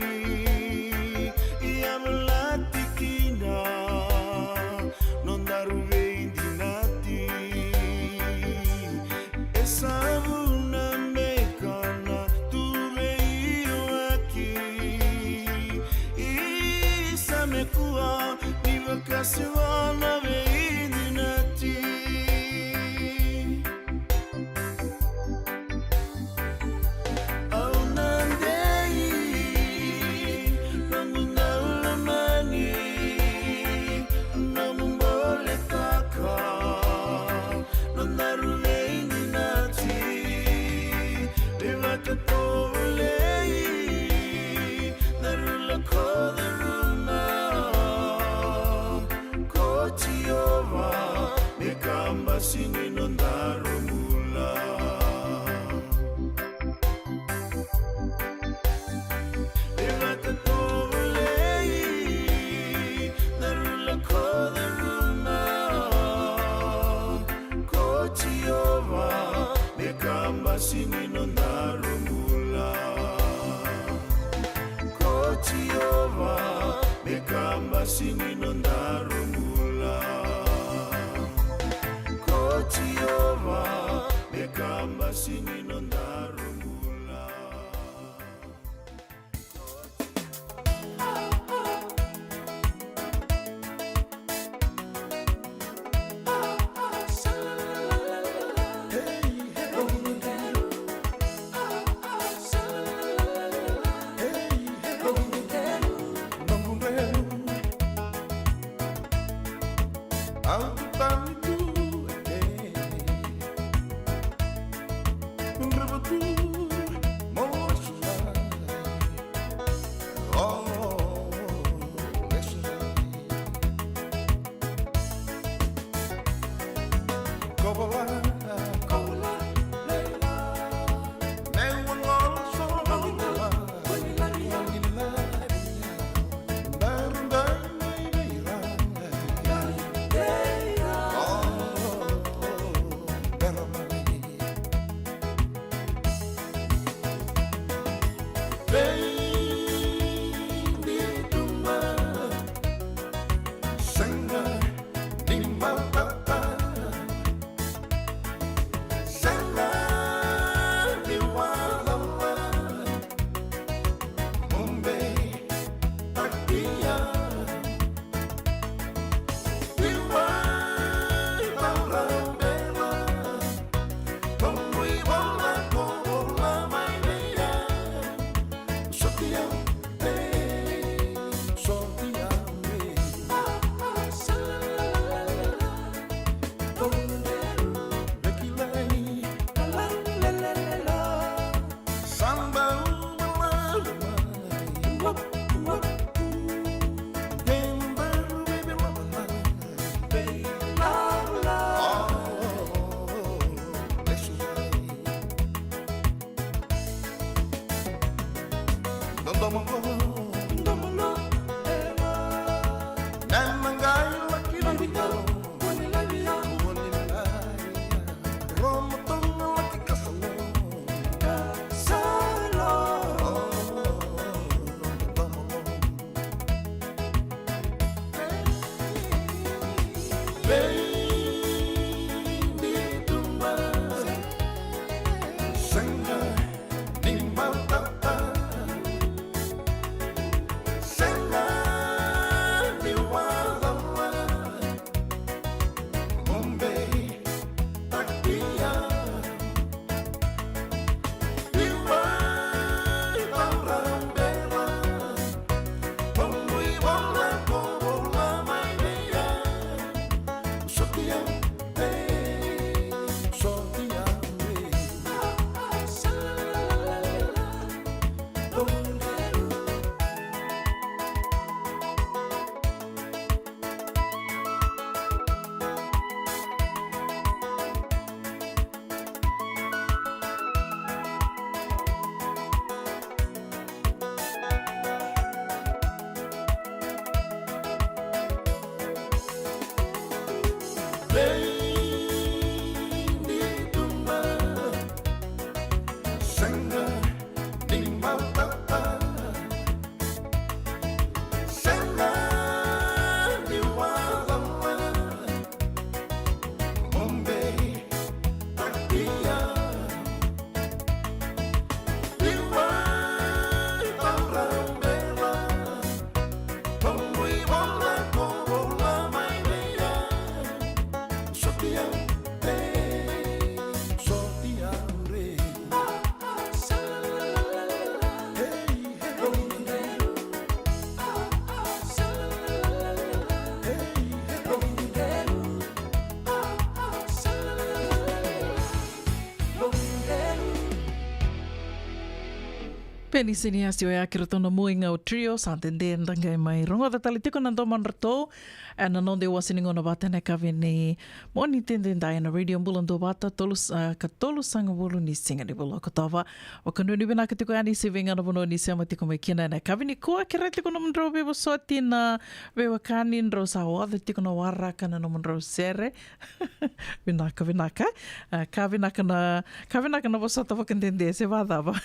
ia volati kina nodaru veidinati. E sa vuna beka na tu veiwaki, isa me kua ni vakaseva na veidinati. Au na dei noqu daulomani, noqu boletaka nodaru veidinati. Me vakatovolei daru lako curuma ko Jiova, me kabasi ni nodaru bula. Me vakatovolei daru lako curuma ko Jiova, me kabasi ni nodaru bula. Ko Jiova, me kabasi ni nodaru bula. Ko Jiova, me kabasi ni nodaru bula. Vei ni tuma, sega ni matata, sega ni walala, mombe takia, liwa taura bela. Penny Siniasi oya kei ratou na Muaigau Trio, sa dede da qai mai rogoca tale tiko na domodratou ena noda iwase ni gauna vata ena yakavi ni Moniti edaidai ena Radio Bula Duavata, tolu, ah, ka tolusagavulu ni siga ni vula o Okotova. Vakanuinui vinaka tiko yani se vei ga na vanua ni sema tiko mai kina ena yakavi nikua, kerea tiko nomudrau veivosoti na veiwekani, drau sa oca tiko na waraka na nomudrau sere. Vinaka, vinaka. Ah, ka vinaka na, ka vinaka na vosota vakadede se vacava.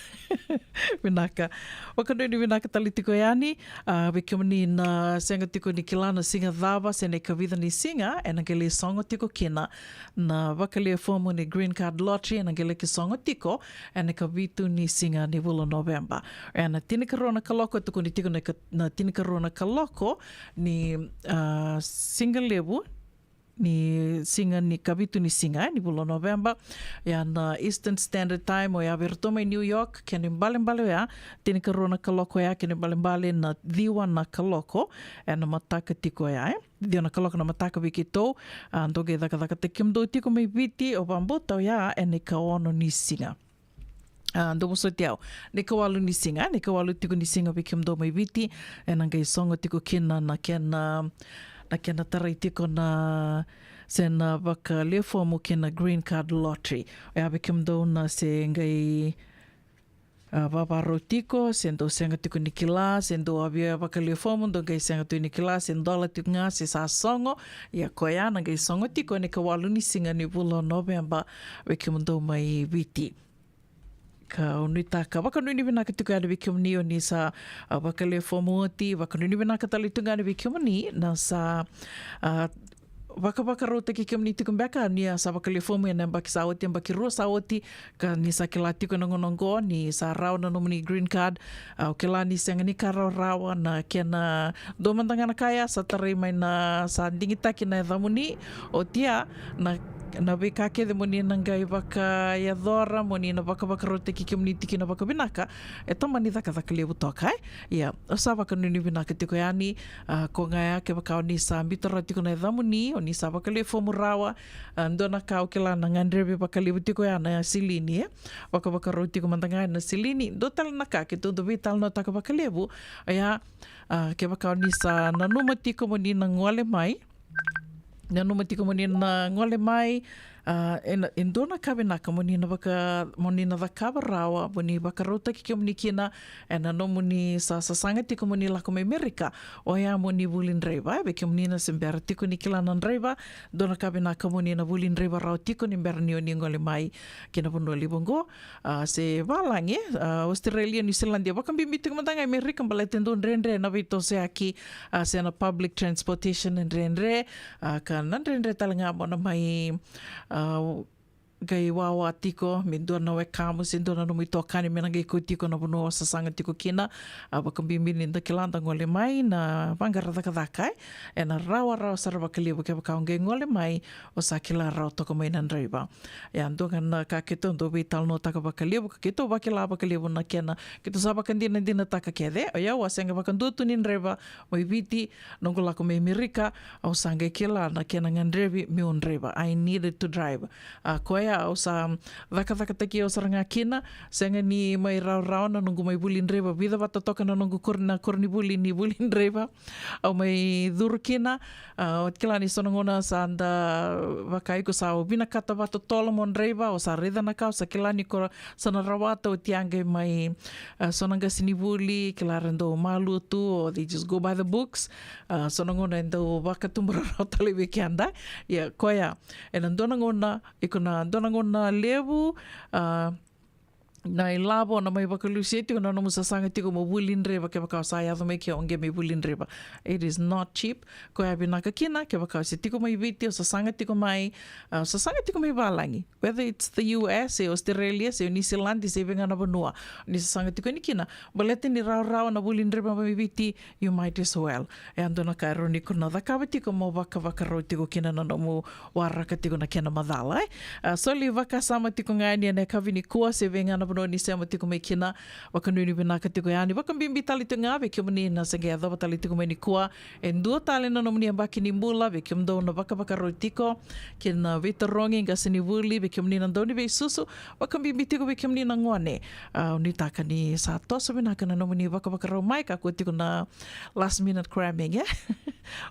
Vinaka. Vakanuinui vinaka tale tiko yani, ah, vei kemuni na sega tiko ni kila na siga cava se na ikavica ni siga ena qai lai sogo tiko kina na vakalewe fomu ni Green Card Lottery, ena qai laki sogo tiko ena ikavitu ni siga ni vula o Noveba. Ena tinikarua na kaloko, tukuni tiko na ika-, na tinikarua na kaloko ni, ah, siga levu, ni siga ni kavitu ni siga, eh, ni vula o Noveba. Ia na Eastern Standard Time, oya vei ratou mai New York, kena ibalebale oya tinikarua na kaloko oya, kena ibalebale na ciwa na kaloko ena mataka tiko oya, eh. Ciwa na kaloko na mataka vei keitou, ah, dou qai cakacakataki kemudou tiko mai Viti, au vakabauta oya ena ikaono ni siga. Ah, dou vosoti au. Na ikawalu ni siga, na ikawalu tiko ni siga vei kemudou mai Viti, ena qai sogo tiko kina na kena, na kena tarai tiko na, se na vakalewe fomu kei na Green Card Lottery. Oya vei kemudou na se qai, ah, vavarau tiko, se dou sega tiko ni kila, se dou a via vakalewe fomu, dou qai sega tiko ni kila, se dola tiko ga, se sa sogo. Ia koya na qai sogo tiko ena ikawalu ni siga ni vula o Noveba vei kemudou mai Viti. Kau nuitaka, vakanuinui vinaka tiko yani vei kemuni o ni sa, ah, vakalewe fomu oti, vakanuinui vinaka tale tu ga yani vei kemuni na sa, ah, vakavakarautaki kemuni tiko beka, ni a sa vakalewe fomu ena yabaki sa oti, yabaki rua sa oti, ka ni sa kila tiko ena gauna oqo ni sa rawa na nomuni green card. Ah, au kila ni sega ni ka rawarawa na kena dua mada ga na ka ya sa tarai mai na, sa digitaki na yacamuni. Oti ya, na na veika kece mo ni na qai vakayacora, mo ni na vakavakarautaki kemuni tiko kina vakavinaka, e tamani cakacaka levu toka, eh? Ia, au sa vakanuinui vinaka tiko yani, ah, ko ga ya kevaka o ni sa biuta rawa tiko na yacamuni, o ni sa vakalewe fomu rawa, ah, dua na ka au kila na gadrevi vakalevu tiko ya na silini, eh? Vakavakarau tiko mada ga na silini, dua tale na ka keitou dau veitalanoataka vakalevu, ia, ah, kevaka o ni sa nanuma tiko mo ni na gole mai, nanuma tiko mo ni na gole mai, ah, e na, e dua na ka vinaka mo ni na vaka, mo ni na cakava rawa, mo ni vakarautaki kemuni kina, ena nomuni sa sasaga tiko mo ni lako mai Merika, oya mo ni vuli draiva, vei kemuni na se bera tiko ni kila na draiva, dua na ka vinaka mo ni na vuli draiva rawa tiko ni bera ni o ni gole mai ki na vanua levu oqo. Ah, se valagi, ah, Australia, New Zealand, ia vakabibi tiko mada ga e Merika, baleta e dau dredre na veitosoyaki, ah, se na public transportation e dredre, ah, ka na dredre tale ga mo na mai, ah, qai wawa tiko me dua na wekamu se dua na nomu itokani me na qai kauti iko na vanua o sasaga tiko kina. Ah, vakabibi ni da kila da gole mai na vaqara cakacaka, eh? Ena rawarawa sara vakalevu kevaka o qai gole mai o sa kila rawa toka mai na draiva. Ia, dua ga na ka keitou dau veitalanoataka vakalevu, ka keitou vakila vakalevu na kena, keitou sa vakadinadinataka kece. O yau a sega vakadua tu ni draiva mai Viti, noqu lako mai Merika, au sa qai kila na kena gadrevi meu draiva. I needed to drive. Ah, koya Au sa cakacakataki au sara ga kina, sega ni mai rawarawa na noqu mai vuli draiva, vica vata toka na noqu kor-, na koronivuli ni vuli draiva au mai curu kina. A, o kila ni so na gauna sa da vaka iko sa o vinakata vatotolo mo draiva, o sa raica na ka, o sa kila ni ko sa na rawata, o tiaqa mai, a, so na qasenivuli, kila ra dau malua tu, o they just go by the books. A, so na gauna e dau vakatubu rawa tale vei keda. Ia, koya, ena dua na gauna, iko na dua na gauna levu, a, na ilavo na mai vakalusia tiko na nomu sasaga tiko mo vuli draiva, kevaka o sa yaco mai ke o qai mai vuli draiva. It is not cheap. Koya vinaka kina, kevaka o se tiko mai Viti, o sasaga tiko mai, a, o sasaga tiko mai valagi. Whether it's the U S, se Australia, se New Zealand, se vei ga na vanua ni sasaga tiko yani kina. Baleta ni rawarawa na vuli draiva mai Viti, you might as well. E a dua na ka e rawa ni ko na cakava tiko mo vakavakarau tiko kina na nomu waraka tiko na kena macala, e. A, soli vakasama tiko ga yani ena yakavi nikua, se vei ga na vanua ni sema tiko mai kina, vakanuinui vinaka tiko yani. Vakabibi tale tiko ga vei kemuni na se qai yacova tale tiko mai nikua, e dua tale na nomuni yabaki ni bula, vei kemudou na vakavakarau tiko kei na veitarogi, qasenivuli, vei kemuni na dau ni veisusu, vakabibi tiko vei kemuni na gone. A, nuitaka ni sa toso vinaka na nomuni vakavakarau mai, kakua tiko na last minute cramming, e?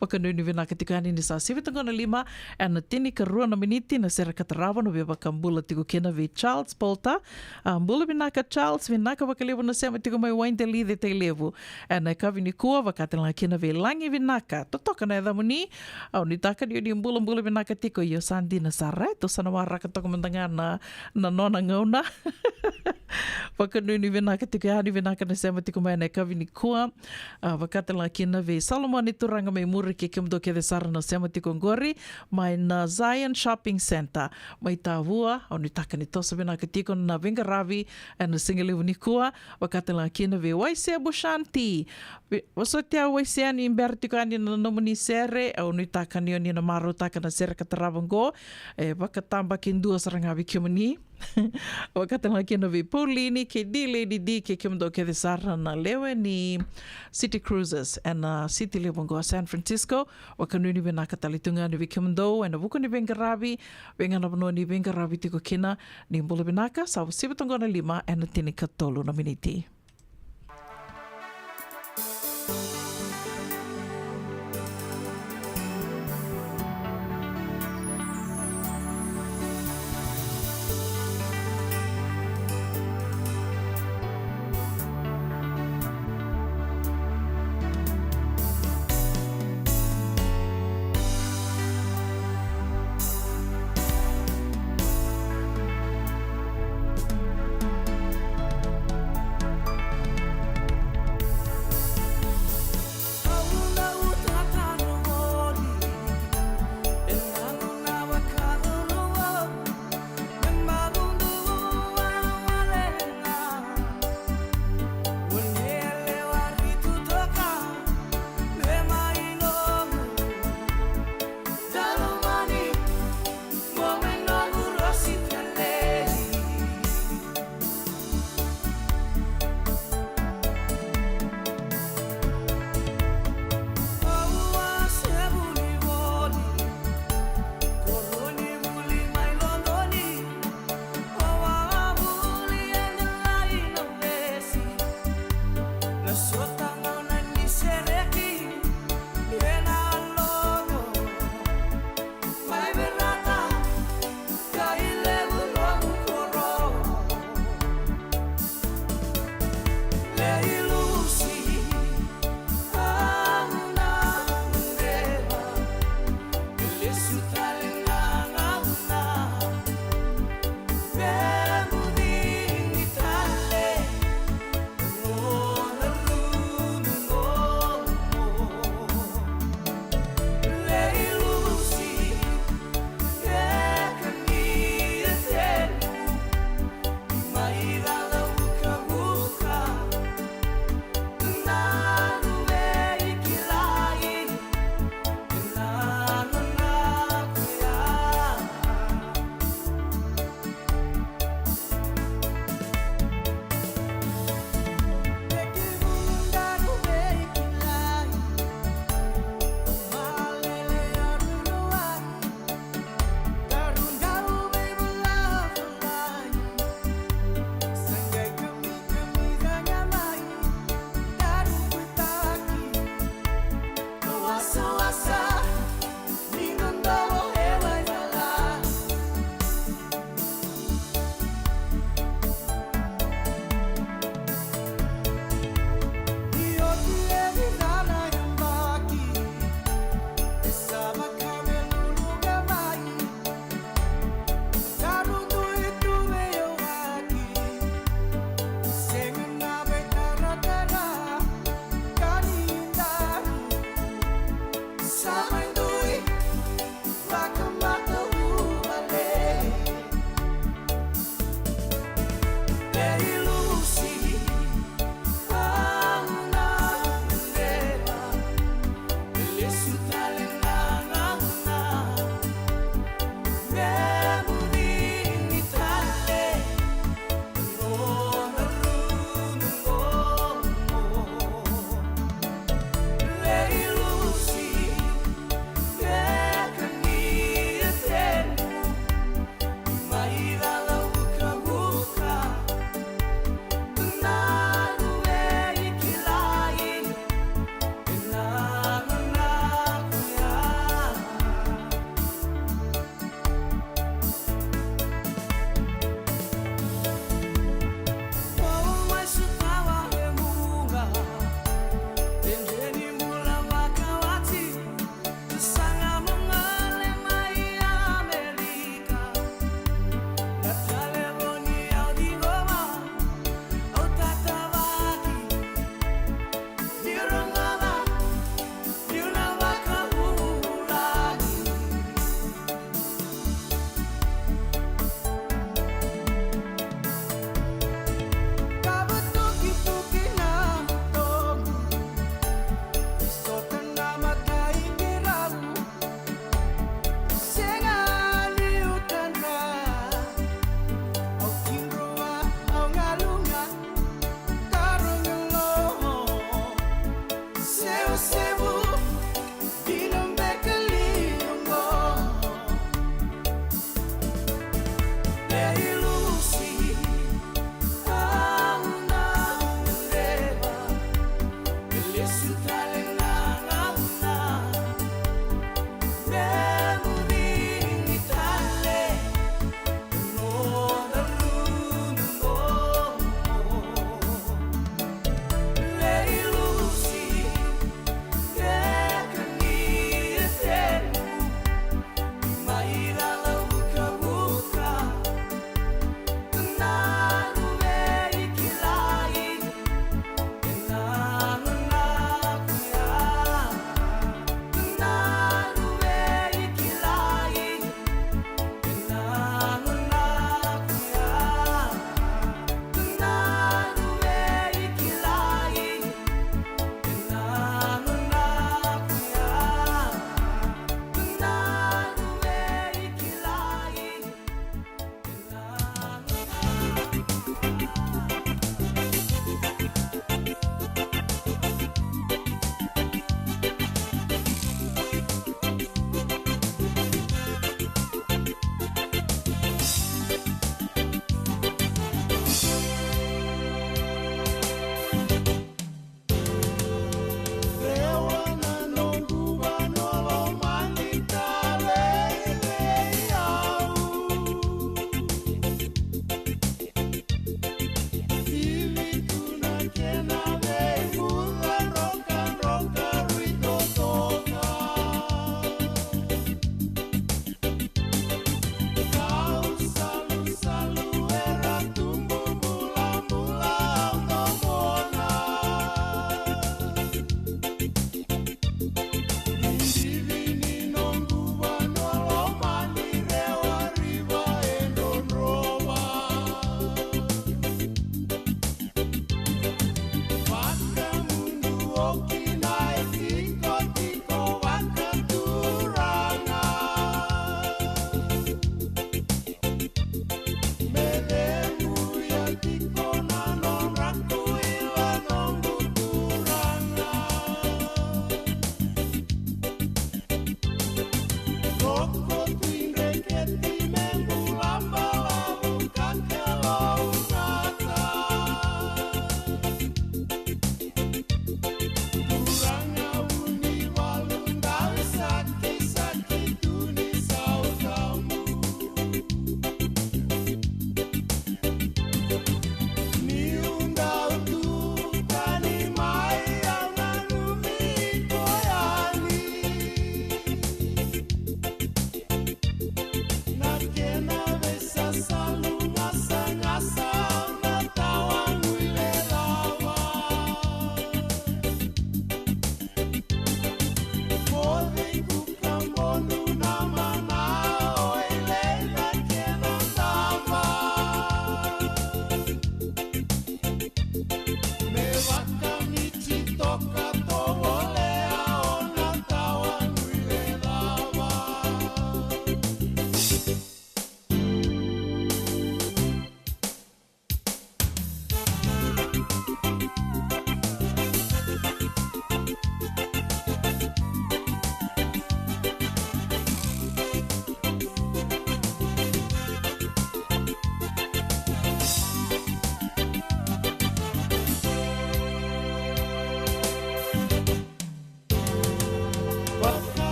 Vakanuinui vinaka tiko yani ni sa sivi toka na lima ena tinikarua na miniti na sere ka tarava, na veivakabula tiko kina vei Charles Polter. A, bula vinaka Charles, vinaka vakalevu na sema tiko mai Waidelice, Tailevu. Ena yakavi nikua, vaka tale ga kina vei Lagi Vinaka, totoka na yacamuni. Au nuitaka ni o ni bulabula vinaka tiko, io sa dina sara, e, tou sa na waraka toka mada ga na, na nona gauna. Vakanuinui vinaka tiko yani, vinaka na sema tiko mai ena yakavi nikua. A, vaka tale ga kina vei Solomone Turaga mai muri kei kemudou kece sara na sema tiko oqori mai na Zion Shopping Centre mai Tavua. Au nuitaka ni toso vinaka tiko na veiqaravi ena sigalevu nikua. Vaka tale ga kina vei Waisea Bushanti. Vei, vosoti au Waisea ni bera tiko yani na nomuni sere, au nuitaka ni o ni na marautaka na sere ka tarava oqo. E vakatabakidua sara ga vei kemuni. Vaka tale ga kina vei Paulini kei D Lady D kei kemudou kece sara na lewe ni City Cruisers ena city levu oqo San Francisco. Vakanuinui vinaka tale tu ga yani vei kemudou ena vuku ni veiqaravi, vei ga na vanua ni veiqaravi tiko kina. Ni bula vinaka, sa sivi toka na lima ena tinikatolu na miniti.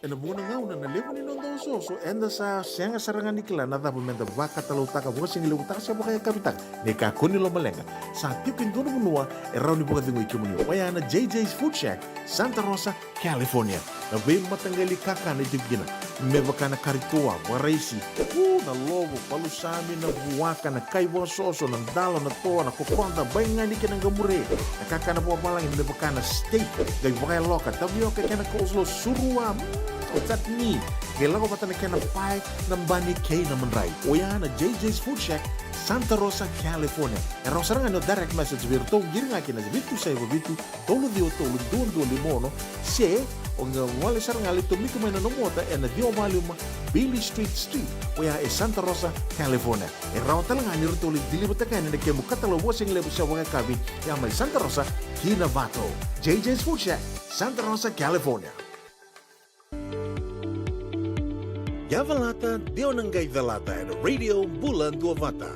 Ena vuqa na gauna na levu ni noda osooso, eda sa sega sara ga ni kila na cava meda vakatalautaka, vakasigalevu taka se vakayakavi taka. Ni kakua ni lomaleqa, sa tiko e dua na vanua e rawa ni vakacegui kemuni, oya na J J's Food Shack, Santa Rosa, California. Na veimataqali kakana e tiko kina, me vaka na kari toa, vakaraisi, u, na lovo, palusami, na vuaka, na kai vakasoso, na dalo, na toa, na kokoda, baigani kei na qamure, na kakana vakavalagi me vaka na steak, qai vakayaloka, tavioka kei na coleslaw, surua, mm, chutney, qai lako vata na kena pae, na bani kei na madrai. Oya na J J's Food Shack, Santa Rosa, California. E rawa sara ga ni o direct message vei iratou, qiri ga ki na vitu saiva vitu, tolu ciwa tolu, dua dua lima ono, se o qai gole sara ga, lai tomika mai na nomu ota ena ciwa va lima Beale Street Suite, oya e Santa Rosa, California. E rawa tale ga ni ratou lai deliver-taka yani na kemu katalau vakasigalevu se vakayakavi, ya mai Santa Rosa ki Novato. J J's Food Shack, Santa Rosa, California. Ia calata, de o na qai calata ena Radio Bula Duavata.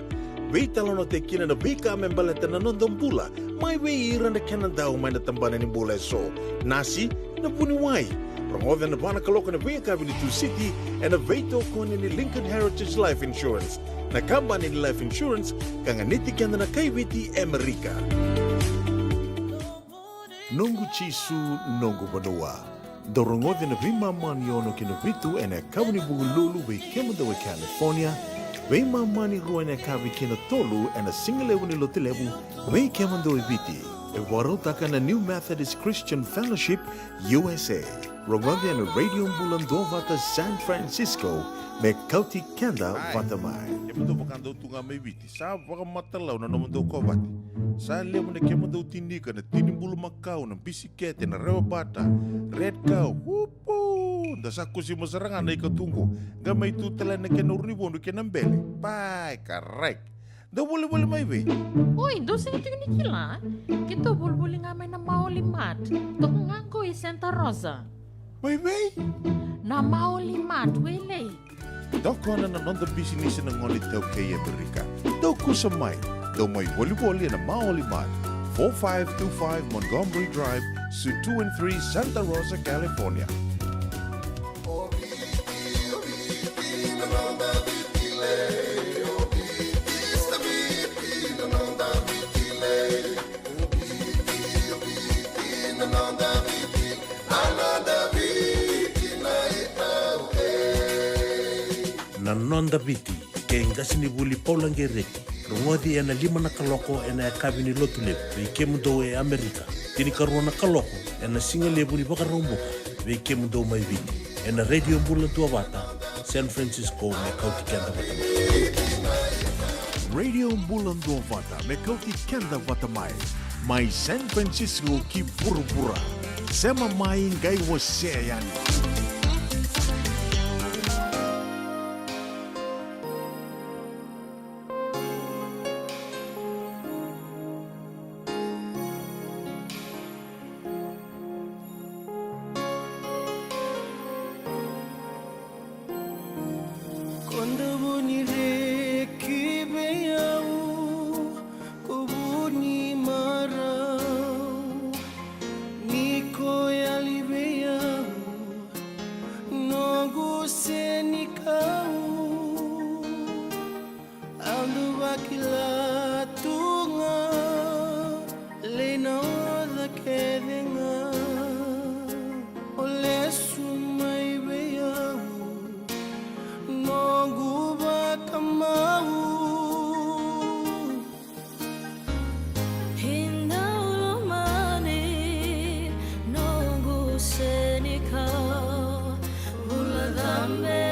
Veitalanoataki kina na veika me baleta na noda bula, mai vei ira na kena dau mai na tabana ni bula eso. Nasi, na vuniwai. Rogoca ena va na kaloko ena veiyakavi ni Tusiti, ena veitokoni ni Lincoln Heritage Life Insurance, na kabani ni life insurance ka ganiti keda na kai Viti e Amerika. Noqu Jisu, noqu vanua. Dau rogoci na veimama ni ono ki na vitu ena yakavi ni Vukelulu vei kemudou e California, veimama ni rua ena yakavi ki na tolu ena sigalevu ni Lotulevu vei kemudou e Viti. E vakarautaka na New Methodist Christian Fellowship U S A. Rogoci ena Radio Bula Duavata San Francisco, me kauti keda vata mai. Kemudou vakadau tu ga mai Viti, sa vakamatalau na nomudou kovate. Sa levu na kemudou tinika, na tini bulumakau, na bisikete, na rewa bata, red cow, upu! Da sa kusima sara ga na ika tu qo. Qai mai tu tale na kena uru ni vodu kei na bele. Pai, karai. Dou volivoli mai vei? Oi, dou sega tiko ni kila? Keitou volivoli ga mai na Maoli Mart. Toka ga qo i Santa Rosa. Mai vei? Na Maoli Mart, Wailei. Tokona na noda bisinisi na gone iTaukei e Amerika. Dou kusa mai. Dou mai volivoli ena Maoli Mart, four five two five Montgomery Drive, Suite two and three, Santa Rosa, California. Na Noda Viti, kei qasenivuli Paula Qereti, rogoci ena lima na kaloko ena yakavi ni Lotulevu vei kemudou e Amerika, tinikarua na kaloko ena sigalevu ni Vakaraubuka vei kemudou mai Viti, ena Radio Bula Duavata San Francisco, me kauti keda vata mai. Radio Bula Duavata me kauti keda vata mai. Mai San Francisco ki vuravura. Sema mai, qai wasea yani. Ko dau vu ni reki vei au, ko vu ni marau, ni ko yali vei au, noqu senikau. Au dau vakila tu ga, lai na oca kece ga. O lesu mai vei au, noqu vakamau. Dau lomani noqu senikau, bula cabe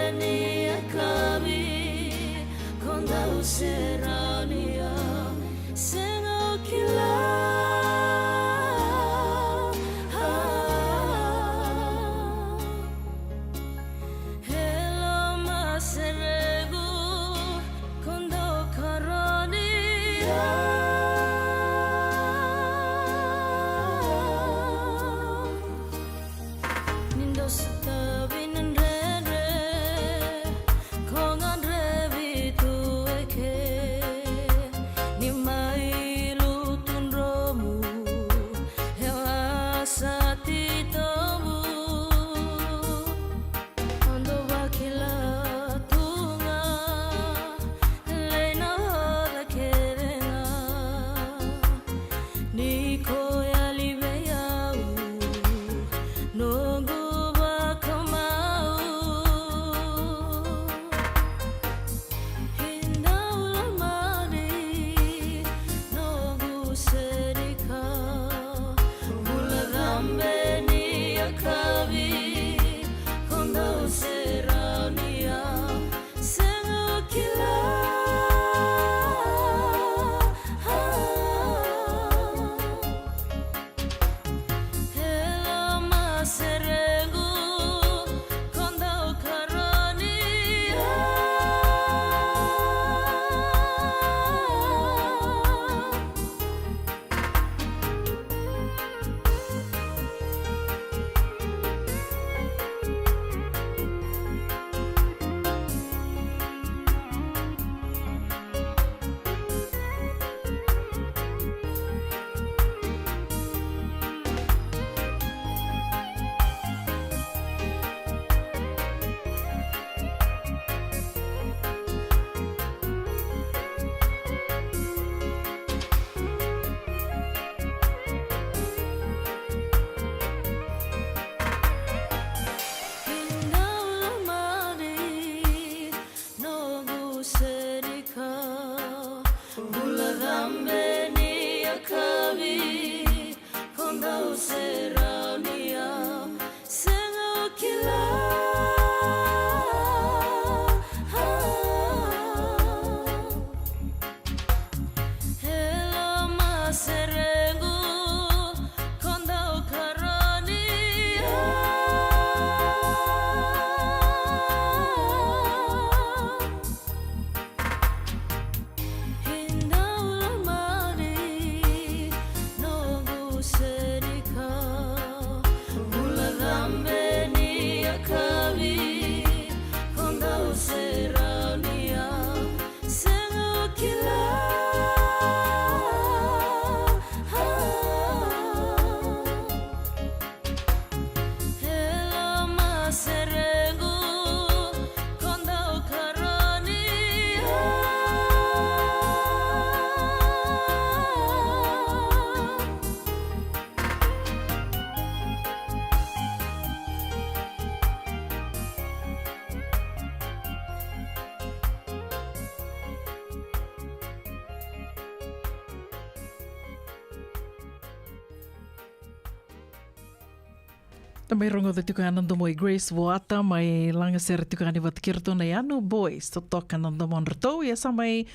Da mai rogoca tiko yani na domo i Grace Vuata, mai lagasere tiko yani vata kei ratou na Yanu Boys, totoka na domodratou. Ia sa mai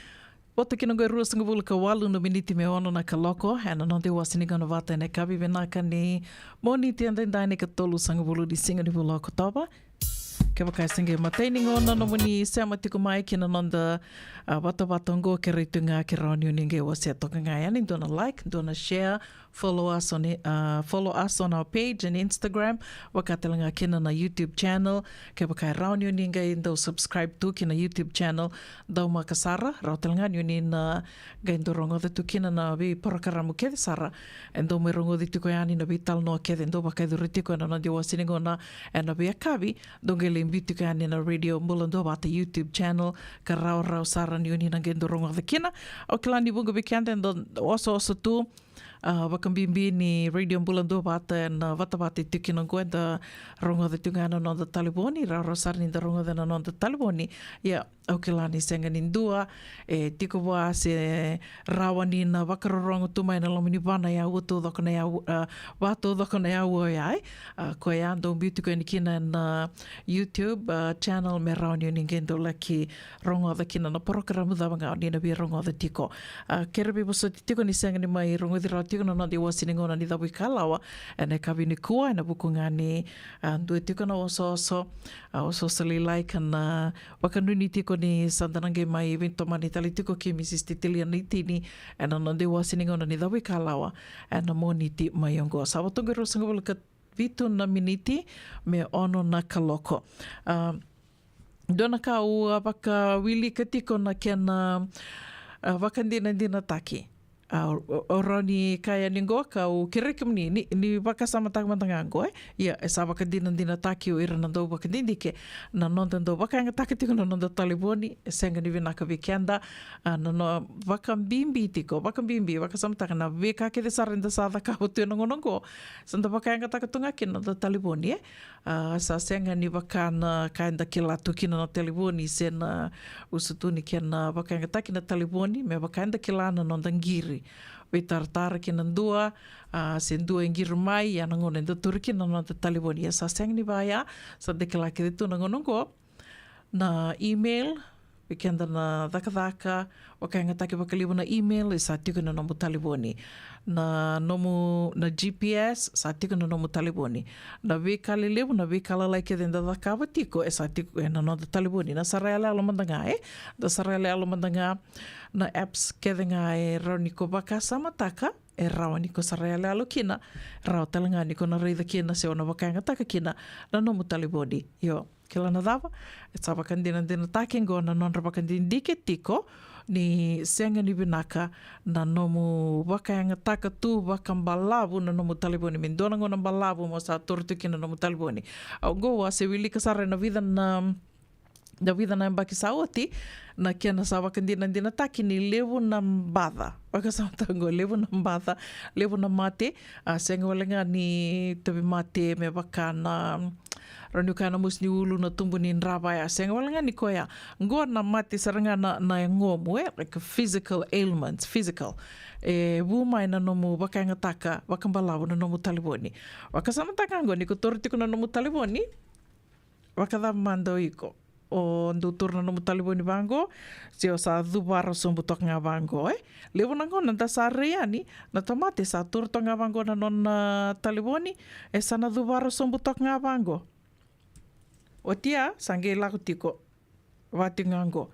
vo tu kina qo e ruasagavulu ka walu na miniti me ono na kaloko ena noda iwase ni gauna vata ena yakavi vinaka ni Moniti edaidai, na ikatolusagavulu ni siga ni vula o Okotova. Kevaka e se qai matai ni gauna nomuni sema tiko mai ki na noda, a, vatavata oqo, kerea tu ga ke rawa ni o ni qai wasea toka ga yani, dua na like, dua na share, follow us on, uh, follow us on our page and Instagram, vaka tale ga kina na YouTube channel. Kevaka e rawa ni o ni qai dau subscribe tu ki na YouTube channel, dau maka sara, rawa tale ga ni o ni na qai dau rogoca tu kina na veiporokaramu kece sara e dau mai rogoci tiko yani, na veitalanoa kece e dau vakayacori tiko ena noda iwase ni gauna ena veiyakavi. Dau qai lai biu tiko yani na Radio Bula Duavata YouTube channel, ka rawarawa sara ni o ni na qai dau rogoca kina. Au kila ni vuqa vei keda e dau osooso tu, a, vakabibi ni Radio Bula Duavata ena vatavata e tiko kina qo, eda rogoca tiko ga ena noda talevoni, rawarawa sara ni da rogoca ena noda talevoni. Ia, au kila ni sega ni dua e tiko vua se rawa ni na vakarorogo tu mai na loma ni va na aua taucoko na aua, a, va taucoko na aua oya, e. A, koya dau biu tiko yani kina na YouTube, a, channel me rawa ni o ni qai dau laki rogoca kina na porokaramu cava ga o ni na via rogoca tiko. A, kerea veivosoti tiko ni sega ni mai rogoci rawa tiko na noda iwase ni gauna ni cavuikalawa ena yakavi nikua, ena vuku ga ni, a, dua tiko na osooso, a, osooso lailai ka na vakanuinui tiko ni sa da na qai mai veitomani tale tiko kei Mrs Titilia Naitini ena noda iwase ni gauna ni cavuikalawa ena Moniti mai oqo. Sa vo tu qo e ruasagavulu ka vitu na miniti me ono na kaloko. A, dua na ka au, a, vakawilika tiko na kena, a, vakadinadinataki. A, o, o, o rawa ni kaya yani qo, kau kerei kemuni ni, ni vakasamataka mada ga qo, e. Ia, e sa vakadinadinataki o ira na dau vakadidike na noda dau vakayagataka tiko na noda talevoni, e sega ni vinaka vei keda. A, na, na vakabibi tiko, vakabibi, vakasamataka na veika kece sara eda sa cakava tu ena gauna qo, sa da vakayagataka tu ga kina na noda talevoni, e. A, sa sega ni vaka na ka eda kila tu kina na talevoni se na usutu ni kena vakayagataki na talevoni me vaka eda kila na noda qiri, veitaratara ki na dua, a, se dua e qiri mai, ia na gauna eda tauri kina na noda talevoni. Ia sa sega ni vaya, sa da kila kece tu na gauna qo na email, vei keda na cakacaka, vakayagataki vakalevu na email, e sa tiko ena nomu talevoni. Na nomu, na G P S, sa tiko ena nomu talevoni. Na veika lelevu, na veika lalai kece eda cakava tiko, e sa tiko ena noda talevoni. Na sara yaloyalo mada ga, e? Da sara yaloyalo mada ga na apps kece ga e rawa ni ko vakasamataka, e rawa ni ko sara yaloyalo kina, rawa tale ga ni ko na raica kina se o na vakayagataka kina na nomu talevoni. Io. Kila na cava? E sa vakadinadinataki qo na nodra vakadidike tiko ni sega ni vinaka na nomu vakayagataka tu vakabalavu na nomu talevoni. Me dua na gauna balavu mo sa tauri tu kina na nomu talevoni. Au qo au a se wilika sara ena vica na, na vica na yabaki sa oti, na kena sa vakadinadinataki ni levu na baca. Vakasamataka qo, levu na baca, levu na mate, a, sega wale ga ni tauvimate me vaka na, rawa niu kaya, na mosi ni ulu, na tubu ni drava, ya sega wale ga ni koya. Qo na mate sara ga na, na yagomu, e, like physical ailments, physical. E vu mai na nomu vakayagataka vakabalavu na nomu talevoni. Vakasamataka qo, ni ko tauri tiko na nomu talevoni, vakacava mada o iko? O dau tauri na nomu talevoni vaqo, se o sa cuvara sobu toka ga vaqo, e? Levu na gauna da sa rai yani, na tamata e sa tauri toka ga vaqo na nona talevoni, e sa na cuvara sobu toka ga vaqo. Oti ya, sa qai lako tiko, va tiko ga qo.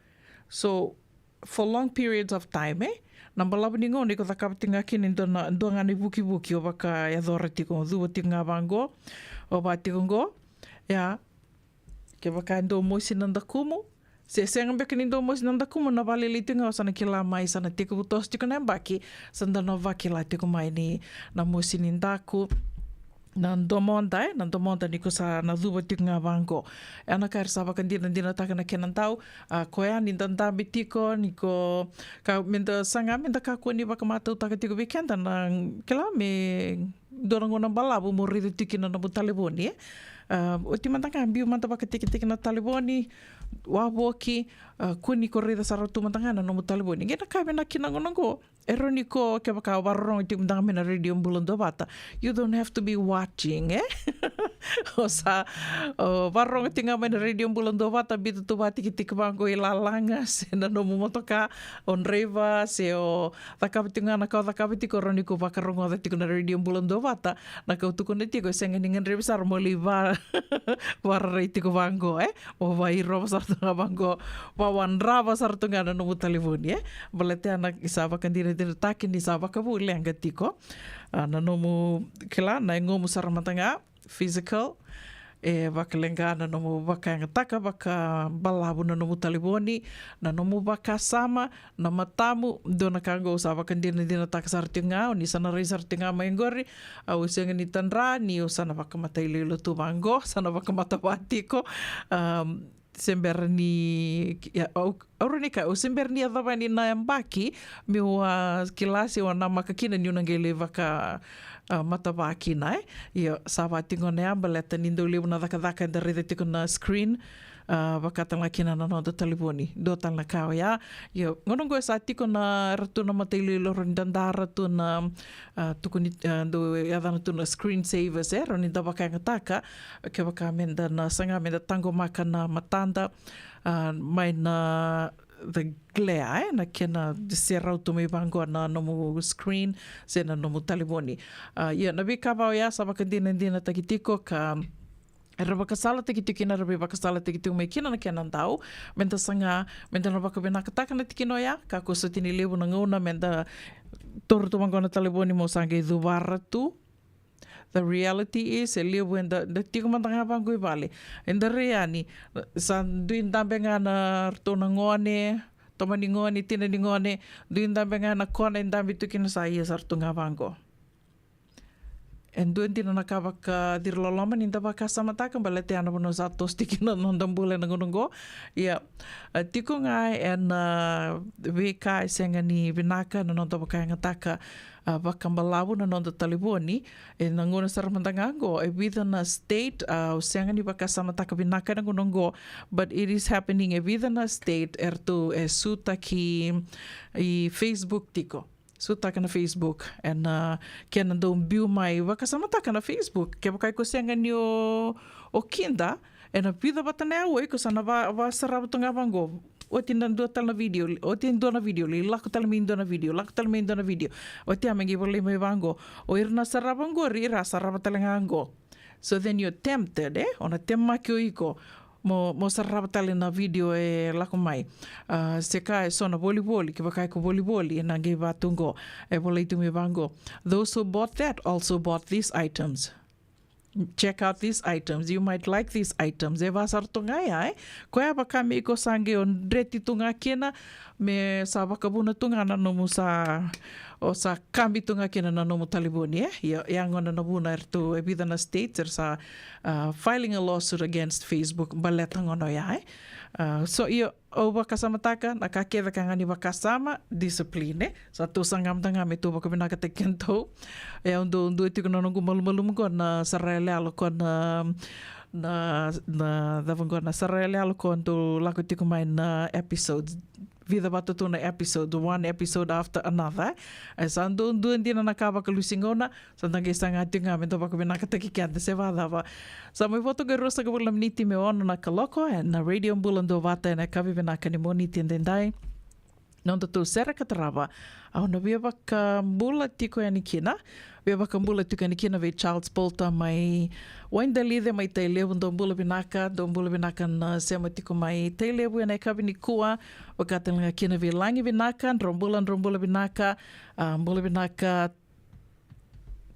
So, for long periods of time, e? Na balavu ni gauna iko cakava tiko ga kina e dua na, dua ga na ivukivuki o vakayacora tiko, o cuva tiko ga vaqo, o va tiko qo. Ia, kevaka e dau mosi na dakumu, se sega beka ni dau mosi na dakumu, na valelei tiko ga, o sa na kila mai, sa na tekivu toso tiko na yabaki, sa da na vakila tiko mai ni na mosi ni daku. Na domoda, e, na domoda ni ko sa na cuva tiko ga vaqo. E na ka era sa vakadinadinataka na kena dau, a, koya ni da dabe tiko, ni ko, ka, me da saga, me da kakua ni vakamatautaka tiko vei keda na, kila, me dua na gauna balavu mo raica tiko kina na nomu talevoni, e. A, oti mada ga, biu mada vakatikitiki na talevoni, wavoki, a, kua ni ko raica sara tu mada ga na nomu talevoni. Qai na ka vinaka kina gauna qo, e rawa ni ko, kevaka o vakarorogo tiko mada ga mai na Radio Bula Duavata, you don't have to be watching, e? O sa, o vakarorogo tiko ga mai na Radio Bula Duavata, biuta tu vakatikitiki vaqo i lalaga, se na nomu motoka, o draiva, se o cakava tiko ga na ka o cakava tiko, rawa ni ko vakarogoca tiko na Radio Bula Duavata, na ka au tukuna tiko, e sega ni gadrevi sara mo lai va, vararai tiko vaqo, e? Mo vairova sara tu ga vaqo, vawadrava sara tu ga na nomu talevoni, e? Baleta ya na sa vakadinadinataki ni sa vakaleqa tiko. A, na nomu, kila, na yagomu sara mada ga, physical, e vakaleqa na nomu vakayagataka vakabalavu na nomu talevoni, na nomu vakasama, na matamu, dua na ka qo au sa vakadinadinataka sara tiko ga, o ni sa na rai sara tiko ga mai qori, au sega ni tadra, ni au sa na vakamata iloilo tu vaqo, sa na vakamata va tiko, am, se bera ni, ia, au, au rawa ni kaya, au se bera ni yacova yani na yabaki, meu a kila se au a namaka kina niu na qai lai vaka, a, matava kina, e. Ia, sa vakatikona ya, baleta ni dau levu na cakacaka eda raica tiko na screen, a, vaka tale ga kina na noda talevoni. Dua tale na ka oya. Ia, gauna oqo e sa tiko na, era tu na matailoilo, rawa ni da dara tu na, a, tukuni, a, dau yacana tu na screen savers, e, rawa ni da vakayagataka, kevaka meda na saga meda taqomaka na matada, a, mai na the glare, e, na kena serau tu mai vaqo na nomu screen, se na nomu talevoni. A, ia, na veika va oya sa vakadinadinataki tiko ka era vakasalataki tiko kina, era veivakasalataki tiko mai kina na kena dau, meda saga, meda na vakavinakataka na tikina oya, kakua soti ni levu na gauna meda toro tu vaqo na talevoni mo sa qai cuvara tu. The reality is, e levu eda, da tiko mada ga vaqo i vale. Eda rai yani, sa dui dabe ga na ratou na gone, tama ni gone, tina ni gone, dui dabe ga na kona e dabe tu kina sa ia sara tu ga vaqo. E dua dina na ka vakaciriloloma ni da vakasamataka, baleta ya na vanua sa toso tiko kina na noda bula ena gauna oqo. Ia, a, tiko ga ena, a, veika e sega ni vinaka na noda vakayagataka, a, vakabalavu na noda talevoni, ena gauna sara mada ga oqo, e vica na state, a, au sega ni vakasamataka vinaka ena gauna oqo, but it is happening, e vica na state, eratou e sutaki i Facebook tiko. Sutaka na Facebook, ena, a, kena dau biu mai, vakasamataka na Facebook, kevaka iko sega ni o, o kida, ena vica vata na aua, iko sa na va, vasarava tu ga vaqo. Oti na dua tale na video, oti e dua na video, lai lako tale mai dua na video, lako tale mai dua na video. Oti ya me qai volai mai vaqo. O ira na sarava qori, ira a sarava tale ga qo. So then you're tempted, e? O na temaki o iko mo, mo sarava tale na video e lako mai. A, se ka e so na volivoli, kevaka iko volivoli, ena qai va tu qo. E volai tu mai vaqo. Those who bought that also bought these items. Check out these items. You might like these items. E va sara tu ga ya, e? Koya vaka me iko sa qai o dreti tu ga kina, me sa vakavuna tu ga na nomu sa, o sa kabi tu ga kina na nomu talevoni, e? Ia, ia gona na vuna eratou e vica na states era sa, a, filing a lawsuit against Facebook, baleta gona oya, e? A, so, io, au vakasamataka, na ka kece ka ga ni vakasama, discipline, e? Sa tou saga mada ga me tou vakavinakataki kedatou. E, au dau dua tiko na noqu malumalumu qo na sara yaloyalo ko na, na, na, cava qo na sara yaloyalo ko dau lako tiko mai na episode. Vica vata tu na episode, one episode after another. E sa dau dua dina na ka vakalusi gauna, sa da qai saga tiko ga me da vakavinakataki keda se vakacava. Sa mai vo toka e ruasagavulu na miniti me ono na kaloko, ena Radio Bula Duavata ena yakavi vinaka ni Moniti edaidai. Nodatou sere ka tarava, au na via vakabula tiko yani kina, via vakabula tiko yani kina vei Charles Polter mai Waidalice mai Tailevu. Dou bula vinaka, dou bula vinaka na sema tiko mai Tailevu ena yakavi nikua. Vakatalega kina vei Lagi Vinaka, drau bula, drau bula vinaka, a, bula vinaka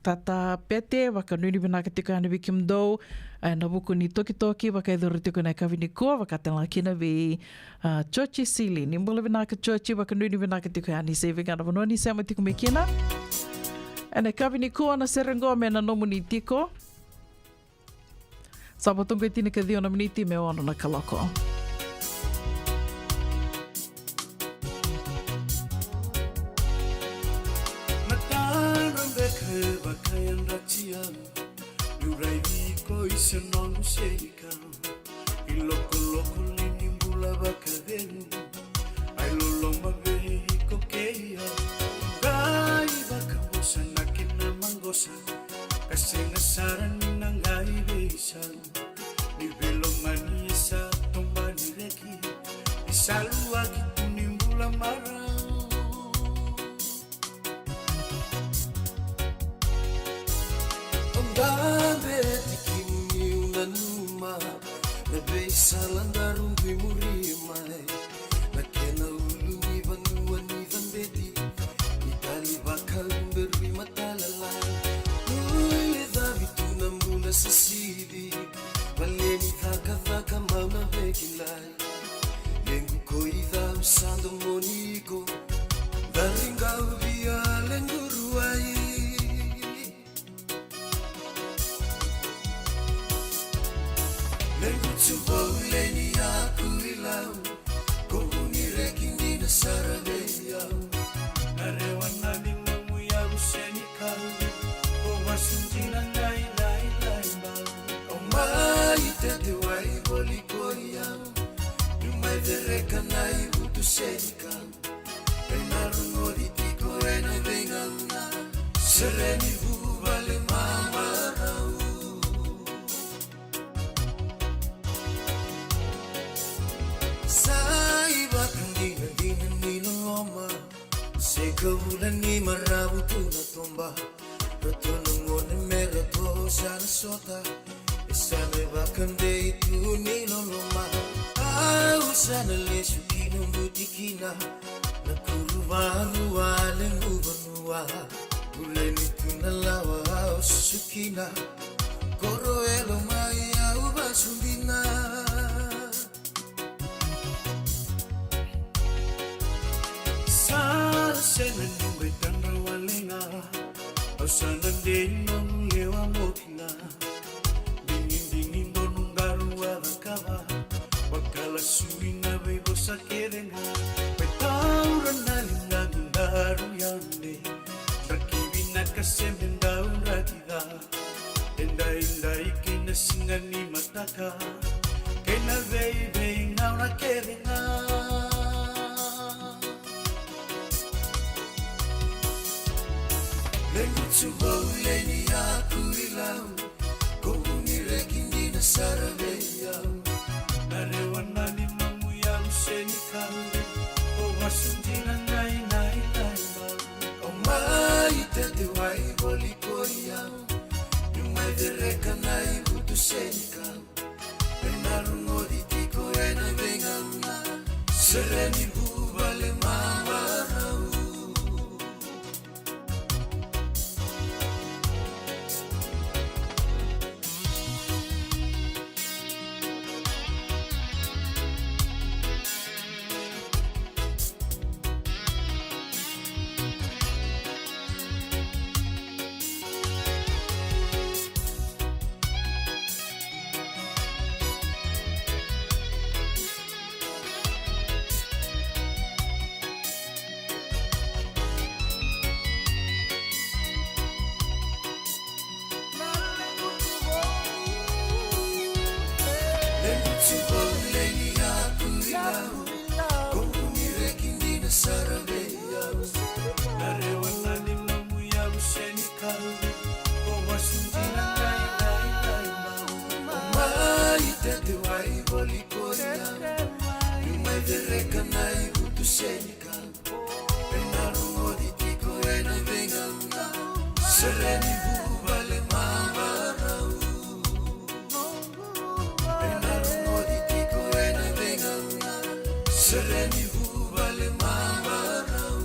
Tata Pete, vakanuinui vinaka tiko yani vei kemudou, e, na vuku ni tokitoki vakayacori tiko ena yakavi nikua, vakatalega kina vei, a, Joji Sili. Ni bula vinaka Joji, vakanuinui vinaka tiko yani se vei ga na vanua ni sema tiko mai kina. Ena yakavi nikua na sere qo me na nomuni tiko. Sa vo toka e tinikaciwa na miniti me ono na kaloko. Matadra beka e vakayadrati au, niu raici iko i se noqu senikau. I lokoloko li ni bula vakacegu, ai loloma vei iko kei au. Qai vakavosa na kena maqosa, ka sega sara ni na qai veisa. Sa luaki tu ni bula marau. Au dabe tiko niu nanuma na veisala daru dui muri mai. Na kena ulu ni vanua ni cabeti, ni tali vakaluberui matalalai. Ui le cavi tu na buna sisivi, vale ni cakacaka mau na vekilai. Lequ ko i cau sa domoni iko, dari qau via lequ ruai. Lequ tu vou le ni yaku i lau, ko vu ni reki ni na sara vei au. Na rewa na ni mamu i au se ni kau, ko vasu dina nai nai nai bau. Au mai tete wai voli ko i au, niu mai cereka na i vutu se ni kau. E na rogoci tiko e na veigauna, sere ni vuvale mamarau. Sa i vakadinadina ni loloma, se ka vula ni marau tu na toba. Ratou na gone me ratou sa na sota, e sa me vakadei tu ni loloma. Au sa na lesu ki noqu tikina, na kuru vanua lequ vanua. Vule ni tu na lawa au susu kina, koro e lomai au vasu dina. Sa sega ni qai tadra wale ga, au sa na dei nomu lewa mo kina. Digidigi donu qaru a cakava, vakalasui na veivosa kece ga. Me taura na ligaqu daru yade, draki vinaka se me dau draki ca. E daidai kei na siga ni mataka, kei na veiveigauna kece ga. Lequ tu vou le ni yaku i lau, ko vu ni reki ni na sara vei au. Na rewa na ni mamu i au se ni kau, ko vasu dina nai nai nai bau. Au mai tete wai voli ko i au, niu mai cereka na i vutu se ni kau. E na rogoci tiko e na veigauna, sere ni vuvale mamarau. Mai tete wai voli ko i au, niu mai cereka na i vutu se ni kau. E na rogoci tiko e na veigauna, sere ni vuvale mamarau. E na rogoci tiko e na veigauna, sere ni vuvale mamarau.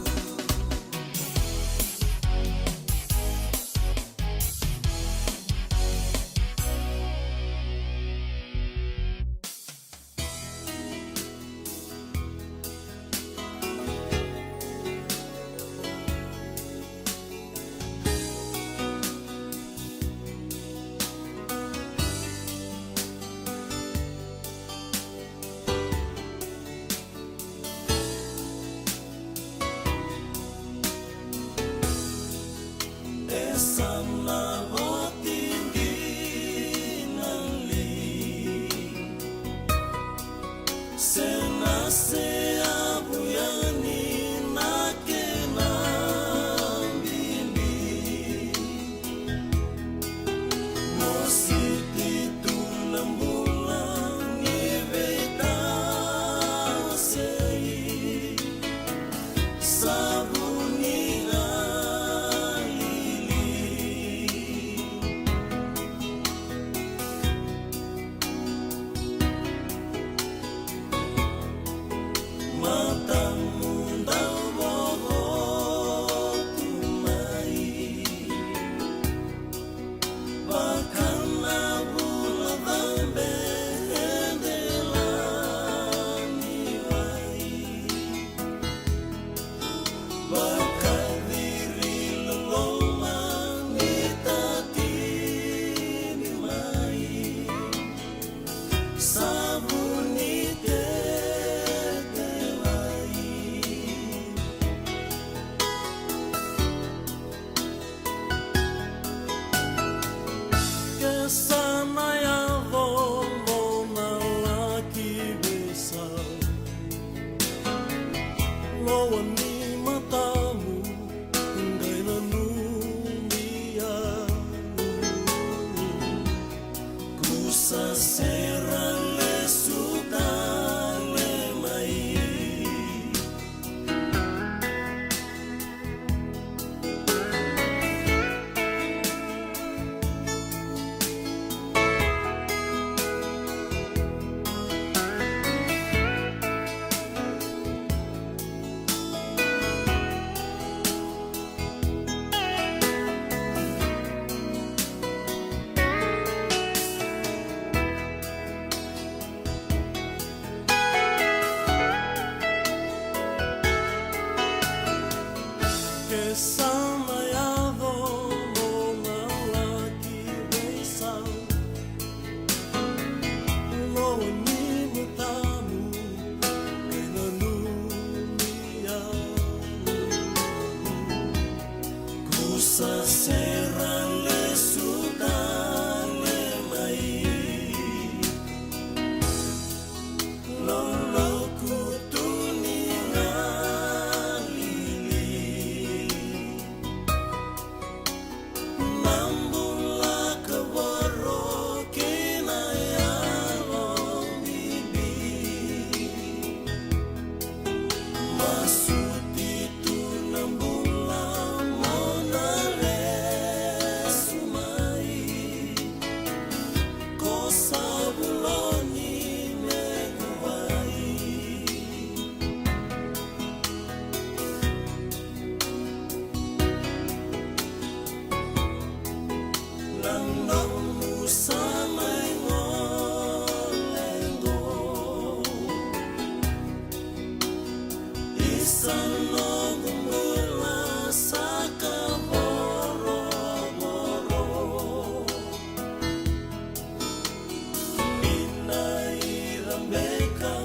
Sera lesu tale mai. Loloku tu ni galili. Na bula ka voro kei na yalo bibi. Masuti tu na bula mo na lesu mai. Ko Savuloni me guai. Na nomu sa mai gole qo. Isa noqu bula sa ka vorovoro. Ni na ira beka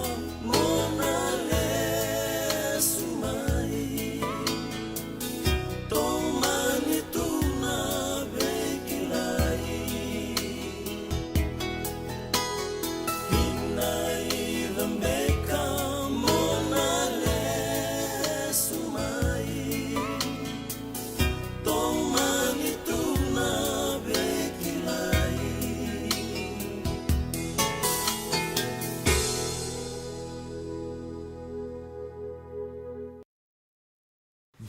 mo na lesu mai. Tomani tu na veikilai. Ni na ira beka mo na lesu mai. Tomani tu na veikilai.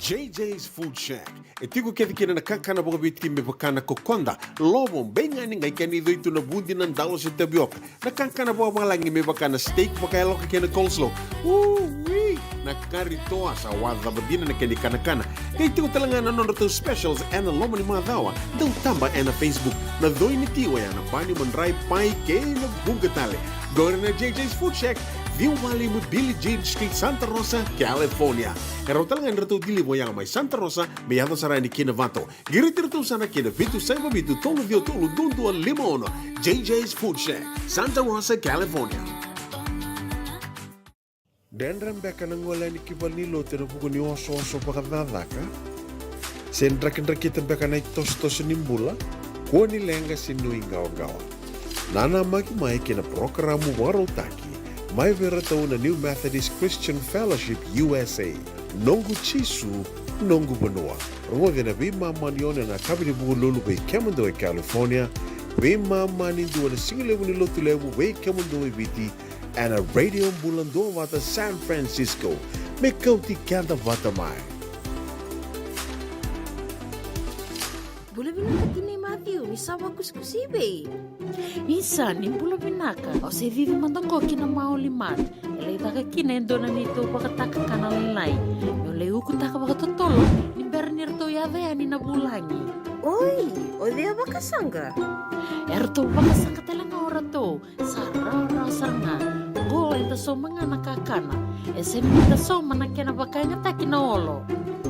J J's Food Shack. E tiko kece kina na kakana vakaviti me vaka na kokoda, lovo, beigani, qai kena icoi tu na vudi, na dalo se tavioka. Na kakana vakavalagi me vaka na steak vakayaloka kei na coleslaw. Ui! Na kari toa sa wacava dina na kena ikanakana. Qai tiko tale ga na nodratou specials ena loma ni macawa. Dau taba ena Facebook. Na coi ni ti oya na bani, madrai, pai kei na vuqa tale. Qori na J J's Food Shack, ciwa walu lima Billie Jean Street, Santa Rosa, California. E rawa tale ga ni ratou deliver oya mai Santa Rosa me yaco sara yani ki Novato. Qiriti iratou sara ki na vitu saiva vitu tolu ciwa tolu dua dua lima ono. J J's Food Shack, Santa Rosa, California. Dredre beka na gole yani ki valenilotu ena vuku ni osooso vakacakacaka? Se drakidrakita beka na itosotoso ni bula? Kua ni leqa se nuiqawaqawa. Nanamaki mai ki na parokaramu vakarautaki mai vei iratou na New Methodist Christian Fellowship U S A. Noqu Jisu, noqu vanua. Rogoci ena veimama ni ono ena yakavi ni Vukelulu vei kemudou e California, veimama ni dua ena sigalevu ni Lotulevu vei kemudou e Viti, ena Radio Bula Duavata San Francisco. Me kauti keda vata mai. Bula vinaka tinai Matthew, ni sa vakusikusi i vei? Isa, ni bula vinaka. Au se cici mada qo ki na Maoli Mart. E lai caka kina e dua na neitou vakatakakana lailai. Meu lai ukutaka vakatotolo ni bera ni ratou yaco yani na vulagi. Oi, o cei a vakasaqa? E ratou vakasaqa tale ga o ratou. Sa rawarawa sara ga. Qo eda sauma ga na kakana. E sega ni da sauma na kena vakayagataki na olo.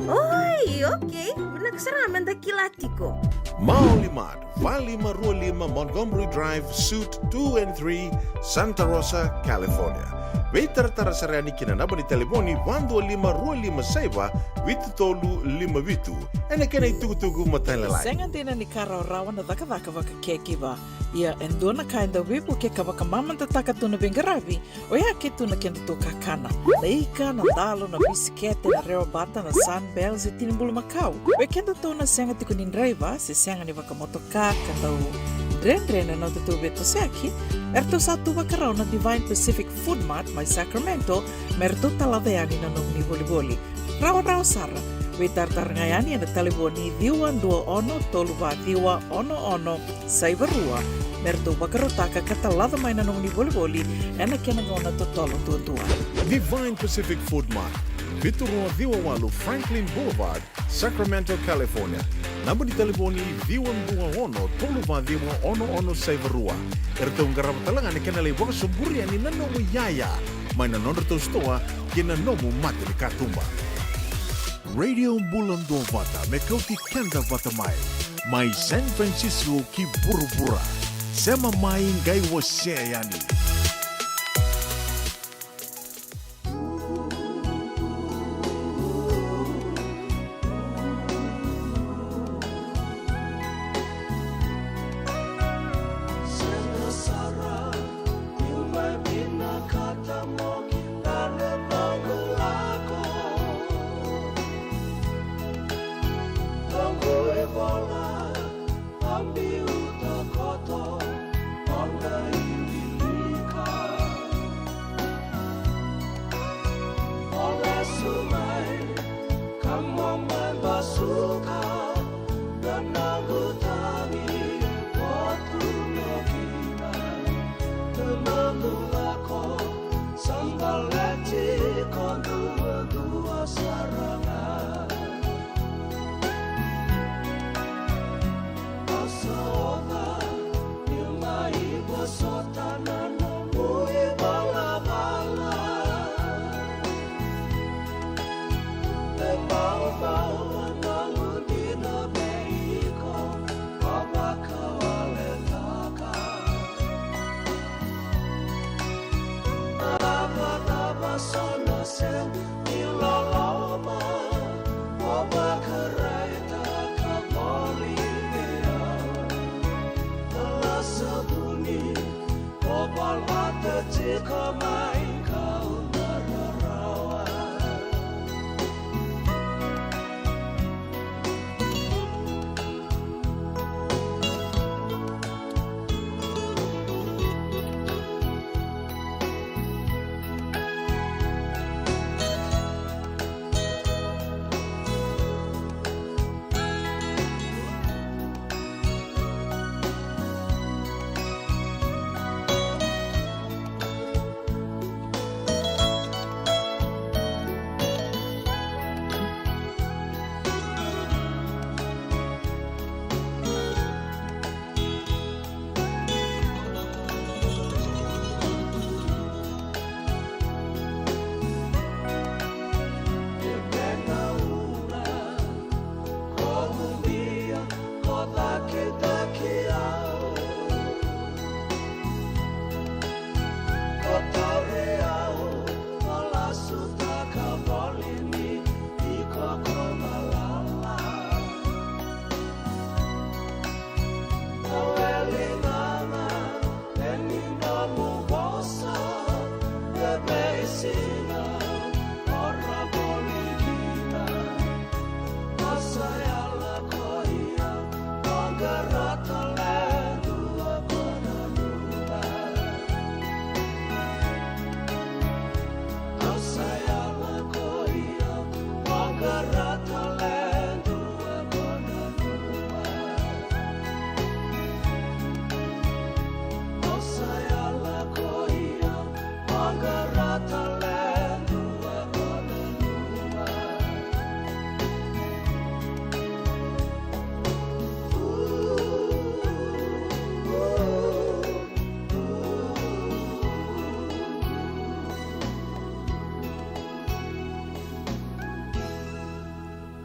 Oi, okei. Vinaka sara ga meda kila tiko. Maoli Mart, va lima rua lima Montgomery Drive, Suite two and three, Santa Rosa, California. Veitaratara sara yani ki na naba ni talevoni va dua lima rua lima saiva vitu tolu lima vitu. Ena kena itukutuku matailalai. Sega dina ni ka rawarawa na cakacaka vaka caregiver. Ia e dua na ka e dau veivukei ka vakamamadataka tu na veiqaravi, oya ke tu na kedatou kakana. Na ika, na dalo, na bisikete, na rewabata, na Sunbells, e tini bulumakau. Vei kedatou na sega tiko ni draiva se sega ni vakamotoka ka dau dredre na nodatou veitosoyaki, eratou sa tu vakarau na Divine Pacific Food Mart mai Sacramento me ratou talaca yani na nomuni volivoli. Rawarawa sara. Veitaratara ga yani ena talevoni ciwa dua ono tolu va ciwa ono ono saiva rua me ratou vakarautaka ka talaca mai na nomuni volivoli ena kena gauna totolo duadua. Divine Pacific Food Mart, vitu rua ciwa walu Franklin Boulevard, Sacramento, California. Naba ni talevoni ciwa dua ono tolu va ciwa ono ono saiva rua. Eratou qarava tale ga na kena lai vakasoburi yani na nomu iyaya mai na nodratou sitoa ki na nomu mata ni katuba. Radio Bula Duavata me kauti keda vata mai, mai San Francisco ki vuravura. Sema mai, qai wasea yani. Sa na sega ni loloma, o vakaraitaka voli vei au. Lasa vuni, o volata tiko mai kau na rarawa.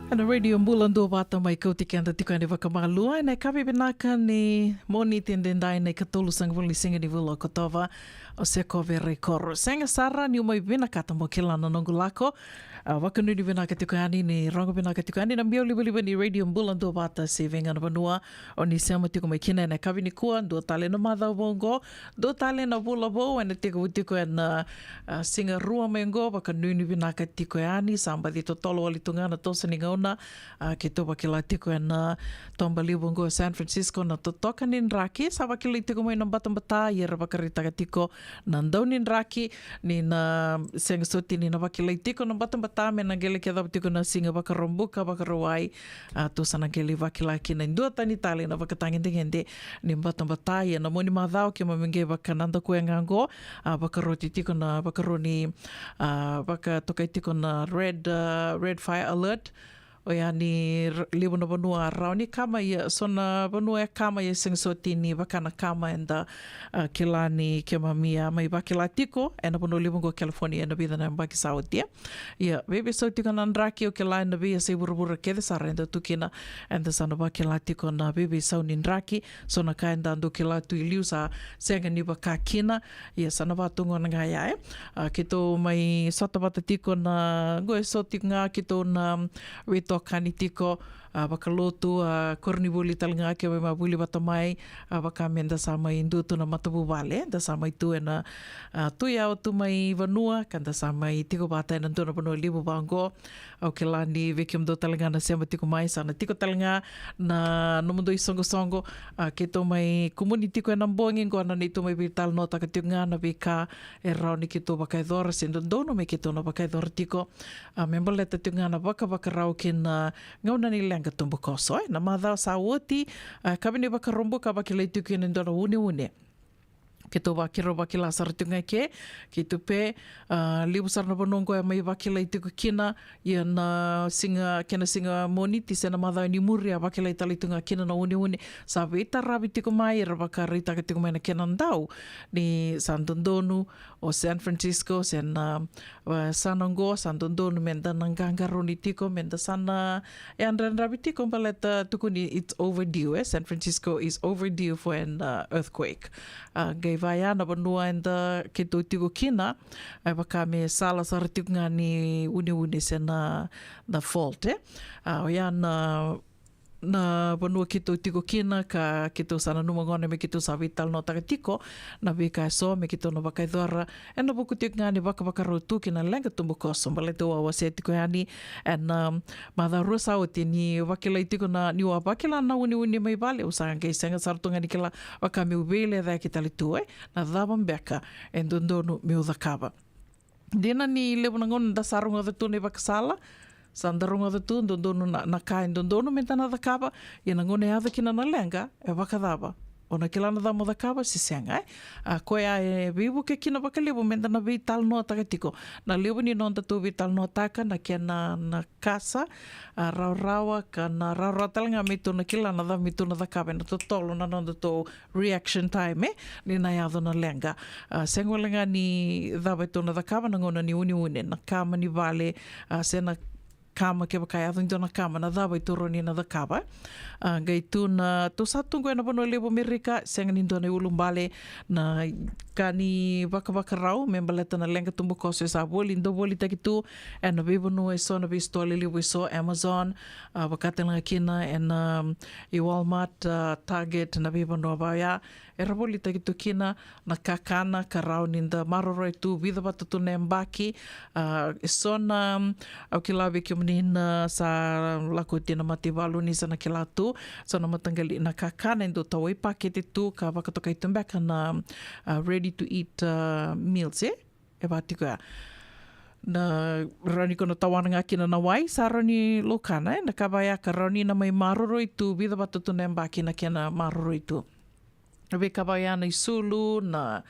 Ena Radio Bula Duavata mai kauti keda tiko yani vakamalua ena yakavi vinaka ni Moniti edaidai, na ikatolusagavulu ni siga ni vula o Okotova. O Seko Vereikoro. Sega sara niu mai vinakata mo kila na noqu lako. A, vakanuinui vinaka tiko yani ni rogo vinaka tiko yani na biau livaliva ni Radio Bula Duavata se vei ga na vanua o ni sema tiko mai kina ena yakavi nikua. Dua tale na macawa vou oqo, dua tale na vula vou ena tekivu tiko ena, a, siga rua mai oqo. Vakanuinui vinaka tiko yani, sa baci totolo wale tu ga na toso ni gauna. A, keitou vakila tiko ena toba levu oqo e San Francisco na totoka ni draki. Sa vakilai tiko mai na batabata, ia era vakaraitaka tiko na dau ni draki ni na sega soti ni na vakilai tiko na batabata me na qai lai kecava tiko na siga Vakaraubuka, Vakarauwai. A, tou sa na qai lai vakila kina e dua tani tale na vakatagedegede ni batabata. Ia na mua ni macawa keimami qai vakanadakuya ga oqo, a, vakaroti tiko na, vakarua ni, a, vakatokai tiko na red, a, red fire alert. Oya ni r-, levu na vanua a rawa ni kama, ia so na vanua e kama, ia sega soti ni vaka na kama eda, a, kila ni keimami a mai vakila tiko ena vanua levu oqo California ena vica na yabaki sa oti. Ia, veiveisau tiko na draki, au kila ena veiyasai vuravura kece sara eda tu kina, eda sa na vakila tiko na veiveisau ni draki. So na ka eda dau kila tu i liu sa sega ni vaka kina. Ia sa na vaka tu gona ga ya, e. A, keitou mai sota vata tiko na, qo e so tiko ga keitou na veitokani tiko, a, vakalotu, a, koronivuli tale ga keimami a vuli vata mai, a, vaka meda sa mai dua tu na matavuvale, da sa mai tu ena, a, tu yawa tu mai vanua, ka da sa mai tiko vata ena dua na vanua levu vaqo. Au kila ni vei kemudou tale ga na sema tiko mai, sa na tiko tale ga na nomudou isoqosoqo. A, keitou mai kumuni tiko ena bogi qo na neitou mai veitalanoataka tiko ga na veika e rawa ni keitou vakayacora se dodonu me keitou na vakayacora tiko. A, me baleta tiko ga na vakavakarau kei na gauna ni leqa tubukoso, e, na macawa sa oti, a, yakavi ni Vakaraubuka a vakilai tiko kina e dua na uneune. Keitou vakila, vakila sara tiko ga i ke, keitou pe, a, levu sara na vanua oqo e mai vakilai tiko kina, ia na siga, kena siga Moniti se na macawa ni muri a vakilai tale tiko ga kina na uneune. Sa veitaravi tiko mai, era vakaraitaka tiko mai na kena dau ni sa dodonu o San Francisco, se na, a, yasana oqo, sa dodonu meda na qaqarauni tiko, meda sa na yadrayadravi tiko, baleta tukuni it's overdue, e, San Francisco is overdue for an, a, earthquake. A, qai Oya na vanua eda keitou tiko kina, e vaka me sala sara tiko ga ni uneune se na, na fault, e. A, oya na, na vanua keitou tiko kina ka keitou sa nanuma gona me keitou sa veitalanoataka tiko na veika eso me keitou na vakayacora. Ena vuku tiko ga ni vakavakarau tu ki na leqa tubukoso, baleta au a wasea tiko yani ena, um, macawa rua sa oti ni vakilai tiko na, niu a vakila na uneune mai vale, au sa qai sega sara tu ga ni kila vaka meu veilecayaki tale tu, e, na cava beka e dodonu meu cakava. Dina ni levu na gauna da sa rogoca tu na ivakasala, sa da rogoca tu dodonu na, na ka e dodonu meda na cakava, ia na gauna e yaco kina na leqa, e vakacava? O na kila na cava mo cakava se sega, e? A, koya e veivuke kina vakalevu meda na veitalanoataka tiko. Na levu ni nodatou veitalanoataka na kena na kasa, a, rawarawa, ka na rawarawa tale ga me tou na kila na cava me tou na cakava ena totolo na nodatou reaction time, e, ni na yaco na leqa. A, sega wale ga ni cava e tou na cakava na gauna ni uneune, na kama ni vale, a, se na kama kevaka e yaco e dua na kama, na cava e tou rawa ni na cakava. A, qai tu na, tou sa tu qo ena vanua levu Amerika, sega ni dua na iulubale, na ka ni vakavakarau me baleta na leqa tubukoso e sa voli, dau volitaki tu ena veivanua eso, na veisitoa lelevu eso, Amazon, a, vaka tale ga kina ena, um, i Walmart, a, Target, na veivanua vaya. Era volitaki tu kina na kakana ka rawa ni da maroroya tu, vica vata tu na yabaki. A, eso na, um, au kila vei kemuni na sa lako oti na mataivalu ni sa na kila tu, so na mataqali na kakana e dau tawai pakete tu ka vakatokai tu beka na, a, ready to eat, a, meals, e? E vaka tiko ya. Na rawa ni ko na tawana ga kina na wai, sa rawa ni laukana, e, na ka vaya ka rawa ni na mai maroroi tu, vica vata tu na yabaki na kena maroroi tu. Na veika vaya na isulu, na,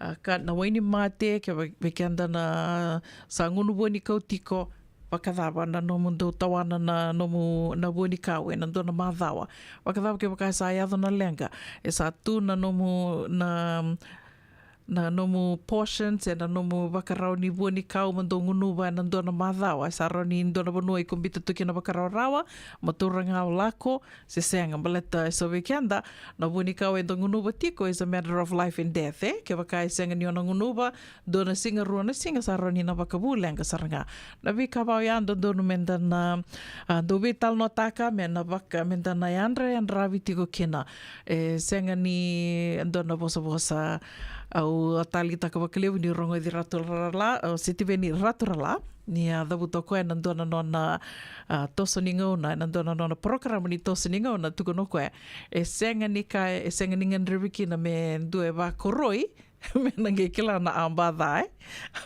a, ka, na wai ni mate, ke vei, vei keda na sa gunu vua ni kau tiko, vakacava na nomu dau tawana na nomu, na vua ni kau ena dua na macawa. Vakacava kevaka e sa yaco na leqa, e sa tu na nomu, na, na nomu portion se na nomu vakarau ni vua ni kau mo dau gunuva ena dua na macawa. E sa rawa ni dua na vanua iko biuta tu kina vakarawarawa, mo taura ga o lako, se sega, baleta eso vei keda, na vua ni kau eda gunuva tiko is a matter of life and death, e? Kevaka e sega ni o na gunuva, dua na siga, rua na siga, sa rawa ni na vakavu leqa sara ga. Na veika vaya dodonu meda na, a, dau veitalanoataka, me na vaka, meda na yadrayadravi tiko kina. E sega ni dua na vosavosa au a taleitaka vakalevu niu rogoci Ratu Rala, o Sitiveni Raturala, ni a cavuta o koya ena dua na nona, a, toso ni gauna, ena dua na nona porokaramu ni toso ni gauna, tukuna o koya, e sega ni ka, e sega ni gadrevi kina me dua e vakoroi me na qai kila na aba ca, e.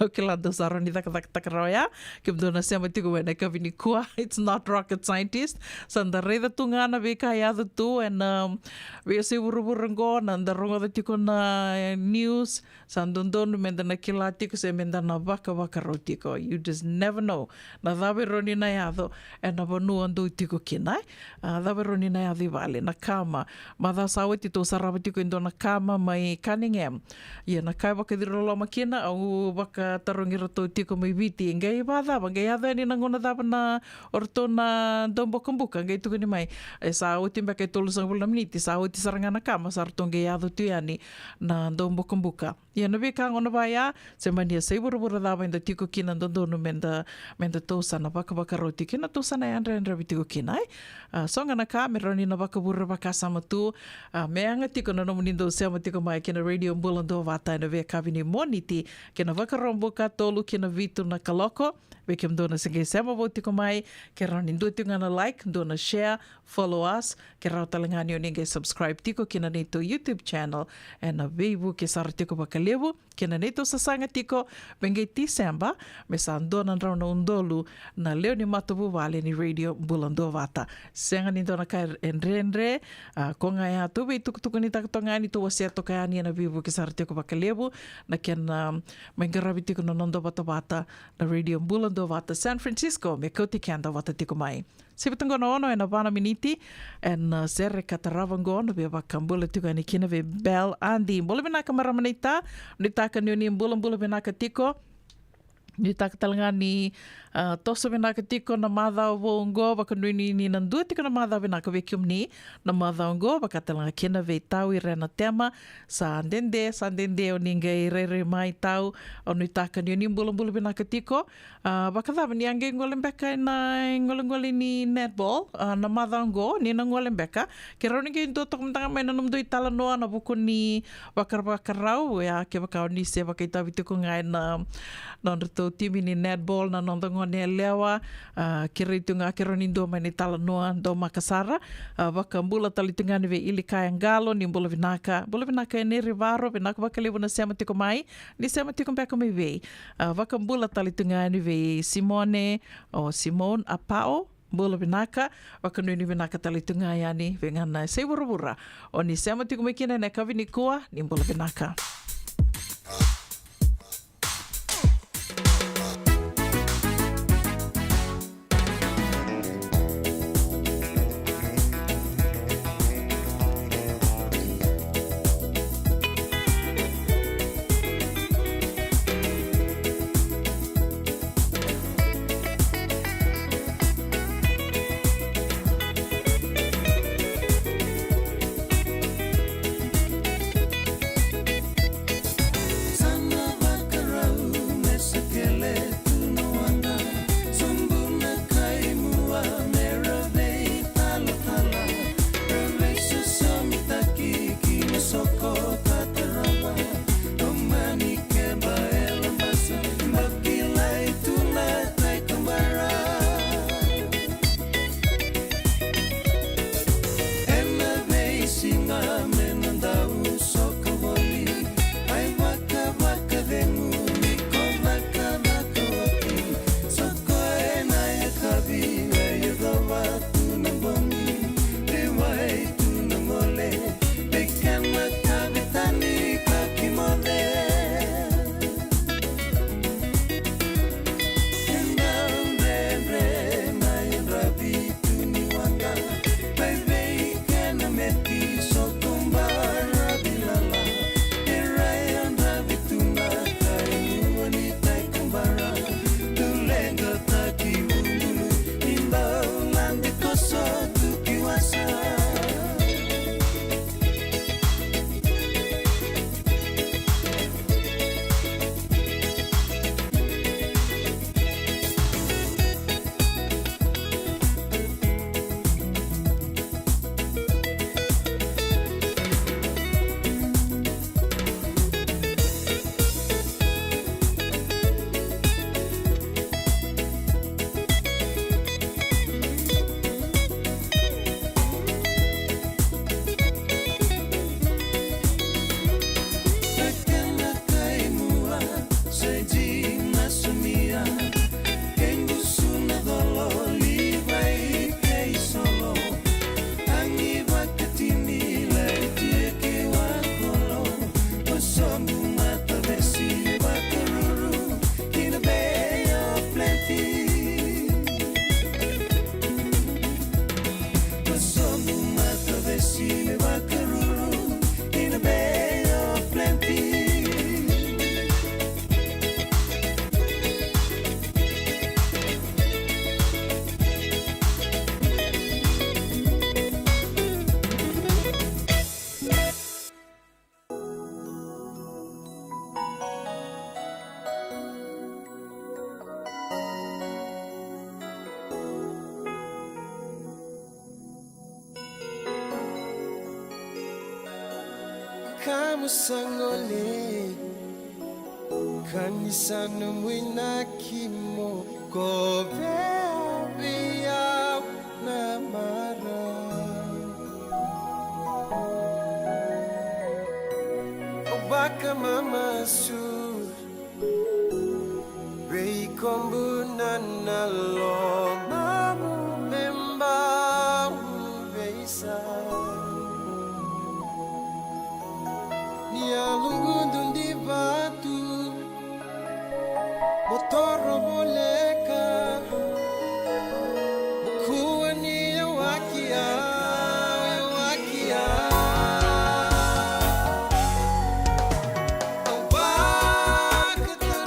Au kila dou sa rawa ni cakacakataka rawa ya. Kemudou na sema tiko mai na yakavi nikua, it's not rocket scientist. Sa da raica tu ga na veika e yaco tu ena, um, veiyasai vuravura qo, na da rogoca tiko na, e, news. Sa dodonu meda na kila tiko se meda na vakavakarau tiko. You just never know na cava e rawa ni na yaco ena vanua dou tiko kina, e. A, cava e rawa ni na yaco i vale, na kama. Macawa sa oti tou sarava tiko e dua na kama mai Cunningham. Ia na ka e vakaciroloma kina, au vakatarogi iratou tiko mai Viti, qai vakacava, qai yaco yani na gauna cava na o ratou na dau bokabuka, qai tukuni mai. E sa oti beka e tolusagavulu na miniti, sa oti sara ga na kama, sa ratou qai yaco tu yani na dau bokabuka. Ia na veika gona vaya, se mani yasai vuravura cava eda tiko kina, dodonu meda, meda tou sa na vakavakarau tiko kina, tou sa na yadrayadravi tiko kina, e. A, so ga na ka me rawa ni na vakavure vakasama tu, a, me yaga tiko na nomuni dau sema tiko mai kei na Radio Bula Duavata ena veiyakavi ni Moniti, kei na Vakaraubuka tolu ki na vitu na kaloko. Vei kemudou na se qai sema vou tiko mai, ke rawa ni dua tiko ga na like, dua na share, follow us, ke rawa tale ga ni o ni qai subscribe tiko ki na neitou YouTube channel, ena veivuke sara tiko vakalevu, kei na neitou sasaga tiko, me qai Tiseba, me sa dua na drau na udolu na lewe ni matavuvale ni Radio Bula Duavata. Sega ni dua na ka e dredre, a, ko ga ya tou veitukutukunitaka toka ga ni tou wasea toka yani ena veivuke sara tiko vakalevu, na kena, a, mai qaravi tiko na noda vatavata, na Radio Bula Duavata San Francisco, me kauti keda vata tiko mai. Sivi tu qo na ono ena va na miniti, ena, a, sere ka tarava qo, na via vakabula tiko yani kina vei Bel Adi. Bula vinaka marama naita, nuitaka ni o ni bulabula vinaka tiko. Nuitaka tale ga ni, ah, toso vinaka tiko na macawa vou oqo, vakanuinui ni na dua tiko na macawa vinaka vei kemuni na macawa oqo, vaka tale ga kina vei Tau Irena Tema. Sa dede, sa dede o ni qai rairai mai Tau, au nuitaka ni o ni bulabula vinaka tiko. Ah, vakacava ni a qai gole beka ena igolegole ni netball, ah, na macawa oqo, ni na gole beka. Ke rawa ni qai dua toka mada ga mai na nomudou italanoa ena vuku ni vakaravakarau, ia kevaka o ni se vakaitavi tiko ga ena nodratou timi ni netball na noda gone yalewa, ah, kerei tu ga ke rawa ni dua mai na italanoa, dau maka sara. Ah, vakabula tale tu ga yani vei Ilikaya Qalo, ni bula vinaka, bula vinaka Eneri Varo, vinaka vakalevu na sema tiko mai, ni sema tiko beka mai vei. Ah, vakabula tale tu ga yani vei Simone, o Simone Apao, bula vinaka, vakanuinui vinaka tale tu ga yani vei ga na yasai vuravura o ni sema tiko mai kina ena yakavi nikua, ni bula vinaka. Kamu sa gole, ka ni sa nomu inaki mo kovea vei au na marau. Au vakamamasu vei kobu na, na lomamu me bau veisau. Ni a lugudu di vatu, mo toro voleka, mo kua ni yawaki au, yawaki au. Au vakataroga,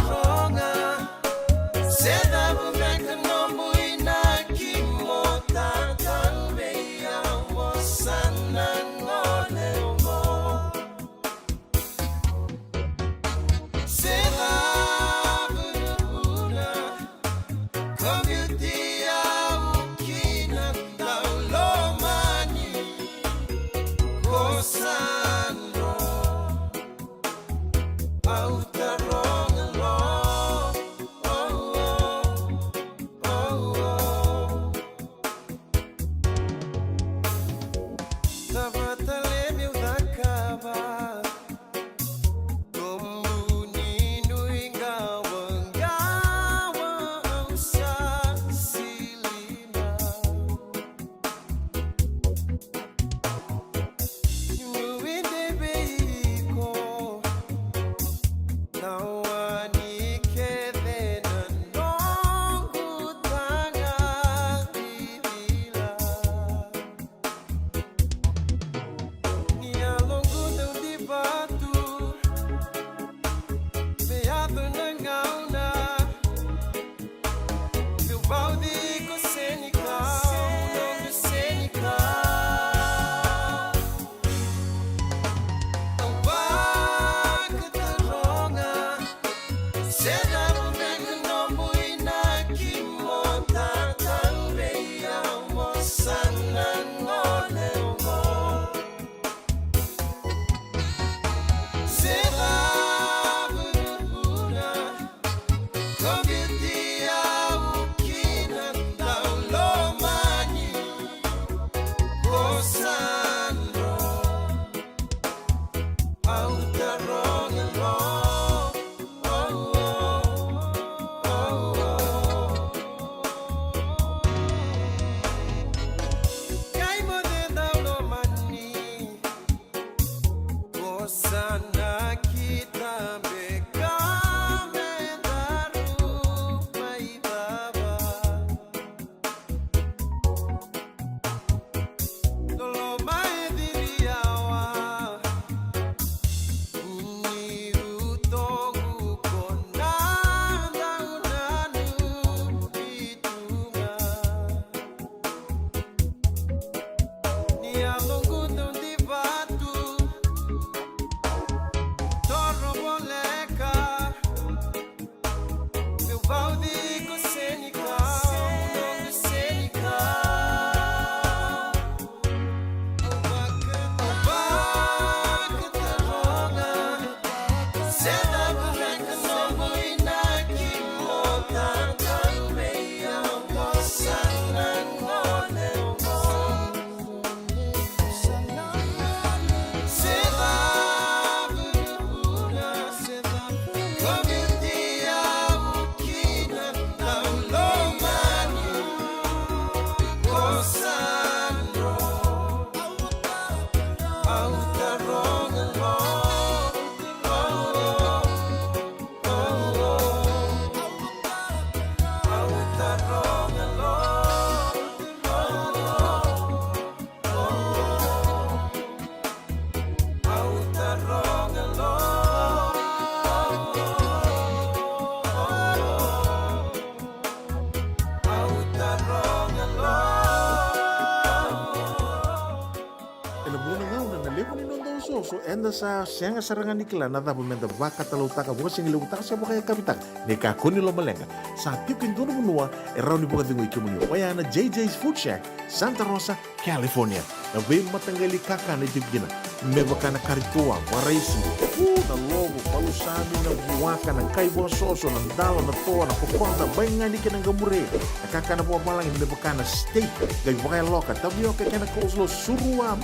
Eda sa sega sara ga ni kila na cava meda vakatalautaka, vakasigalevu taka se vakayakavi taka. Ni kakua ni lomaleqa, sa tiko e dua na vanua e rawa ni vakacegui kemuni. Oya na J J's Food Shack, Santa Rosa, California. Na veimataqali kakana e tiko kina, me vaka na kari toa, vakaraisi, u, na lovo, palusami, na vuaka, na kai vakasoso, na dalo, na toa, na kokoda, baigani kei na qamure. Na kakana vakavalagi me vaka na steak, qai vakayaloka, tavioka kei na coleslaw, surua, mm,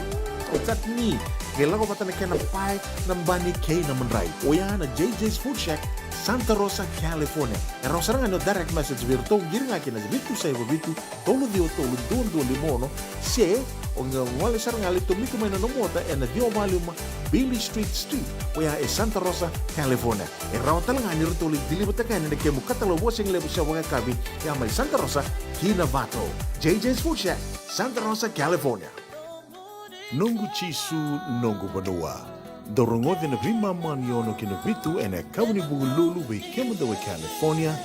o chutney, qai lako vata na kena pae, na bani kei na madrai. Oya na J J's Food Shack, Santa Rosa, California. E rawa sara ga ni o direct message vei iratou, qiri ga kina vitu saiva vitu, tolu ciwa tolu, dua dua lima ono, se o qai gole sara ga, lai tomika mai na nomu ota ena ciwa walu lima Beale Street Suite, oya e Santa Rosa, California. E rawa tale ga ni ratou lai deliver-taka yani na kemu katalau vakasigalevu se vakayakavi, ya mai Santa Rosa ki Novato. J J's Food Shack, Santa Rosa, California. Noqu Jisu, noqu vanua. Dou rogoci na veimama ni ono ki na vitu ena yakavi ni Vukelulu vei kemudou e California,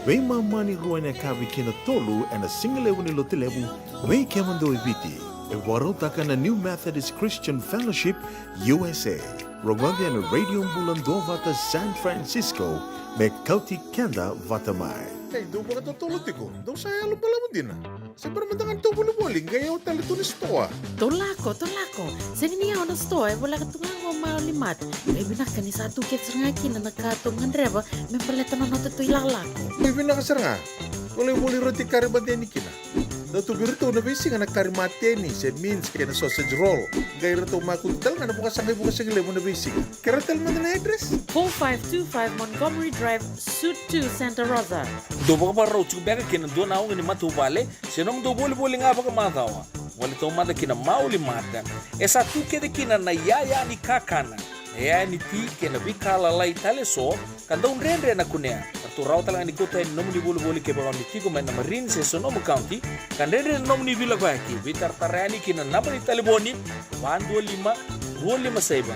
veimama ni rua ena yakavi ki na tolu ena sigalevu ni Lotulevu vei kemudou e Viti. E vakarautaka na New Methodist Christian Fellowship U S A. Rogoci ena Radio Bula Duavata San Francisco, me kauti keda vata mai. Ei, dou vakatotolo tiko, dou sa yalo balavu dina. Se bera mada ga ni tou volivoli, qai yawa tale tu na sitoa. Tou lako, tou lako. Sega ni yawa na sitoa, e voleka tu ga qo Maoli Mart. E vinaka ni sa tu kece sara ga kina na ka tou gadreva me baleta na noda tou ilakolako. E vinaka sara ga. Tou lai voli roti kare badeni kina. Dau tu vei iratou na veisiga na kari mateni se mince kei na sausage roll. Qai ratou makutu tale ga na vakasaqai vakasigalevu na veisiga. Kerea tale mada na address? Four five two five Montgomery Drive, Suite two, Santa Rosa. Dou vakavakarau tiko beka kina dua na oga ni matavuvale se nomudou volivoli ga vakamacawa. Gole taumada ki na Maoli Mart. E sa tu kece kina na iyaya ni kakana, na iyaya ni ti kei na veika lalai tale eso ka dau dredre na kunea. Ka ratou rawa tale ga ni kauta yani na nomuni volivoli kevaka o ni tiko mai na Marin se Sonoma County, ka dredre na nomuni veilakoyaki. Veitaratara yani ki na naba ni talevoni, va dua lima, rua lima saiva,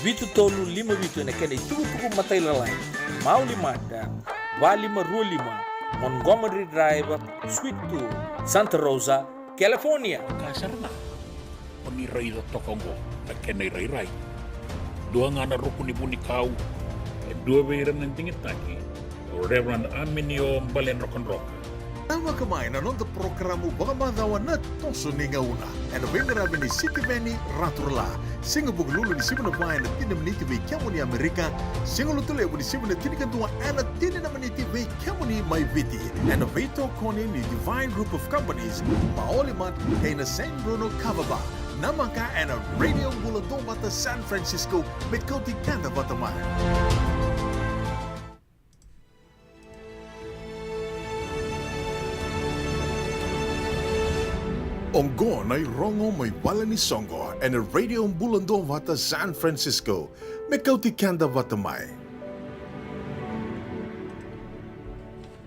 vitu tolu lima vitu, ena kena itukutuku matailalai. Maoli Mart, va lima rua lima, Montgomery Drive, Suite two, Santa Rosa, California. Ka sara ga o ni raica toka oqo na kena irairai. Dua ga na ruku ni vunikau, e dua vei ira na digitaki, o Reverend Aminio Baledrokadroka. Tavaka mai na noda porokaramu vakamacawa Na Toso ni Gauna, ena veiqaravi ni Sitiveni Raturala. Siga Vukelulu ni sivi na va ena tini na miniti vei kemuni Amerika. Siga Lotulevu ni sivi na tinikadua ena tini na miniti vei kemuni mai Viti. Ena veitokoni ni Divine Group of Companies, Maoli Mart kei na San Bruno Kava Bar. Namaka ena Radio Bula Duavata San Francisco, me kauti keda vata mai. Oqo na irogo mai vale ni soqo ena Radio Bula Duavata San Francisco, me kauti keda vata mai.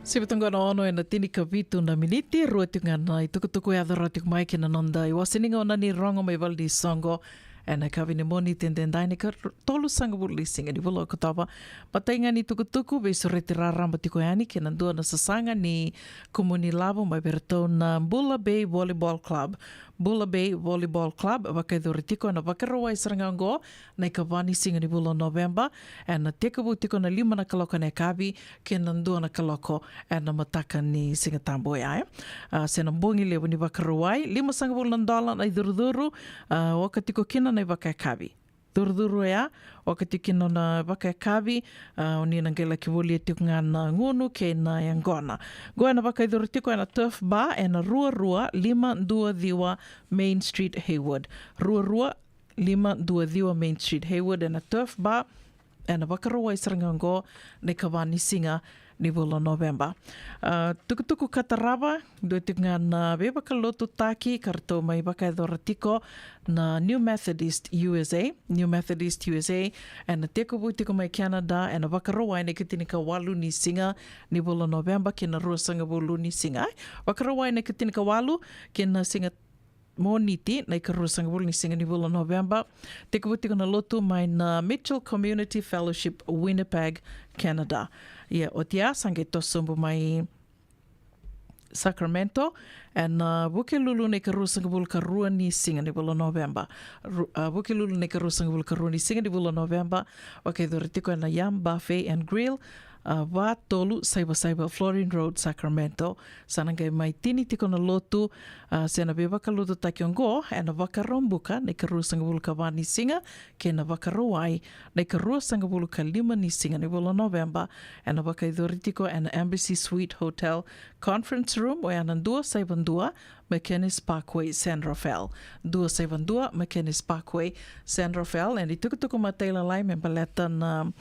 Sivi toka na ono ena tinikavitu na miniti, rua tiko ga na itukutuku e yaco rawa tiko mai kei na noda iwase ni gauna ni rogo mai vale ni soqo. Ena yakavi ni Moniti edaidai, na ikatolusagavulu ni siga ni vula o Okotova. Matai ga ni tukutuku, veisureti raraba tiko yani kei na dua na sasaga ni kumuni lavo mai vei iratou na Bula Bay Volleyball Club. Bula Bay Volleyball Club, vakayacori tiko ena Vakarauwai sara ga oqo, na ikava ni siga ni vula o Noveba, ena tekivu tiko na lima na kaloko ena yakavi kei na dua na kaloko ena mataka ni Siga Tabu oya, e. A, se na bogi levu ni Vakarauwai, limasagavulu na dola na icurucuru, a, oka tiko kina na ivakayakavi. Curucuru oya, oka tiko kina na ivakayakavi, a, o ni na qai laki volia tiko ga na gunu kei na yaqona. Qo ena vakayacori tiko ena Turf Bar, ena rua rua lima dua ciwa Main Street, Hayward. Rua rua lima dua ciwa Main Street, Hayward, ena Turf Bar, ena Vakarauwai sara ga oqo, na ikava ni siga ni vula o Noveba. A, tukutuku ka tarava, dua tiko ga na veivakalotutaki ka ratou mai vakayacora tiko na New Methodist U S A, New Methodist U S A, ena tekivu tiko mai Canada, ena Vakarauwai na ikatinikawalu ni siga ni vula o Noveba kei na ruasagavulu ni siga. Vakarauwai na ikatinikawalu kei na siga Moniti, na ikaruasagavulu ni siga ni vula o Noveba, tekivu tiko na lotu mai na Mitchell Community Fellowship, Winnipeg, Canada. Ia, oti ya, sa qai toso sobu mai Sacramento, ena Vukelulu na ikaruasagavulu ka rua ni siga ni vula o Noveba. Ru-, a, Vukelulu na ikaruasagavulu ka rua ni siga ni vula o Noveba, vakayacori tiko ena Yum Buffet and Grill, a, va tolu saiva saiva Florin Road, Sacramento. Sa na qai mai tini tiko na lotu, a, se na veivakalotutaki oqo ena Vakaraubuka na ikaruasagavulu ka va ni siga, kei na Vakarauwai na ikaruasagavulu ka lima ni siga ni vula o Noveba, ena vakayacori tiko ena Embassy Suite Hotel Conference Room, oya na dua saiva dua McKennis Parkway, San Rafael. Dua saiva dua McKennis Parkway, San Rafael. Ena itukutuku matailalai me baleta na,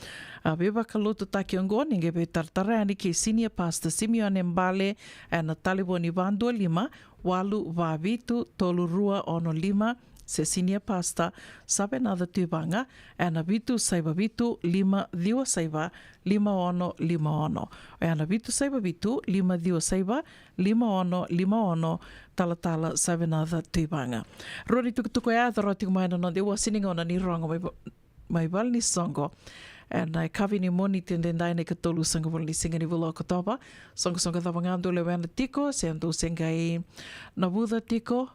a, veivakalotutaki oqo, ni qai veitaratara yani kei Senior Pastor Simeone Bale ena talevoni va dua lima, walu va vitu, tolu rua ono lima, se Senior Pastor Savenaca Tuivaga ena vitu saiva vitu, lima ciwa saiva, lima ono lima ono. Ena vitu saiva vitu, lima ciwa saiva, lima ono lima ono, talatala Savenaca Tuivaga. Rua na itukutuku ya e coro tiko mai ena noda iwase ni gauna ni rogo mai va-, mai vale ni soqo. Ena yakavi ni Moniti edaidai na ikatolusagavulu ni siga ni vula o Okotova. Soqosoqo cava ga dou lewena tiko, se dou se qai navuca tiko,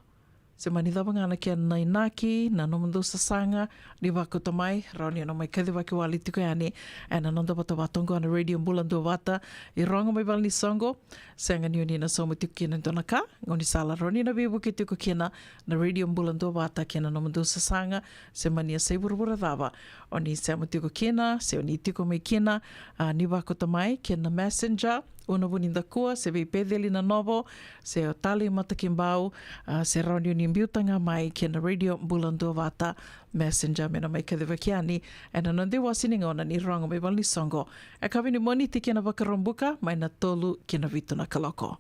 se mani cava ga na kena inaki, na nomudou sasaga, ni vakauta mai, rawa ni o na mai kacivaki wale tiko yani ena noda vatavata oqo na Radio Bula Duavata, irogo mai vale ni soqo. Sega ni o ni na sauma tiko kina e dua na ka, gaunisala rawa ni na veivuke tiko kina na Radio Bula Duavata kei na nomudou sasaga, se mani yasai vuravura cava o ni sema tiko kina, se o ni tiko mai kina, a, ni vakauta mai kei na Messenger, Una Vunidakua, se vei Peceli Nanovo, se o Tali Matakibau, a, se rawa ni o ni biuta ga mai kei na Radio Bula Duavata Messenger me na mai kacivaki yani ena noda iwase ni gauna ni rogo mai vale ni soqo. Yakavi ni Moniti kei na Vakaraubuka, mai na tolu ki na vitu na kaloko.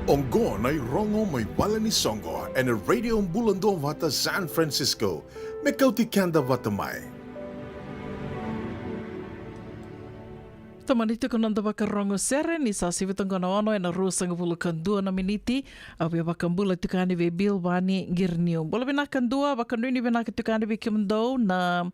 Oqo na irogo mai vale ni soqo ena Radio Bula Duavata San Francisco. Me kauti keda vata mai. Tomani tiko na noda vakarogo sere ni sa sivi toka na ono ena ruasagavulu ka dua na miniti. Au via vakabula tiko yani vei Bill Vani Giriniu. Bula vinaka Dua, vakanuinui vinaka tiko yani vei kemudou na,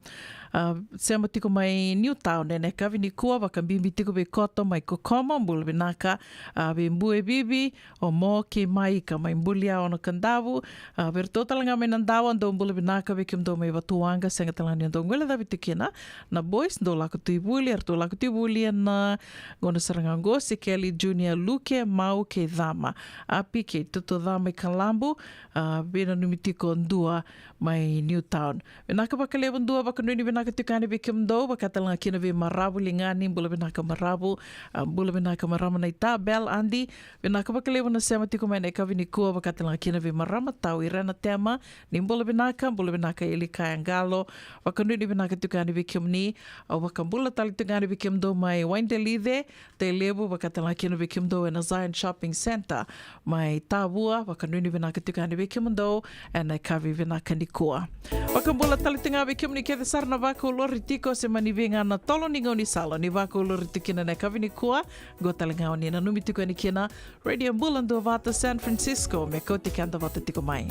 a, sema tiko mai Newtown ena yakavi nikua, vakabibi tiko vei Koto mai Kokomo, bula vinaka, a, vei Bue Vivi, o Mo kei Maika mai Bulia, Ono Kadavu, a, vei iratou tale ga mai Nadawa, dou bula vinaka, vei kemudou mai Vatuwaqa, sega tale ga ni dou guilecavi tu kina na boys, dou lako tu i vuli, eratou lako tu i vuli ena gauna sara ga oqo, Sikeli Junior, Luke, Mau kei Cama, Api kei Tutu Cama i Kalabu, a, veinanumi tiko Dua mai Newtown. Vinaka vakalevu Dua, vakanuinui vinaka tiko yani vei kemudou, vaka tale ga kina vei Maravu Ligani, bula vinaka Maravu, a, bula vinaka marama Naita, Bel Adi, vinaka vakalevu na sema tiko mai ena yakavi nikua, vaka tale ga kina vei marama Tau Irena Tema, ni bula vinaka, bula vinaka Elikaya Qalo, vakanuinui vinaka tiko yani vei kemuni, au vakabula tale tiko yani vei kemudou mai Waidelice, Tailevu, vaka tale ga kina vei kemudou ena Zion Shopping Centre mai Tavua, vakanuinui vinaka tiko yani vei kemudou ena yakavi vinaka nikua. Vakabula tale tiko ga vei kemuni kece sara na vakaulori tiko se mani vei ga na tolo ni gaunisala ni vakaulori tiko kina ena yakavi nikua, qo tale ga o ni nanumi tiko yani kina Radio Bula Duavata San Francisco, me kauti keda vata tiko mai.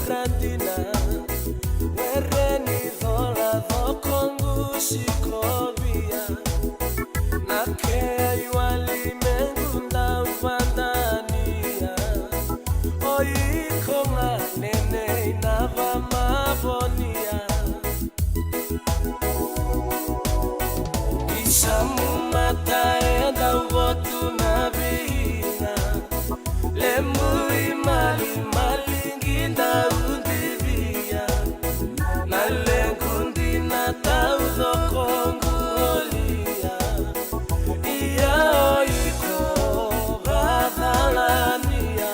na dina. Were ni cola coqu sikovi ya, na kei wali mequ dau vadania. O iko ga nenei na vamavonia. Isamu mata e dau votu na vina. Lemu i mali mali qida udivia. Na lequ dina tau coqu olia. Ia o iko vacalania.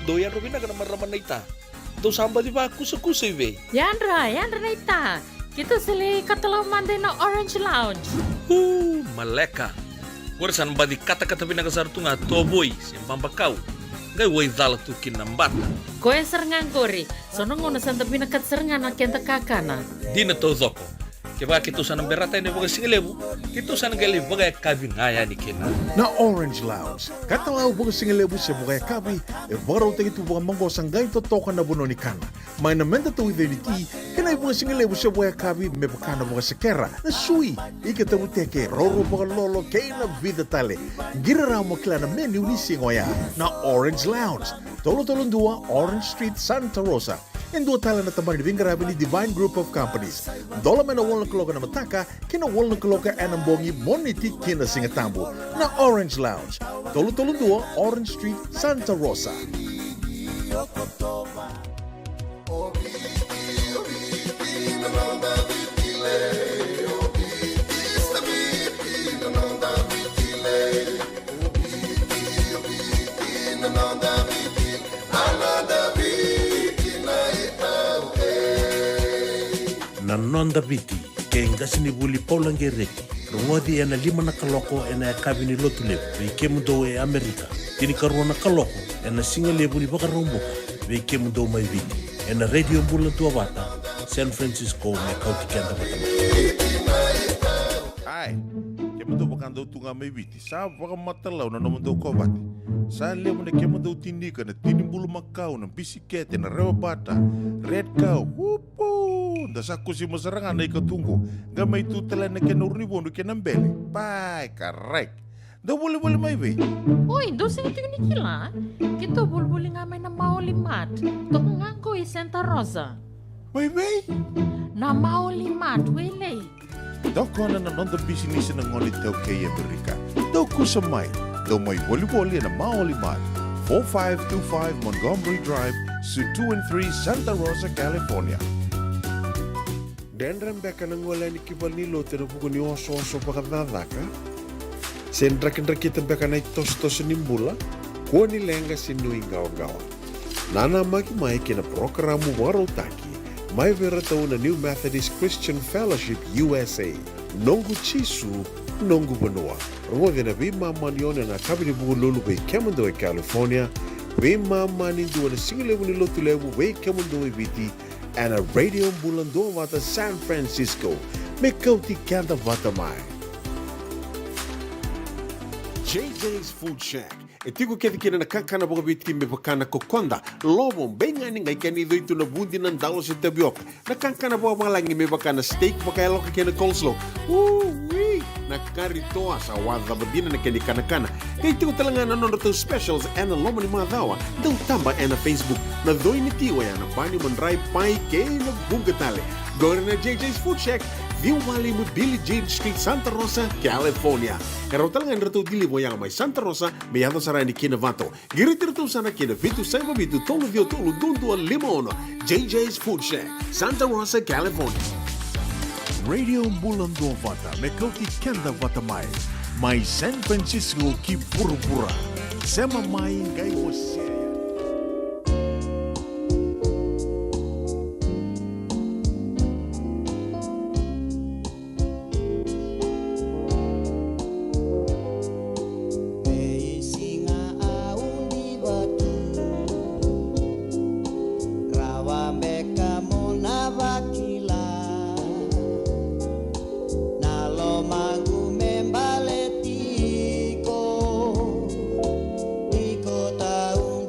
Dou yadra vinaka na marama naita. Dou sa baci vakusakusa i vei? Yadra, yadra naita. Keitou sa lai katalau mada ina Orange Lounge. Uu, maleka. Qori sa na baci katakata vinaka sara tu ga tovoi se babakau. Qai waicala tu kina na bata. Koya sara ga qori. So na gauna sa da vinakata sara ga na keda kakana. Dina taucoko. Kevaka keitou sa na berata yani vakasigalevu, keitou sa na qai lai vakayakavi ga yani kina. Na Orange Lounge, katalau vakasigalevu se vakayakavi, e vakarautaki tu vakamaqosa qai totoka na vanua ni kana. Mai na meda tauica ni ti, kei na ivakasigalevu se vakayakavi me vaka na vakasekera, na sui, ika tavuteke, roro vakalolo, kei na vica tale. Qiri rawa mo kila na menu ni siga oya. Na Orange Lounge, tolu tolu dua Orange Street, Santa Rosa. E dua tale na tabana ni veiqaravi ni Divine Group of Companies. Dola mai na walu na kaloko ena mataka ki na walu na kaloko ena bogi, Moniti ki na Sigatabu. Na Orange Lounge, tolu tolu dua Orange Street, Santa Rosa. Na Noda Viti, kei qasenivuli Paula Qereti, rogoci ena lima na kaloko ena yakavi ni Lotulevu vei kemudou e Amerika, tinikarua na kaloko ena sigalevu ni Vakaraubuka vei kemudou mai Viti, ena Radio Bula Duavata, San Francisco, me kauti keda vata mai. Ai, kemudou vaka dou tu ga mai Viti, sa vakamatalau na nomudou kovate. Sa levu na kemudou tinika, na tini bulumakau, na bisikete, na rewabata, red cow, upu! Da sa kusima sara ga na ikatuqu, qai mai tu tale na kena urunivodu kei na bele. Pai, karai. Dou volivoli mai vei? Oi, dou sega tiko ni kila? Keitou volivoli ga mai na Maoli Mart. Toka ga qo i Santa Rosa. Mai vei? Na Maoli Mart, Wailei. Tokona na noda bisinisi na gone iTaukei e Amerika. Dou kusa mai, dou mai volivoli ena Maoli Mart, four five two five Montgomery Drive, Suite two and three, Santa Rosa, California. Dredre beka na gole yani ki valenilotu ena vuku ni osooso vakacakacaka? Se drakidrakita beka na itosotoso ni bula? Kua ni leqa se nuiqawaqawa. Nanamaki mai kei na parokaramu vakarautaki mai vei iratou na New Methodist Christian Fellowship U S A. Noqu Jisu, noqu vanua. Rogoci ena veimama ni ono ena yakavi ni Vukelulu vei kemudou e California, veimama ni dua ena sigalevu ni Lotulevu vei kemudou e Viti, ena Radio Bula Duavata San Francisco, me kauti keda vata mai. J J's Food Shack. E tiko kece kina na kakana vakaviti me vaka na kokoda, lovo, beigani, qai kena icoi tu na vudi, na dalo se tavioka. Na kakana vakavalagi me vaka na steak vakayaloka kei na coleslaw. Ui! Na kari toa sa wacava dina na kena ikanakana. Qai tiko tale ga na nodratou specials ena loma ni macawa. Dau taba ena Facebook. Na coi ni ti oya na bani, madrai, pai kei na vuqa tale. Qori na J J's Food Shack, ciwa walu lima Billie Jean Street, Santa Rosa, California. E rawa tale ga ni ratou deliver oya mai Santa Rosa me yaco sara yani ki Novato. Qiriti iratou sara kina, vitu saiva vitu, tolu ciwa tolu, dua dua lima ono. J J's Food Shack, Santa Rosa, California. Radio Bula Duavata, me kauti keda vata mai. Mai San Francisco ki vuravura. Sema mai qai wasea yani. Veisiga au ni vatu, rawa beka mo na vakila. Na lomaqu me baleti iko, iko tau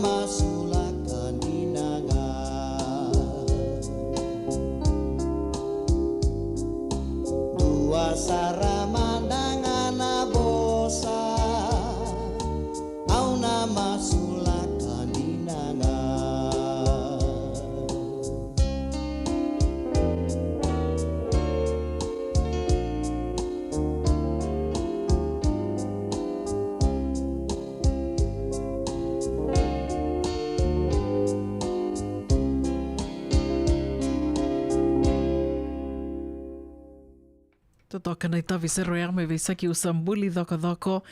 masulaka dina ga. Dua sara mada ga na vosa, au na masulaka dina ga. Totoka na itavi sero ya mai vei Saki Usa Buli Cokocoko.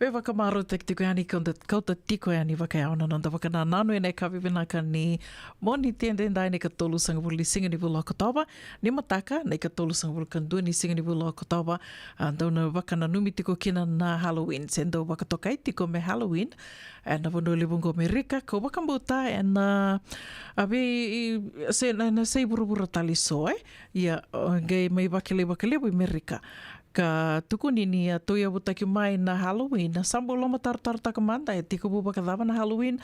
Veivakamarautaki tiko yani, kauta, kauta tiko yani vakayawa na noda vakanananu ena ikavi vinaka ni Moniti edaidai, na ikatolusagavulu ni siga ni vula o Okotova, ni mataka, na ikatolusagavulu ka dua ni siga ni vula o Okotova. A, dou na vakananumi tiko kina na Halloween, se dou vakatokai tiko me Halloween ena vanua levu oqo Amerika, kau vakabauta ena, a, vei, se, na, na sei vuravura tale eso, e? Ia, o, qai mai vakilai vakalevu i Merika. Ka tukuni ni a tauyavutaki mai na Halloween, na sa bau lomatarotarotaka mada, e tekivu vakacava na Halloween.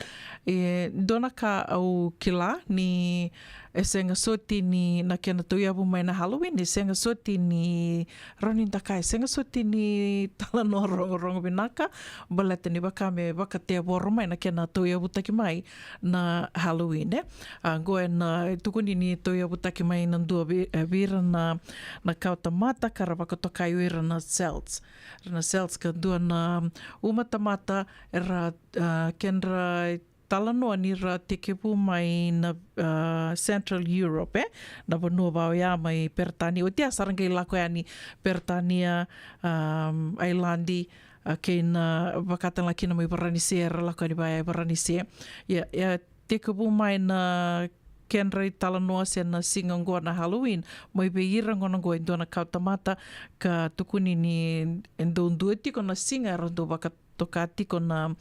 E dua na ka au kila ni e sega soti ni na kena tauyavu mai na Halloween, e sega soti ni, rawa ni da kaya, e sega soti ni talanoa rogorogo vinaka, baleta ni vaka me vakatevoro mai na kena tauyavutaki mai na Halloween, e. A, qo ena, e, tukuni ni tauyavutaki mai na dua vei, e, vei ira na, na kawatamata ka ra vakatokai o ira na celts. Ra na celts ka dua na uma tamata era, a, kedra italanoa ni ra tekivu mai na, a, Central Europe, e, na vanua va oya mai Peritania. Oti ya sa ra qai lako yani Peritania, a, Ailadi, a, kei na vakatagilakina mai Varanise, era lako yani vaya i Varanise. Ia, ia tekivu mai na kedra italanoa se na siga oqo na Halloween mai vei ira gona oqo e dua na kawatamata, ka tukuni ni e dau dua tiko na siga era dau vakatoka tiko na,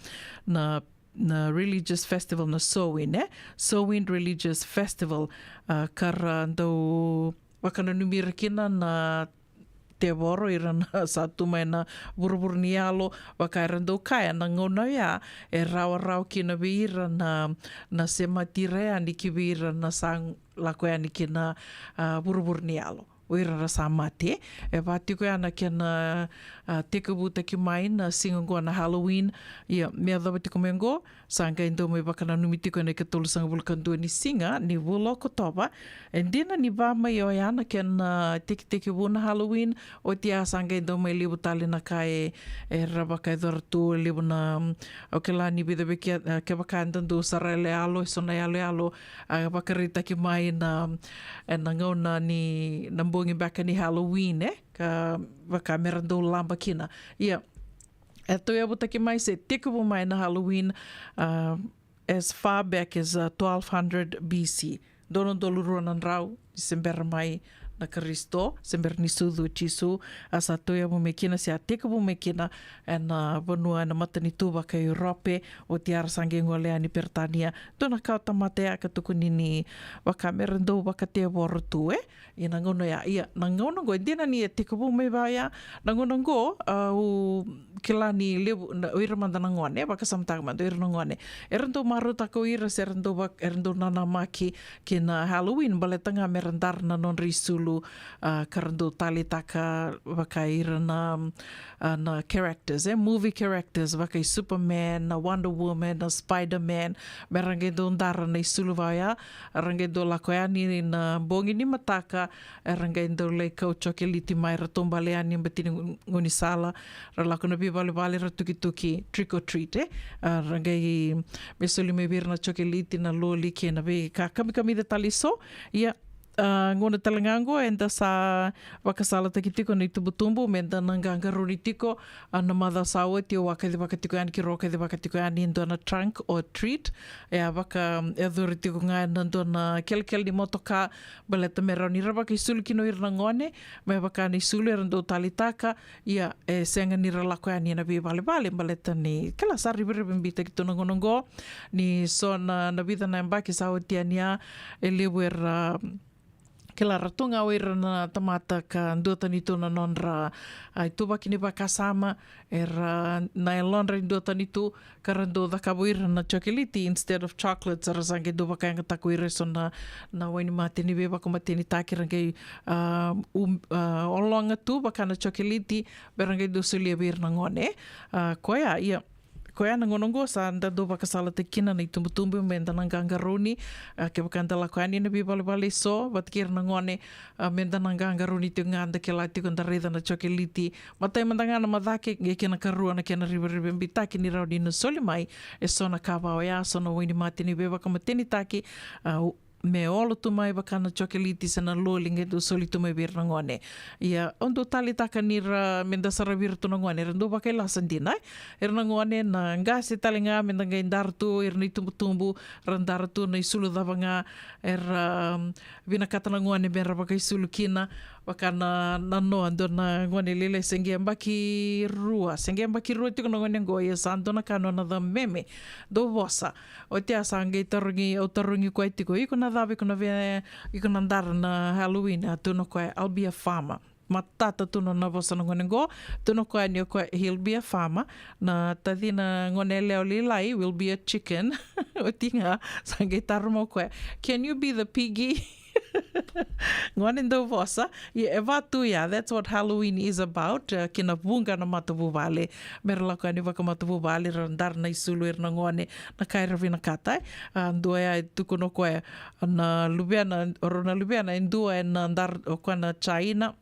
na, na religious festival, na Samhain, e? Samhain religious festival, a, ka ra dau vakananumi ira kina na tevoro, ira na sa tu mai na vuravura ni yalo, vaka era dau kaya na gauna oya e rawarawa kina vei ira na, na semati ira yani ki vei ira na sa lako yani ki na, a, vuravura ni yalo. O ira ra sa mate, e va tiko ya na kena, a, tekivutaki mai na siga oqo na Halloween. Ia, me yacova tiko mai oqo, sa qai dau mai vakananumi tiko ena ikatolusagavulu ka dua ni siga ni vula o Okotova. E dina ni va mai oya na kena, a, tekitekivu na Halloween, oti ya sa qai dau mai levu tale na ka e, era vakayacora tu, levu na, mm, au kila ni vica vei ke, e, kevaka eda dau sara yaloyalo, e so na yaloyalo, a, vakaraitaki mai na, ena gauna ni, na bogi beka ni Halloween, e, ka vaka mera dau laba kina. Ia, e tauyavutaki mai se tekivu mai na Halloween, a, as far back as, uh, twelve hundred B C. Dua na udolu rua na drau ni se bera mai na Karisito, se bera ni sucu o Jisu, a sa tauyavu mai kina, se a tekivu mai kina ena, uh, vanua ena matanitu vaka Europe, oti ya ra sa qai gole yani Peritania. Dua na kawatamata ya ka tukuni ni vaka mera dau vakatevoro tu, e? Ia na gauna ya, ia, na gauna oqo, e dina ni e tekivu mai vaya, na gauna oqo, a, au kila ni levu, na, o ira mada na gone, vakasamataka mada o ira na gone. Era dau marautaka o ira se era dau vak-, era dau nanamaki ki na Halloween, baleta ga mera dara na nodra isulu, a, ka ra dau taleitaka vaka ira na, a, na characters, e, movie characters, vaka i Superman, na Wonder Woman, na Spider-Man, mera qai dau dara na isulu vaya, era qai dau lako yani na bogi ni mataka, era qai dau lai kau cokeliti mai, ra taubale yani bati ni gaunisala, ra lako na veivalevale, ra tukituki, trick or treat, e? A, ra qai me soli mai vei ira na cokeliti, na loli kei na veika kamikamica tale eso. Ia, a, gauna tale ga oqo eda sa vakasalataki tiko na itubutubu, meda na qaqarauni tiko, a, na macawa sa oti, au a kacivaka tiko yani, keirau a kacivaka tiko yani e dua na trunk or treat. E a vaka, e curu tiko ga ena dua na kelekele ni motoka, baleta me rawa ni ra vakaisulu kina o ira na gone, me vaka na isulu era dau taleitaka, ia, e sega ni ra lako yani ena veivalevale, baleta ni kila sa rivarivabitaki tu na gauna oqo, ni so na, na vica na yabaki sa oti yani ya, e levu era, Kila ra tu ga o ira na tamata ka duatani tu na nodra, a, ituvaki ni vakasama, era na yalodra e duatani tu, ka ra dau cakava o ira na chocolate instead of chocolates, ra sa qai dau vakayagataka o ira eso na, na wainimate ni veivakamatenitaki, ra qai, a, um, a, ologa tu vaka na chocolate, me ra qai dau solia vei ira na gone. A, koya, ia, koya na gauna oqo sa da dau vakasalataki kina na itubutubu me da na qaqarauni, a, kevaka da lako yani na veivalevale eso, vata kei ira na gone, a, me da na qaqarauni tiko ga, da kila tiko, da raica na chocolate. Matai mada ga na macake, qai kena karua na kena rivarivabeitaki ni rawa ni na soli mai eso na ka va oya, so na wainimate ni veivakamatenitaki, a, u-, me olo tu mai vaka na chocolate se na loli, qai dau soli tu mai vei ira na gone. Ia, au dau taleitaka ni ra, me da saravi ira tu na gone, era dau vakailasa dina, e. Ira na gone, na qase tale ga, me da qai dara tu, ira na itubutubu, ra dara tu na isulu cava ga era, um, vinakata na gone me ra vakaisulu kina, vaka na, na noa, dua na gone lailai se qai yabaki rua, se qai yabaki rua tiko na gone oqo, ia sa dua na ka nona cameme, dau vosa. Oti ya sa qai tarogi, au tarogi koya tiko, iko na cava, iko na vei, iko na dara na Halloween, a, tukuna o koya, I'll be a farmer. Matata tu nona vosa na gone oqo, tukuna o koya ni o koya, he'll be a farmer. Na tacina gone yalewa lailai will be a chicken. Oti ga, sa qai taro mai o koya, can you be the piggy? Gone dau vosa, ia e va tu ya, that's what Halloween is about, e, kina vuqa na matavuvale. Me ra lako yani vakamatavuvale, ra dara na isulu ira na gone, na ka era vinakata, e. A, dua ya e tukuna o koya, na luvena, o rau na luvena, e dua ena dara, o koya na China.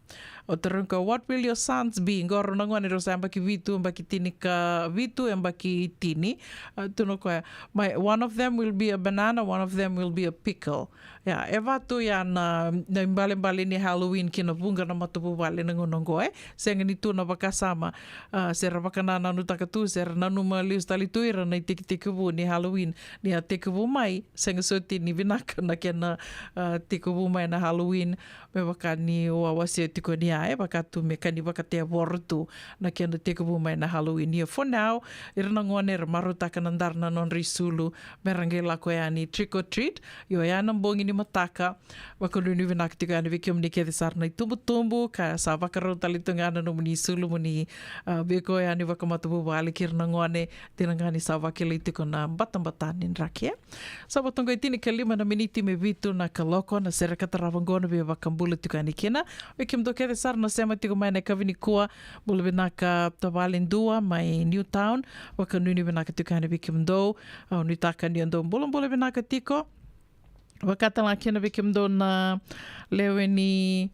O tarogi koya, what will your sons be? Qo rau na gone rau sa yabaki vitu, yabaki tinikavitu, yabaki tini. A, tukuna o koya, my, one of them will be a banana, one of them will be a pickle. Ia, e va tu ya na, na ibalebale ni Halloween kina vuqa na matavuvale na gauna oqo, e. Sega ni tu na vakasama, a, se ra vakanananutaka tu, se ra nanuma lesu tale tu ira na itekitekivu ni Halloween, ni a tekivu mai, sega soti ni vinaka na kena, a, tekivu mai na Halloween, me vaka niu a wasea tiko ni ya, e, vaka tu me ka ni vakatevoro tu na kena tekivu mai na Halloween. Ia for now, ira na gone era marautaka na dara na nodra isulu, me ra qai lako yani trick or treat. Io, ya na bogi ni mataka, vakanuinui vinaka tiko yani vei kemuni kece sara na itubutubu, ka sa vakarau tale tu ga na nomuni isulu mo ni, a, veikau yani vakamatavuvale kei ira na gone, dina ga ni sa vakilai tiko na batabata ni draki, e. Sa vo toka e tinikalima na miniti me vitu na kaloko, na sere ka tarava oqo na veivakabula tiko yani kina. Vei kemudou kece sara na sema tiko mai na yakavi nikua, bula vinaka tavale Dua mai Newtown, vakanuinui vinaka tiko yani vei kemudou. Au nuitaka ni o dou bulabula vinaka tiko. Vaka tale ga kina vei kemudou na lewe ni,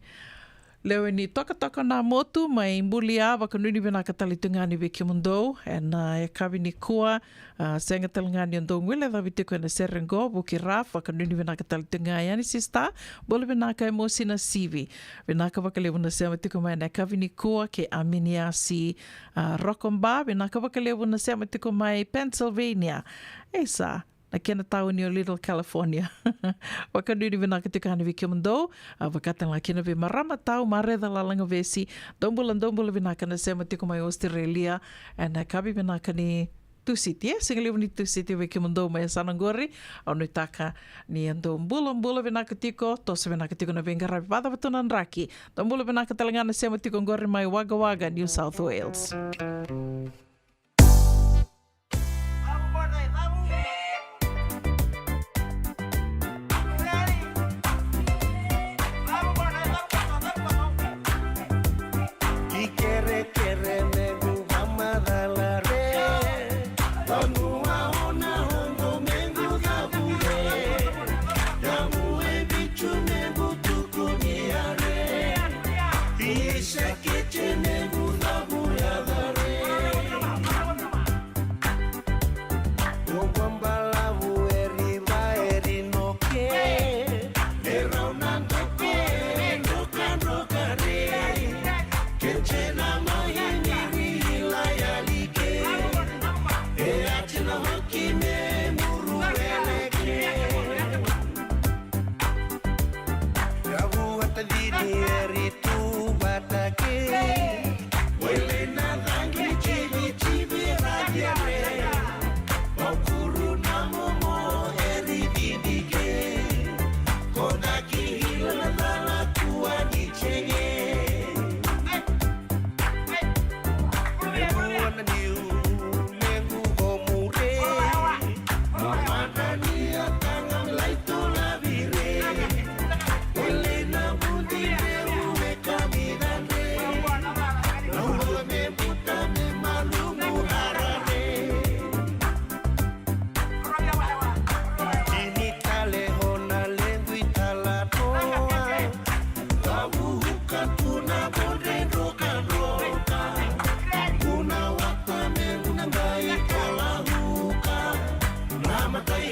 lewe ni Tokatoka Namotu mai Bulia, vakanuinui vinaka tale tu ga yani vei kemudou ena, a, yakavi nikua. A, sega tale ga ni o dou guilecavi tiko ena sere oqo, Vuki Raf, vakanuinui vinaka tale tu ga yani sister. Bula vinaka e Mosi Nasivi. Vinaka vakalevu na sema tiko mai na yakavi nikua, kei Aminiasi, a, Rokoba, vinaka vakalevu na sema tiko mai Pennsylvania. Isa, na kena tauni o Little California. Vakanuinui vinaka tiko yani vei kemudou, a, vaka tale ga kina vei marama tau Mareca Lalagavesi. Dou bula, dou bula vinaka na sema tiko mai Australia ena yakavi vinaka ni Tusiti, e, siga levu ni Tusiti vei kemudou mai yasana oqori. Au nuitaka ni o dou bulabula vinaka tiko, toso vinaka tiko na veiqaravi, vacava tu na draki. Dou bula vinaka tale ga na sema tiko oqori mai Wagga Wagga, New South Wales. Ki kerekere mequ vamacala re. Vanua o na oqo mequ cavu re. Yamu e vitu mequ tuku ni are. Isa kece mequ cavu yaca re.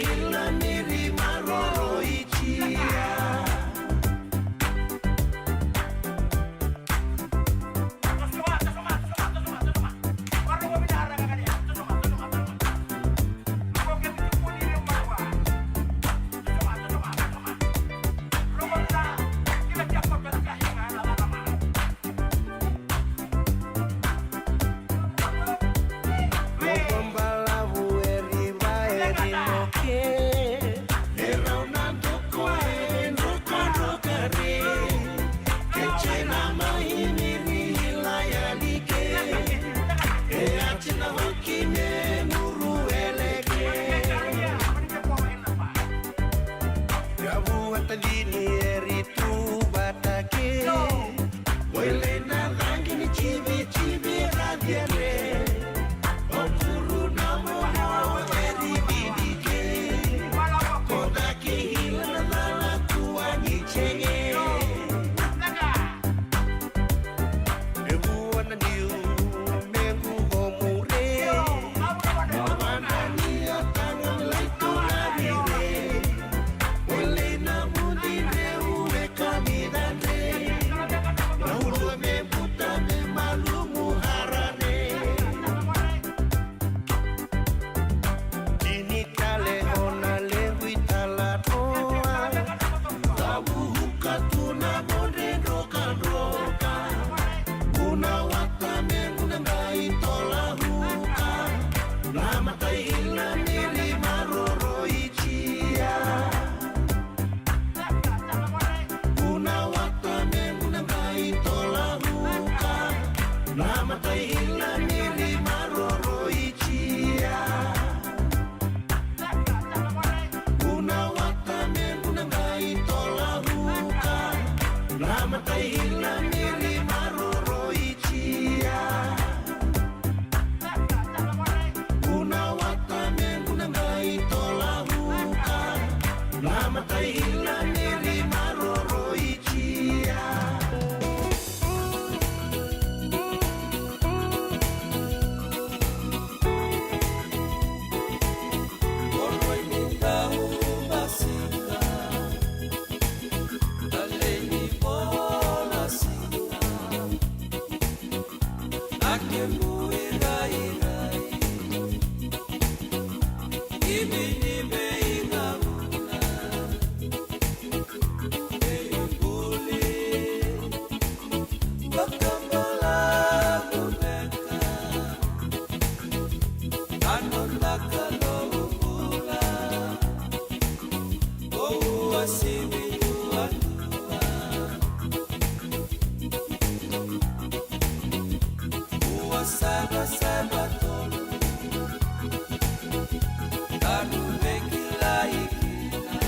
Ila ni ri maroroi jia. Balavu e riva e rinoke. E rau na doko e drokadroka re. Ke jena mai ni ri ila yani ke. E a jena hoki me nguru eleke. Ia vua tadini e ri tu vata ke. Wele na cagi ni jivijivi ra ciare. O kuru na momo e ri vinike. Ko caki ila na cala tua ni jege. E vua na niu me gu homu re. Na vana ni a taga lai tu na vire. Wele na mudi re ue kami dade. Na ulua me buta me malumu harare. Tini tale ona levu i tala toa. Tavuka tu na vodre drokadroka. Una wata me guna ngai tola huka. Na matai ila ni ri maroroi jia. Una wata me guna ngai tola huka. Na matai ila ni ri maroroi jia. Una wata me guna ngai tola huka. Na matai ila ni ri maroroi jia. Una wata me guna ngai tola huka. Na matai ila ni ri maroroi jia. Boroi ni tau basika. Talei ni bola sika. Na kemu irairai. Imi ni veigauna. Veibuli. Vakabalavu beka. Na noda Kalou bula. Ko uasivi duadua. Ua saiva saiva tolu. Ka nu veikilai kina.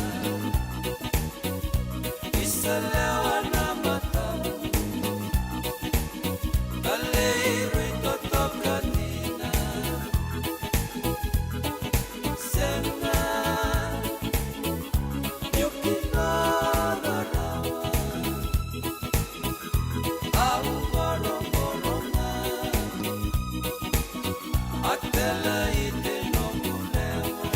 Isa lewa na matau. Ka lei rui totoka dina. Sega. Niu kina rarawa. Au qorogoroga. A tele i te noqu lewa.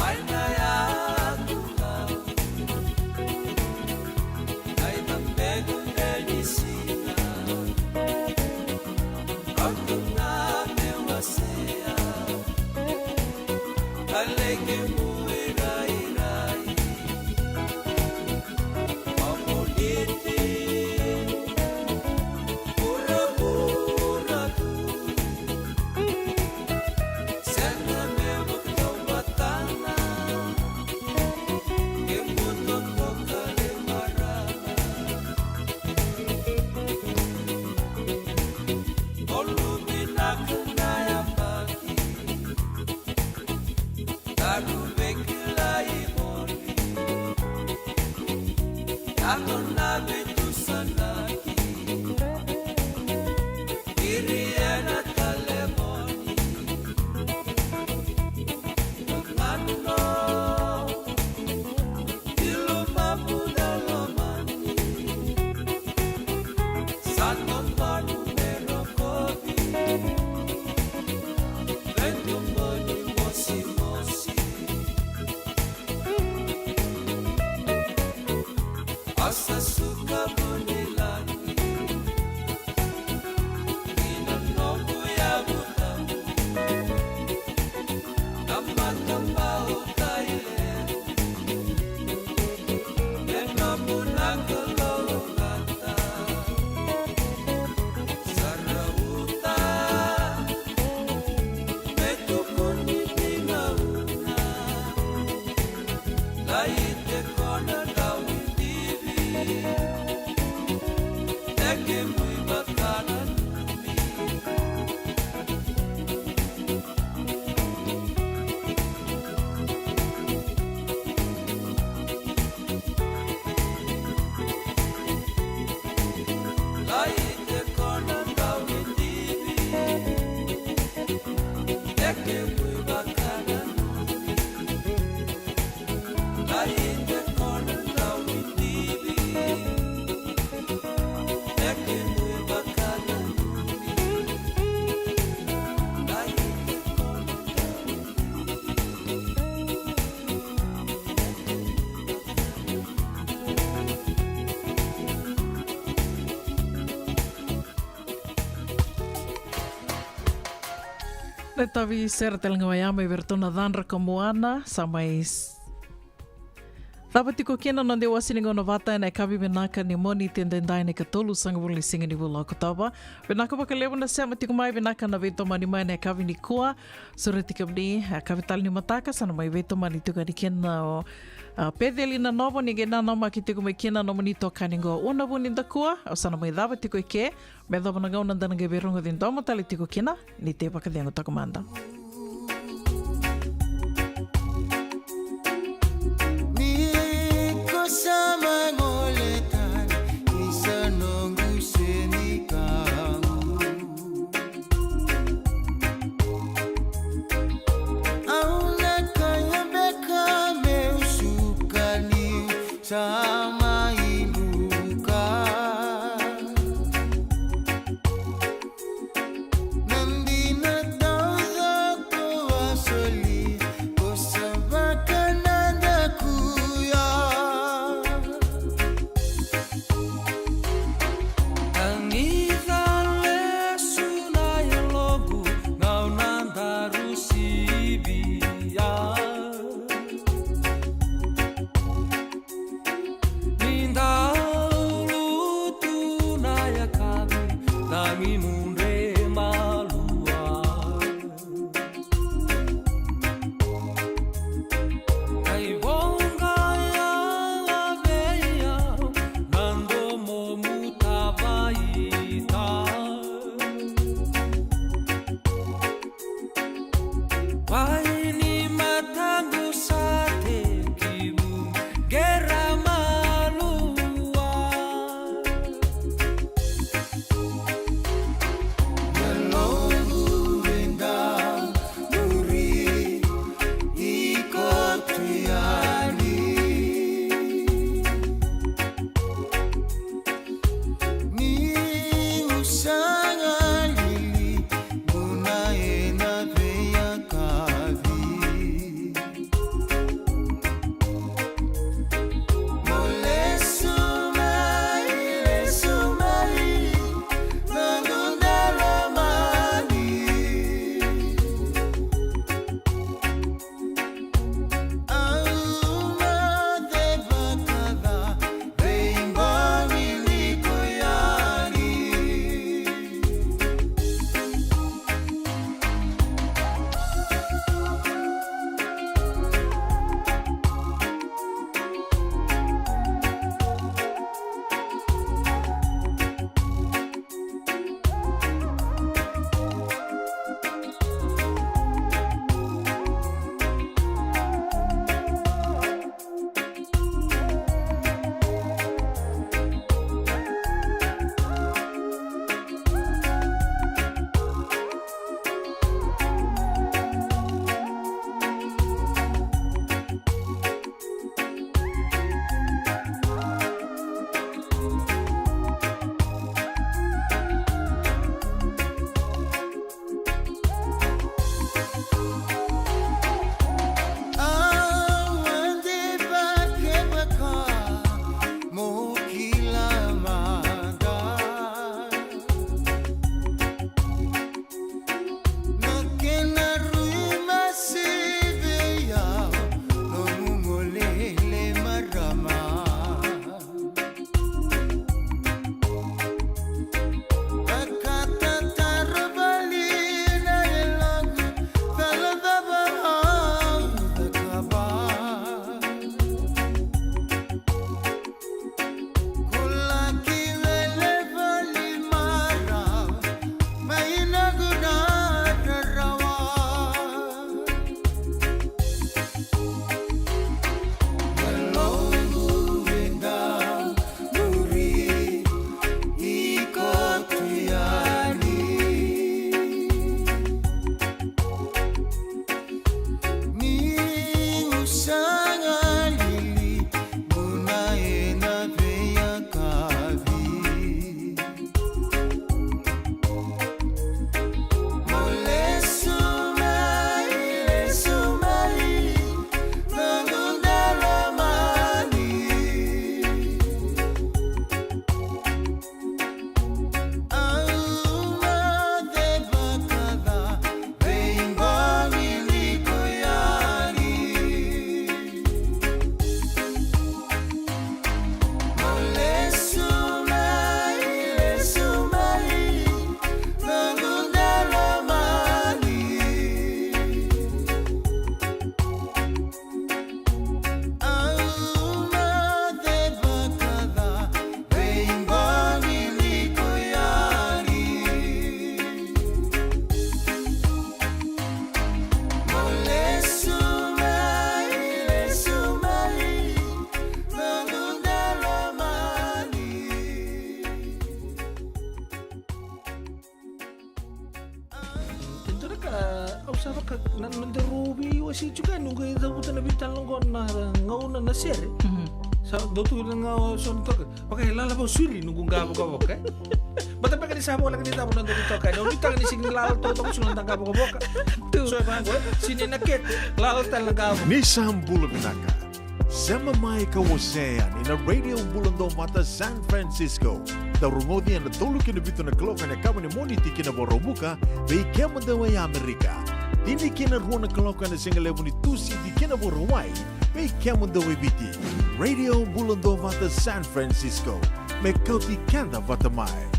Mai na Na itavi sere tale ga oya mai vei iratou na Cadra ka Moana, sa mai s-, cava tiko kina na noda iwasi ni gauna vata ena yakavi vinaka ni Moniti edaidai na ikatolu sagavulu ni siga ni vula o Okotova. Vinaka vakalevu na sema tiko mai, vinaka na veitomani mai ena yakavi nikua. Sureti kemuni, a, yakavi tale ni mataka, sa na mai veitomani tiko yani kina o, a, Peceli Nanovo, ni qai nanamaki tiko mai kina na nomuni itokani qo, Una Vunidakua, au sa na mai cava tiko i ke, me yacova na gauna da na qai veirogoci domo tale tiko kina, ni tei vakacegu toka mada. Ni ko sa mai gole tale, ni sa noqu senikau. Au na kaya beka meu suka niu sa mai buka. Na dina taucoko a soli, ko sa vakanadakuya. Tagicale su na yaloqu, gauna daru sivia. Ni dau lutu na yakavi, na mimudre malua. Ai voqa ya vei au, na domomu tavaita. Wai ni mataqu sa tekivu qera malua. Yaloqu e dau muri iko tu yani. Niu sa galili, buna ena veiyakavi. Sa vaka na noda rau veiwasei tiko yani, noqu cavuta na veitalanoa qo na gauna na sere. Sa dau tu na gauna so na toka. Vaka e lala vau suri noqu qavokavoka e. Bata beka ni sa voleka ni cava na noda toka yani. Au nuitaka ni sega ni lala toka, toka sega na noda qavokavoka. So e vaqo e, sega ni na kete, lala tale na qavo. Ni sa bula vinaka. Sema mai ka wasea yani na Radio Bula Dovata San Francisco. Dau rogoci ena tolu ki na vitu na kaloko ena yakavi ni Moniti ki na Vakaraubuka, vei kemudou e Amerika. Tini ki na rua na kaloko ena sigalevu ni Tusiti ki na Vakarauwai, vei kemudou e Viti. Radio Bula Dovata San Francisco, me kauti keda vata mai.